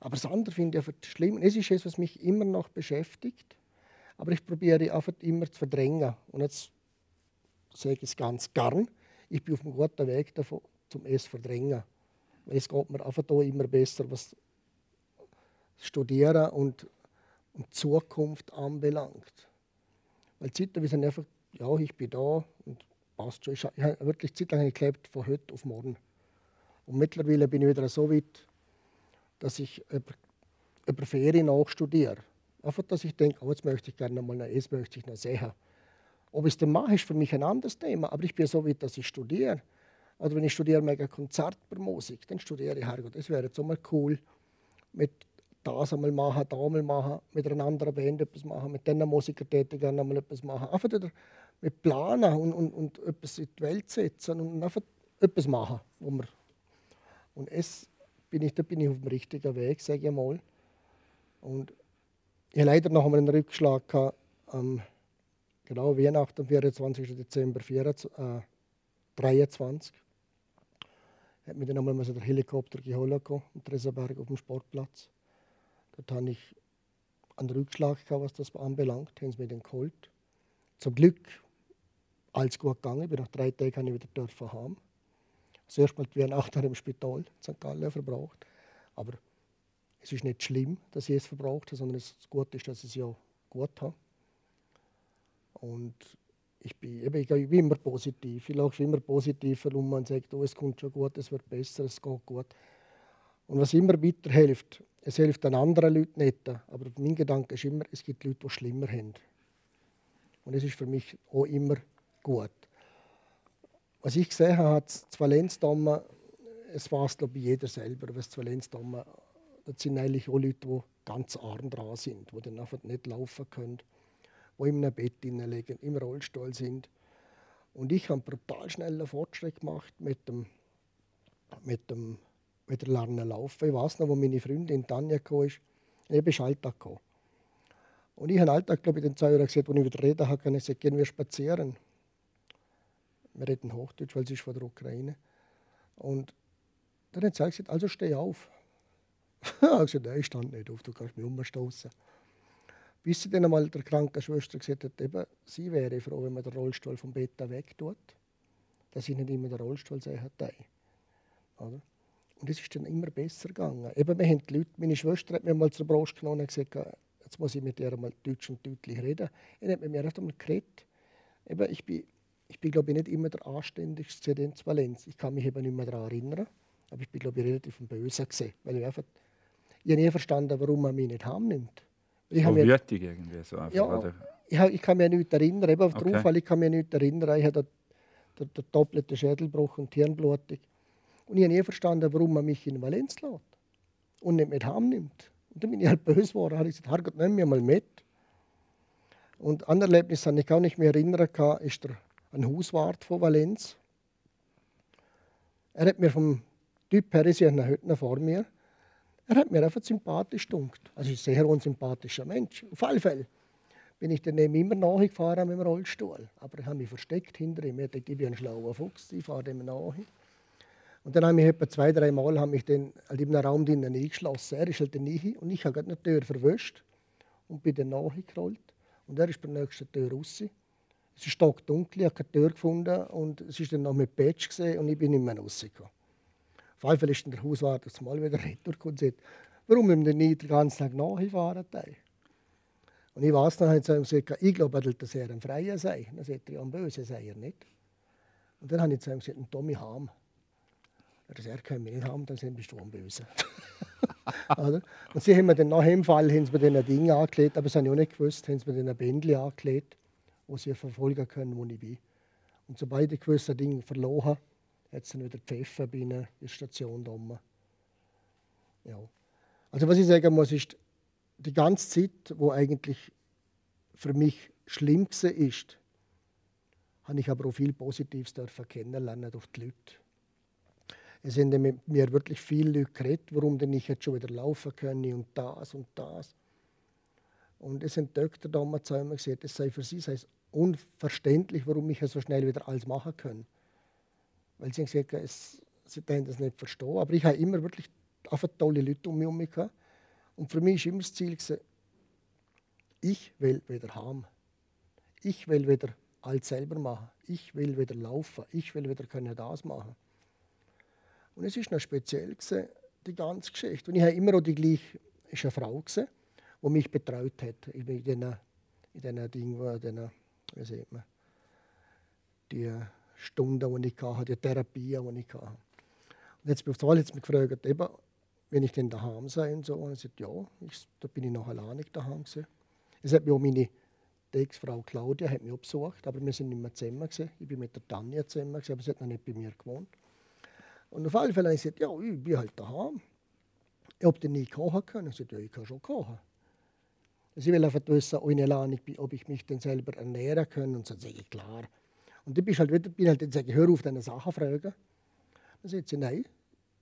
Aber das andere finde ich einfach schlimm. Es ist etwas, was mich immer noch beschäftigt. Aber ich probiere einfach immer zu verdrängen. Und jetzt sage ich es ganz gern. Ich bin auf einem guten Weg davon, zum es verdrängen. Es geht mir einfach da immer besser, was Studieren und Zukunft anbelangt. Weil zeitweise sind einfach, ja, ich bin da und passt schon. Ich habe wirklich zeitlang gelebt, von heute auf morgen. Und mittlerweile bin ich wieder so weit, dass ich über Ferien nachstudiere. Einfach, dass ich denke, oh, jetzt möchte ich gerne mal es möchte ich noch sehen. Ob ich es dann mache, ist für mich ein anderes Thema. Aber ich bin so weit, dass ich studiere. Oder wenn ich studiere, mache ich ein Konzert per Musik, dann studiere ich Herrgott. Das wäre jetzt auch mal cool, mit das einmal machen, da einmal machen, mit einer anderen Band etwas machen, mit diesen Musikertätigern einmal etwas machen. Einfach wieder mit planen und etwas in die Welt setzen und einfach etwas machen. Und da bin ich auf dem richtigen Weg, sage ich mal. Und ich hatte leider noch einmal einen Rückschlag gehabt, genau Weihnachten, am 24. Dezember 2023. Ich habe mir dann einmal den Helikopter geholt in Tresenberg auf dem Sportplatz. Dort hatte ich einen Rückschlag gehabt, was das anbelangt. Haben sie mir den geholt. Zum Glück alles gut gegangen. Ich bin nach 3 Tagen wieder dürfen haben. Zuerst mal die Weihnachten im Spital in St. Gallen verbraucht. Aber es ist nicht schlimm, dass ich es verbraucht habe, sondern das Gute ist, dass ich es ja gut habe. Und ich bin immer positiv. Ich laufe immer positiv herum und sage, oh, es kommt schon gut, es wird besser, es geht gut. Und was immer weiterhilft, es hilft den anderen Leuten nicht. Aber mein Gedanke ist immer, es gibt Leute, die es schlimmer haben. Und es ist für mich auch immer gut. Was ich gesehen habe, das Valenzdammen, es weiß, glaube ich, jeder selber, was das Valenzdammen, das sind eigentlich auch Leute, die ganz arm dran sind, die dann einfach nicht laufen können, die in einem Bett liegen, im Rollstuhl sind. Und ich habe brutal schnellen Fortschritt gemacht mit dem Lernen laufen. Ich weiß noch, wo meine Freundin Tanja kam, ich bin Alltag gekommen. Und ich habe Alltag, glaube ich, den 2 Jahren gesagt, als ich wieder reden habe, ich gesagt, gehen wir spazieren. Wir reden Hochdeutsch, weil sie ist von der Ukraine. Und dann hat sie gesagt, also steh auf. Ich habe gesagt, nein, ich stand nicht auf, du kannst mich umstoßen. Bis sie dann einmal der Krankenschwester gesagt hat, eben, sie wäre froh, wenn man den Rollstuhl vom Bett wegtut, dass sie nicht immer den Rollstuhl sehen hat. Und es ist dann immer besser gegangen. Eben, wir haben die Leute, meine Schwester hat mir mal zur Brust genommen und gesagt, jetzt muss ich mit ihr mal deutsch und deutlich reden. Er hat mit mir erst einmal geredet. Eben, ich bin, glaube ich, nicht immer der anständigste in Valenz. Ich kann mich eben nicht mehr daran erinnern. Aber ich bin, glaube ich, relativ böse gesehen. Weil ich habe nie verstanden, warum man mich nicht heimnimmt. So wütig irgendwie so einfach, ja, oder? Ich kann mich nicht erinnern. Eben auf den Okay. Unfall, ich kann mich nicht erinnern. Ich hatte den doppelten Schädelbruch und Hirnblutung. Und ich habe nie verstanden, warum man mich in Valenz lässt und nicht mit heimnimmt. Und dann bin ich halt böse geworden. Da habe ich gesagt, Herrgott, nimm mich mal mit. Und ein Erlebnis, an das ich auch nicht mehr erinnern kann, ist ein Hauswart von Valenz. Er hat mir vom Typ her, ich sehe heute noch vor mir, er hat mir einfach sympathisch gedunkt. Also ich bin ein sehr unsympathischer Mensch. Auf alle Fälle bin ich daneben immer nachgefahren mit dem Rollstuhl. Aber ich habe mich versteckt hinter ihm. Ich dachte, ich bin ein schlauer Fuchs, ich fahre dem nach. Und dann habe ich etwa 2-3 Mal in einem Raum drinnen eingeschlossen. Er ist halt dann rein und ich habe gerade eine Tür verwischt und bin dann nachgerollt. Und er ist bei der nächsten Tür raus. Es ist stockdunkel, ich habe keine Tür gefunden und es ist dann noch mit Patch gesehen und ich bin nicht mehr rausgekommen. Auf jeden Fall ist dann der Hauswart das Mal wieder retourgekommen und sagt, warum wir nicht den ganzen Tag nachfahren? Und ich weiß noch, ich gesagt, ich glaube, dass er ein Freier sei. Dann sagt er, ja, ein Böser sei er nicht. Und dann habe ich zu ihm gesagt, Tommy Ham. Er kann mich nicht haben, dann bist du ein Böser. Und sie haben mir dann nach dem Fall haben sie mir ein Ding angelegt, aber das habe ich auch nicht gewusst, haben sie mir dann ein Bändchen angelegt, wo sie verfolgen können, wo ich bin. Und sobald ich gewisse Dinge verloren habe, hat es dann wieder Pfeffer bei der Station da oben. Ja. Also was ich sagen muss, ist, die ganze Zeit, wo eigentlich für mich schlimm war, ist, habe ich aber auch viel Positives kennenlernen durch die Leute. Es sind mit mir wirklich viele Leute geredet, warum denn ich jetzt schon wieder laufen kann und das und das. Und es sind Doktor damals zu mir gesagt, es sei für sie sei es unverständlich, warum ich so schnell wieder alles machen kann. Weil sie haben gesagt, sie können das nicht verstehen. Aber ich habe immer wirklich einfach tolle Leute um mich gehabt. Und für mich war immer das Ziel, ich will wieder haben. Ich will wieder alles selber machen. Ich will wieder laufen. Ich will wieder können das machen. Und es ist noch speziell die ganze Geschichte. Und ich habe immer auch die gleiche, ist eine Frau gewesen, die mich betreut hat in diesen Dingen, wie sieht man, die Stunden, die ich hatte, die Therapien, die ich hatte. Und jetzt hat mich gefragt, eben, wenn ich denn daheim sei und so. Und ich sagte, ja, da bin ich noch alleine daheim gewesen. Es hat mich auch meine Ex-Frau Claudia hat mich auch besucht, aber wir sind nicht mehr zusammen gewesen. Ich bin mit der Tanja zusammen gewesen, aber sie hat noch nicht bei mir gewohnt. Und auf alle Fälle habe ich gesagt, ja, ich bin halt daheim. Ich habe dann nie kochen können. Ich sagte, ja, ich kann schon kochen. Also ich will einfach wissen, ob ich mich dann selber ernähren kann. Und so sage ich, klar. Und dann bin halt dann sage ich, hör auf, deine Sachen fragen. Dann sagt sie, nein,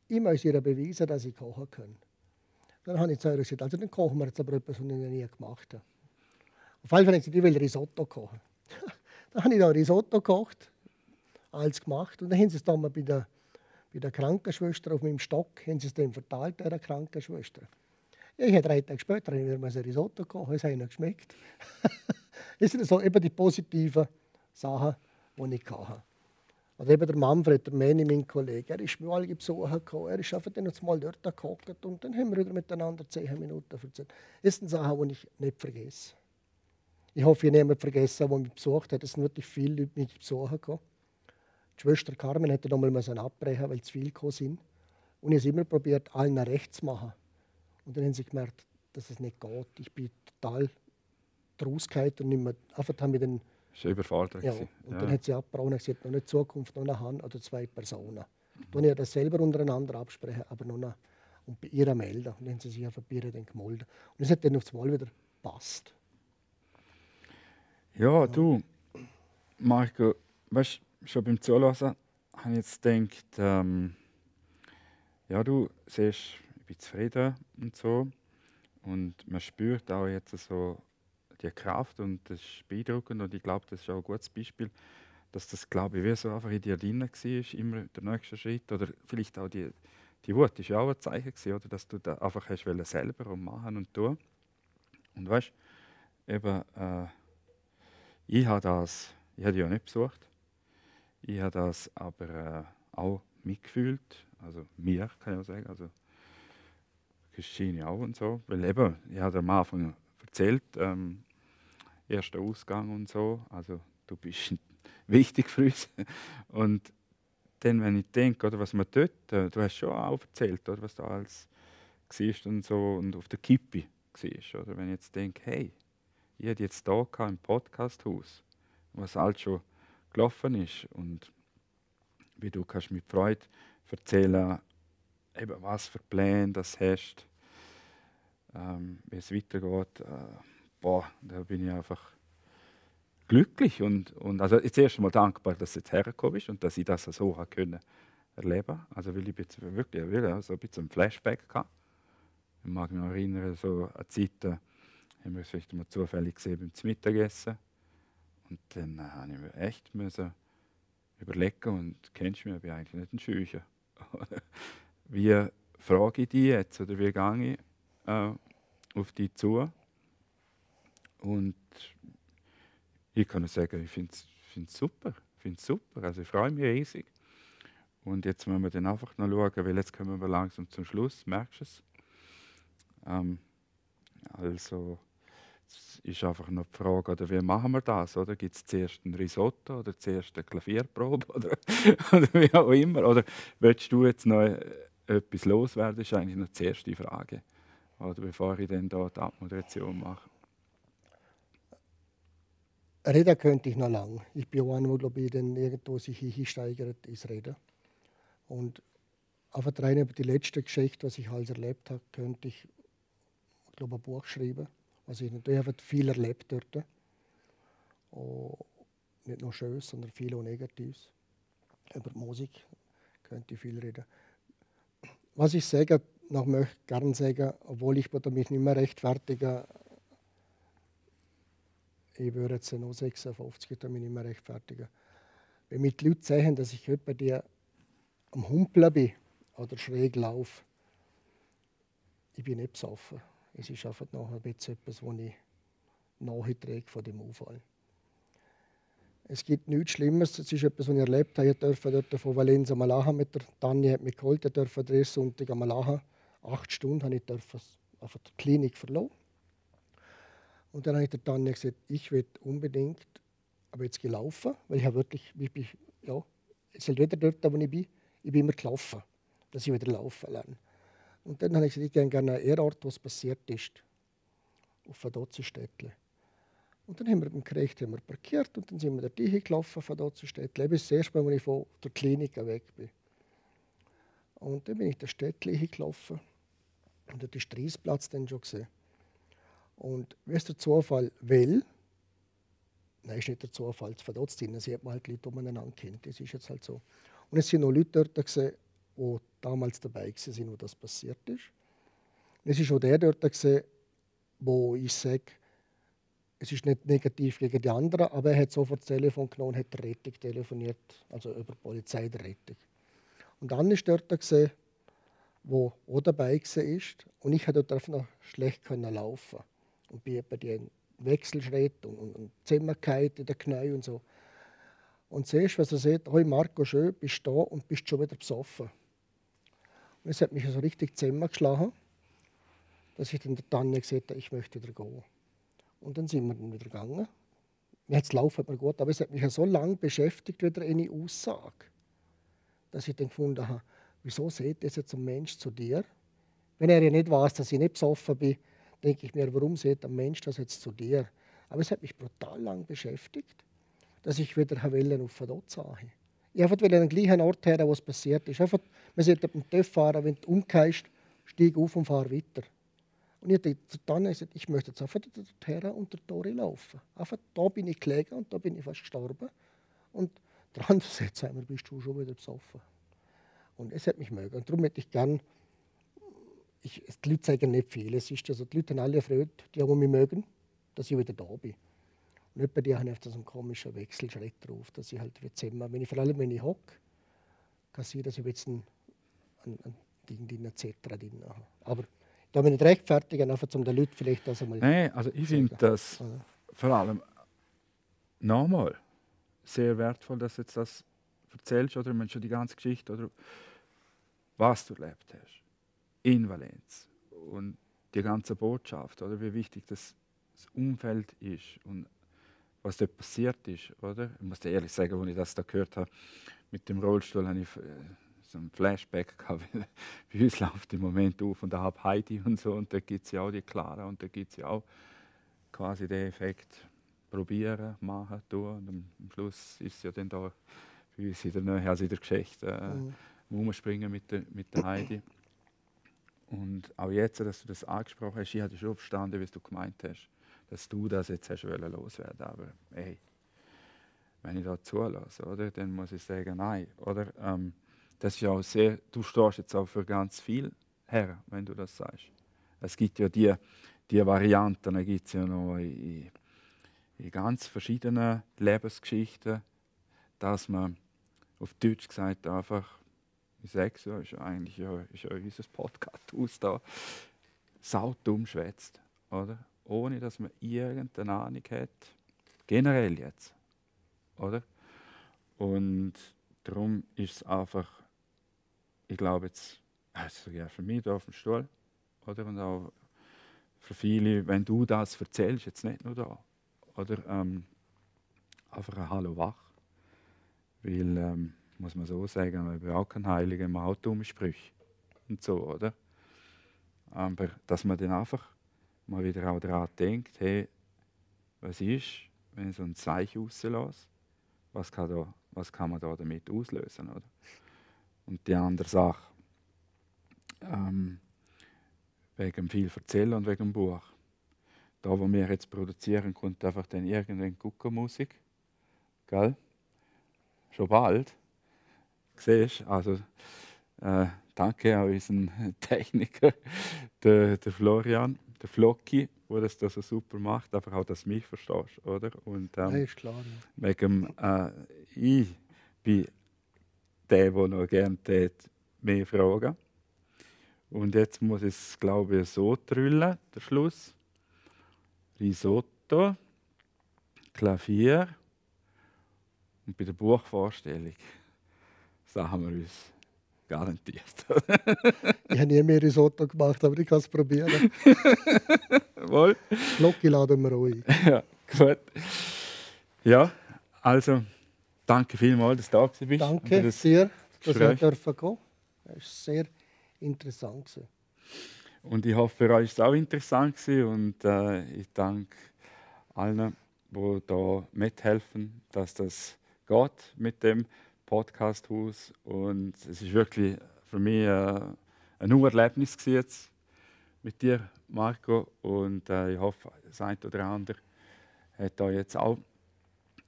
ich muss ihr beweisen, dass ich kochen kann. Dann habe ich zu ihr gesagt, also dann kochen wir jetzt aber etwas, was ich noch nie gemacht habe. Auf alle Fälle habe ich gesagt, ich will Risotto kochen. Dann habe ich da Risotto gekocht, alles gemacht. Und dann haben sie es dann mal bei der Krankenschwester auf meinem Stock, haben sie es dann verteilt, der Krankenschwester. Ja, ich habe 3 Tage später wieder mal ein Risotto gekocht, es hat ihnen geschmeckt. Das sind so eben die positiven Sachen, die ich hatte. Oder eben der Manfred, der Meni, mein Kollege, er ist mir alle besuchen gekommen, er ist einfach dann noch mal dort gehockt und dann haben wir wieder miteinander 10 Minuten erzählt. Das sind Sachen, die ich nicht vergesse. Ich hoffe, ich habe niemanden vergessen, der mich besucht hat. Es sind wirklich viele Leute mich besuchen gekommen. Die Schwester Carmen hätte noch mal abbrechen, weil zu viele gekommen sind. Und ich habe es immer probiert, allen recht zu machen. Und dann haben sie gemerkt, dass es nicht geht. Ich bin total rausgefallen und nicht mehr, einfach haben wir dann. Das war überfordert. Ja, und dann hat sie abgebrochen und gesagt, noch nicht Zukunft, noch eine Hand oder 2 Personen. Dann ich das selber untereinander absprechen, aber noch eine, und bei ihr melden. Und dann haben sie sich einfach bei ihr dann gemeldet. Und es hat dann aufs Mal wieder gepasst. Ja, du, Marco, weißt du, schon beim Zuhören habe ich jetzt gedacht, ja, du siehst, ich bin zufrieden und so. Und man spürt auch jetzt so die Kraft und das ist beeindruckend. Und ich glaube, das ist auch ein gutes Beispiel, dass das, glaube ich, wie so einfach in dir drin war, immer der nächste Schritt. Oder vielleicht auch die Wut ist ja auch ein Zeichen gewesen, oder dass du da einfach hast wollen selber und machen und tun. Und weißt du, eben, ich habe die ja nicht besucht. Ich habe das aber auch mitgefühlt. Also mir, kann ich auch sagen. Also Christine auch und so. Weil eben, ich habe am Anfang erzählt, erster Ausgang und so. Also du bist wichtig für uns. Und dann, wenn ich denke, oder was man dort, du hast schon auch erzählt, oder, was da alles war und so und auf der Kippe war. Oder wenn ich jetzt denke, hey, ich hatte jetzt hier im Podcasthaus, was alles schon gelaufen ist und wie du kannst mit Freude erzählen, eben was für Pläne das hast, wie es weitergeht. Da bin ich einfach glücklich und also jetzt erst einmal dankbar, dass du jetzt hergekommen bist und dass ich das so erleben konnte. Also weil ich jetzt wirklich so ein bisschen ein Flashback hatte. Ich mag mich noch erinnern, so an Zeiten, haben wir es vielleicht mal zufällig gesehen beim Mittagessen. Und dann habe ich mir echt überlegen und kennst du mich, ich bin eigentlich nicht ein Schücher. Wie frage ich dich jetzt oder wie gehe ich auf dich zu? Und ich kann nur sagen, ich finde es super. Also ich freue mich riesig. Und jetzt müssen wir dann einfach noch schauen, weil jetzt kommen wir langsam zum Schluss, merkst du es? Also es ist einfach noch die Frage, oder wie machen wir das? Oder gibt es zuerst ein Risotto oder zuerst eine Klavierprobe oder wie auch immer? Oder willst du jetzt noch etwas loswerden? Das ist eigentlich noch die erste Frage, oder bevor ich dann da die Abmoderation mache. Reden könnte ich noch lange. Ich bin auch einer, der glaube ich, dann irgendwo sich hinsteigert ins Reden. Einfach rein über die letzte Geschichte, was ich alles erlebt habe, könnte ich glaube, ein Buch schreiben. Also ich natürlich einfach viel erlebt dort. Und nicht nur Schönes, sondern viel auch Negatives. Über die Musik könnte ich viel reden. Was ich sage, noch möchte ich gerne sagen, obwohl ich mich nicht mehr rechtfertige, ich würde jetzt noch 56, mich nicht mehr rechtfertigen. Wenn mich die Leute sehen, dass ich bei dir am Humpeln bin oder schräg laufe, ich bin nicht besoffen. Es ist einfach noch ein bisschen etwas, was ich nachträge von dem Unfall. Es gibt nichts Schlimmes, das ist etwas, was ich erlebt habe. Ich durfte dort von Valenz am Malaha mit der Tanja hat mich geholt, ich durfte den Sonntag am Malaha 8 Stunden habe ich auf der Klinik verloren. Und dann habe ich der Tanja gesagt, ich will unbedingt, aber jetzt gelaufen, weil ich habe wirklich, ja, jetzt halt wieder dort, wo ich bin immer gelaufen, dass ich wieder laufen lerne. Und dann habe ich gesagt, ich gehe gerne an einen Ort, wo es passiert ist, auf ein Dotzenstädtchen. Und dann haben wir gekriegt, haben wir parkiert und dann sind wir dort hingelaufen von Dotzenstädtchen. Das ist das erste Mal, als ich von der Klinik weg bin. Und dann bin ich das Städtchen hingelaufen und dort ist der Reisplatz dann schon gesehen. Und wie ist der Zufall? Weil, nein, ist nicht der Zufall, es verdotzt drin, sieht man halt Leute umeinander kennt, das ist jetzt halt so. Und es sind noch Leute dort gesehen, die damals dabei waren, wo das passiert ist. Und es ist auch der dort gesehen, wo ich sage, es ist nicht negativ gegen die anderen, aber er hat sofort das Telefon genommen und hat die Rettung telefoniert, also über die Polizei der Rettung. Und dann ist dort gesehen, wo auch dabei war. Und ich konnte dort einfach noch schlecht laufen. Und bin bei den Wechselschritt und Zimmerkeit in den Knien und so. Und siehst, was er sagt, «Hoi Marco, schön, bist du da und bist schon wieder besoffen.» Und es hat mich so richtig zusammengeschlagen, dass ich dann der Tanja gesagt habe, ich möchte wieder gehen. Und dann sind wir dann wieder gegangen. Mir hat's Laufen hat mir gut, aber es hat mich ja so lange beschäftigt, wieder eine Aussage, dass ich dann gefunden habe, wieso sagt das jetzt ein Mensch zu dir? Wenn er ja nicht weiß, dass ich nicht besoffen bin, denke ich mir, warum sagt ein Mensch das jetzt zu dir? Aber es hat mich brutal lang beschäftigt, dass ich wieder wollte auf den Dotz sehen. Ich wollte an den gleichen Ort her, wo es passiert ist. Einfach, man sollte beim TÜV fahren, wenn du umkehrst, steig auf und fahr weiter. Und ich habe dann gesagt, ich möchte jetzt einfach dorthin und der Tore laufen. Einfach da bin ich gelegen und da bin ich fast gestorben. Und der andere sagt, sag mal, bist du schon wieder besoffen. Und es hat mich mögen. Und darum hätte ich gern, die Leute sagen nicht viel. Es ist also, die Leute haben alle Freude, die mich mögen, dass ich wieder da bin. Und nicht bei dir habe ich so einen komischen Wechselschritt drauf, dass ich halt zusammen, vor allem wenn ich hocke, kann sein, dass ich jetzt ein Ding drin, etc. drin habe. Aber da bin ich nicht rechtfertigen, einfach um den Leuten vielleicht das einmal. Nein, also ich finde das vor allem nochmal sehr wertvoll, dass du jetzt das erzählst, oder wenn schon die ganze Geschichte, oder was du erlebt hast in Valenz und die ganze Botschaft, oder wie wichtig das Umfeld ist und was dort passiert ist, oder? Ich muss dir ehrlich sagen, als ich das da gehört habe, mit dem Rollstuhl habe ich so ein Flashback gehabt, weil bei uns läuft im Moment auf und ab Heidi und so, und da gibt es ja auch die Clara und da gibt es ja auch quasi den Effekt, probieren, machen, tun, und am Schluss ist es ja dann da bei uns in der Nähe, also in der Geschichte, rumspringen mit der Heidi. Und auch jetzt, dass du das angesprochen hast, ich hatte schon verstanden, wie du gemeint hast, dass du das jetzt hast loswerden. Aber hey, wenn ich da zulasse, oder, dann muss ich sagen, nein. Oder? Das ist auch sehr, du stehst jetzt auch für ganz viel her, wenn du das sagst. Es gibt ja die Varianten, da gibt es ja noch in ganz verschiedenen Lebensgeschichten, dass man auf Deutsch gesagt einfach, ich sage es ja, ist eigentlich ist ja unser Podcast-Haus da, saudumm schwätzt, oder? Ohne dass man irgendeine Ahnung hat, generell jetzt, oder? Und darum ist es einfach, ich glaube jetzt, also ja, für mich da auf dem Stuhl, oder? Und auch für viele, wenn du das erzählst, jetzt nicht nur da, oder? Einfach ein Hallo wach, weil, muss man so sagen, ich bin auch kein Heiliger, man hat dumme Sprüche und so, oder? Aber dass man dann einfach mal wieder auch daran denkt, hey, was ist, wenn ich so ein Zeichen rauslasse, was kann man da damit auslösen, oder? Und die andere Sache, wegen viel erzählen und wegen dem Buch. Da, wo wir jetzt produzieren, kommt einfach dann irgendeine Guckermusik. Gell? Schon bald. Siehst du? Also, danke an unseren Techniker, der Florian, der Flocki, der das so super macht, einfach auch, dass du mich verstehst, oder? Und, ist klar. Ja. wegen, ich bin der noch gerne mehr fragen. Und jetzt muss ich es, glaube ich, so drüllen, der Schluss. Risotto, Klavier und bei der Buchvorstellung sagen wir uns garantiert. Ich habe nie mehr Risotto gemacht, aber ich kann es probieren. Wohl? Glocke laden wir auch ein. Ja, gut. Ja, also danke vielmals, dass du da bist. Danke das dir, dass Gespräch. wir dürfen kommen. Das war sehr interessant. Und ich hoffe, für euch war es auch interessant gewesen. Und ich danke allen, die da mithelfen, dass das geht mit dem Podcast-Haus. Und es ist wirklich für mich ein Urerlebnis jetzt mit dir, Marco. Und ich hoffe, das eine oder andere hat da jetzt auch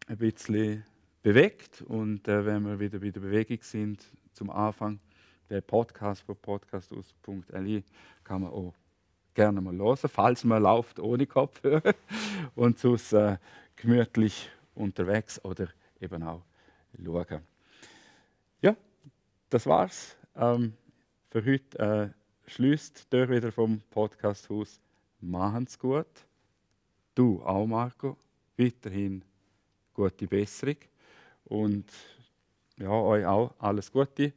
ein bisschen bewegt. Und wenn wir wieder bei der Bewegung sind, zum Anfang, der Podcast von podcasthaus.li kann man auch gerne mal hören, falls man läuft ohne Kopfhörer und sonst gemütlich unterwegs oder eben auch schauen. Ja, das war's. Für heute schließt die Tür wieder vom Podcasthaus. Machen's gut. Du auch, Marco. Weiterhin gute Besserung. Und ja, euch auch alles Gute.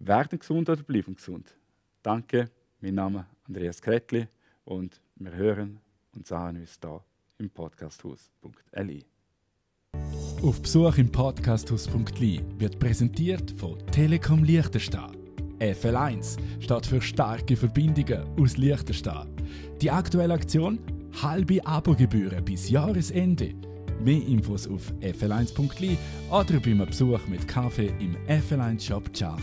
Werden gesund oder bleiben gesund. Danke, mein Name ist Andreas Kretli und wir hören und sahen uns hier im podcasthaus.li. Auf Besuch im podcasthaus.li wird präsentiert von Telekom Liechtenstein. FL1 steht für starke Verbindungen aus Liechtenstein. Die aktuelle Aktion: halbe Abogebühren bis Jahresende. Mehr Infos auf fl1.li oder beim Besuch mit Kaffee im FL1 Shop. Ciao.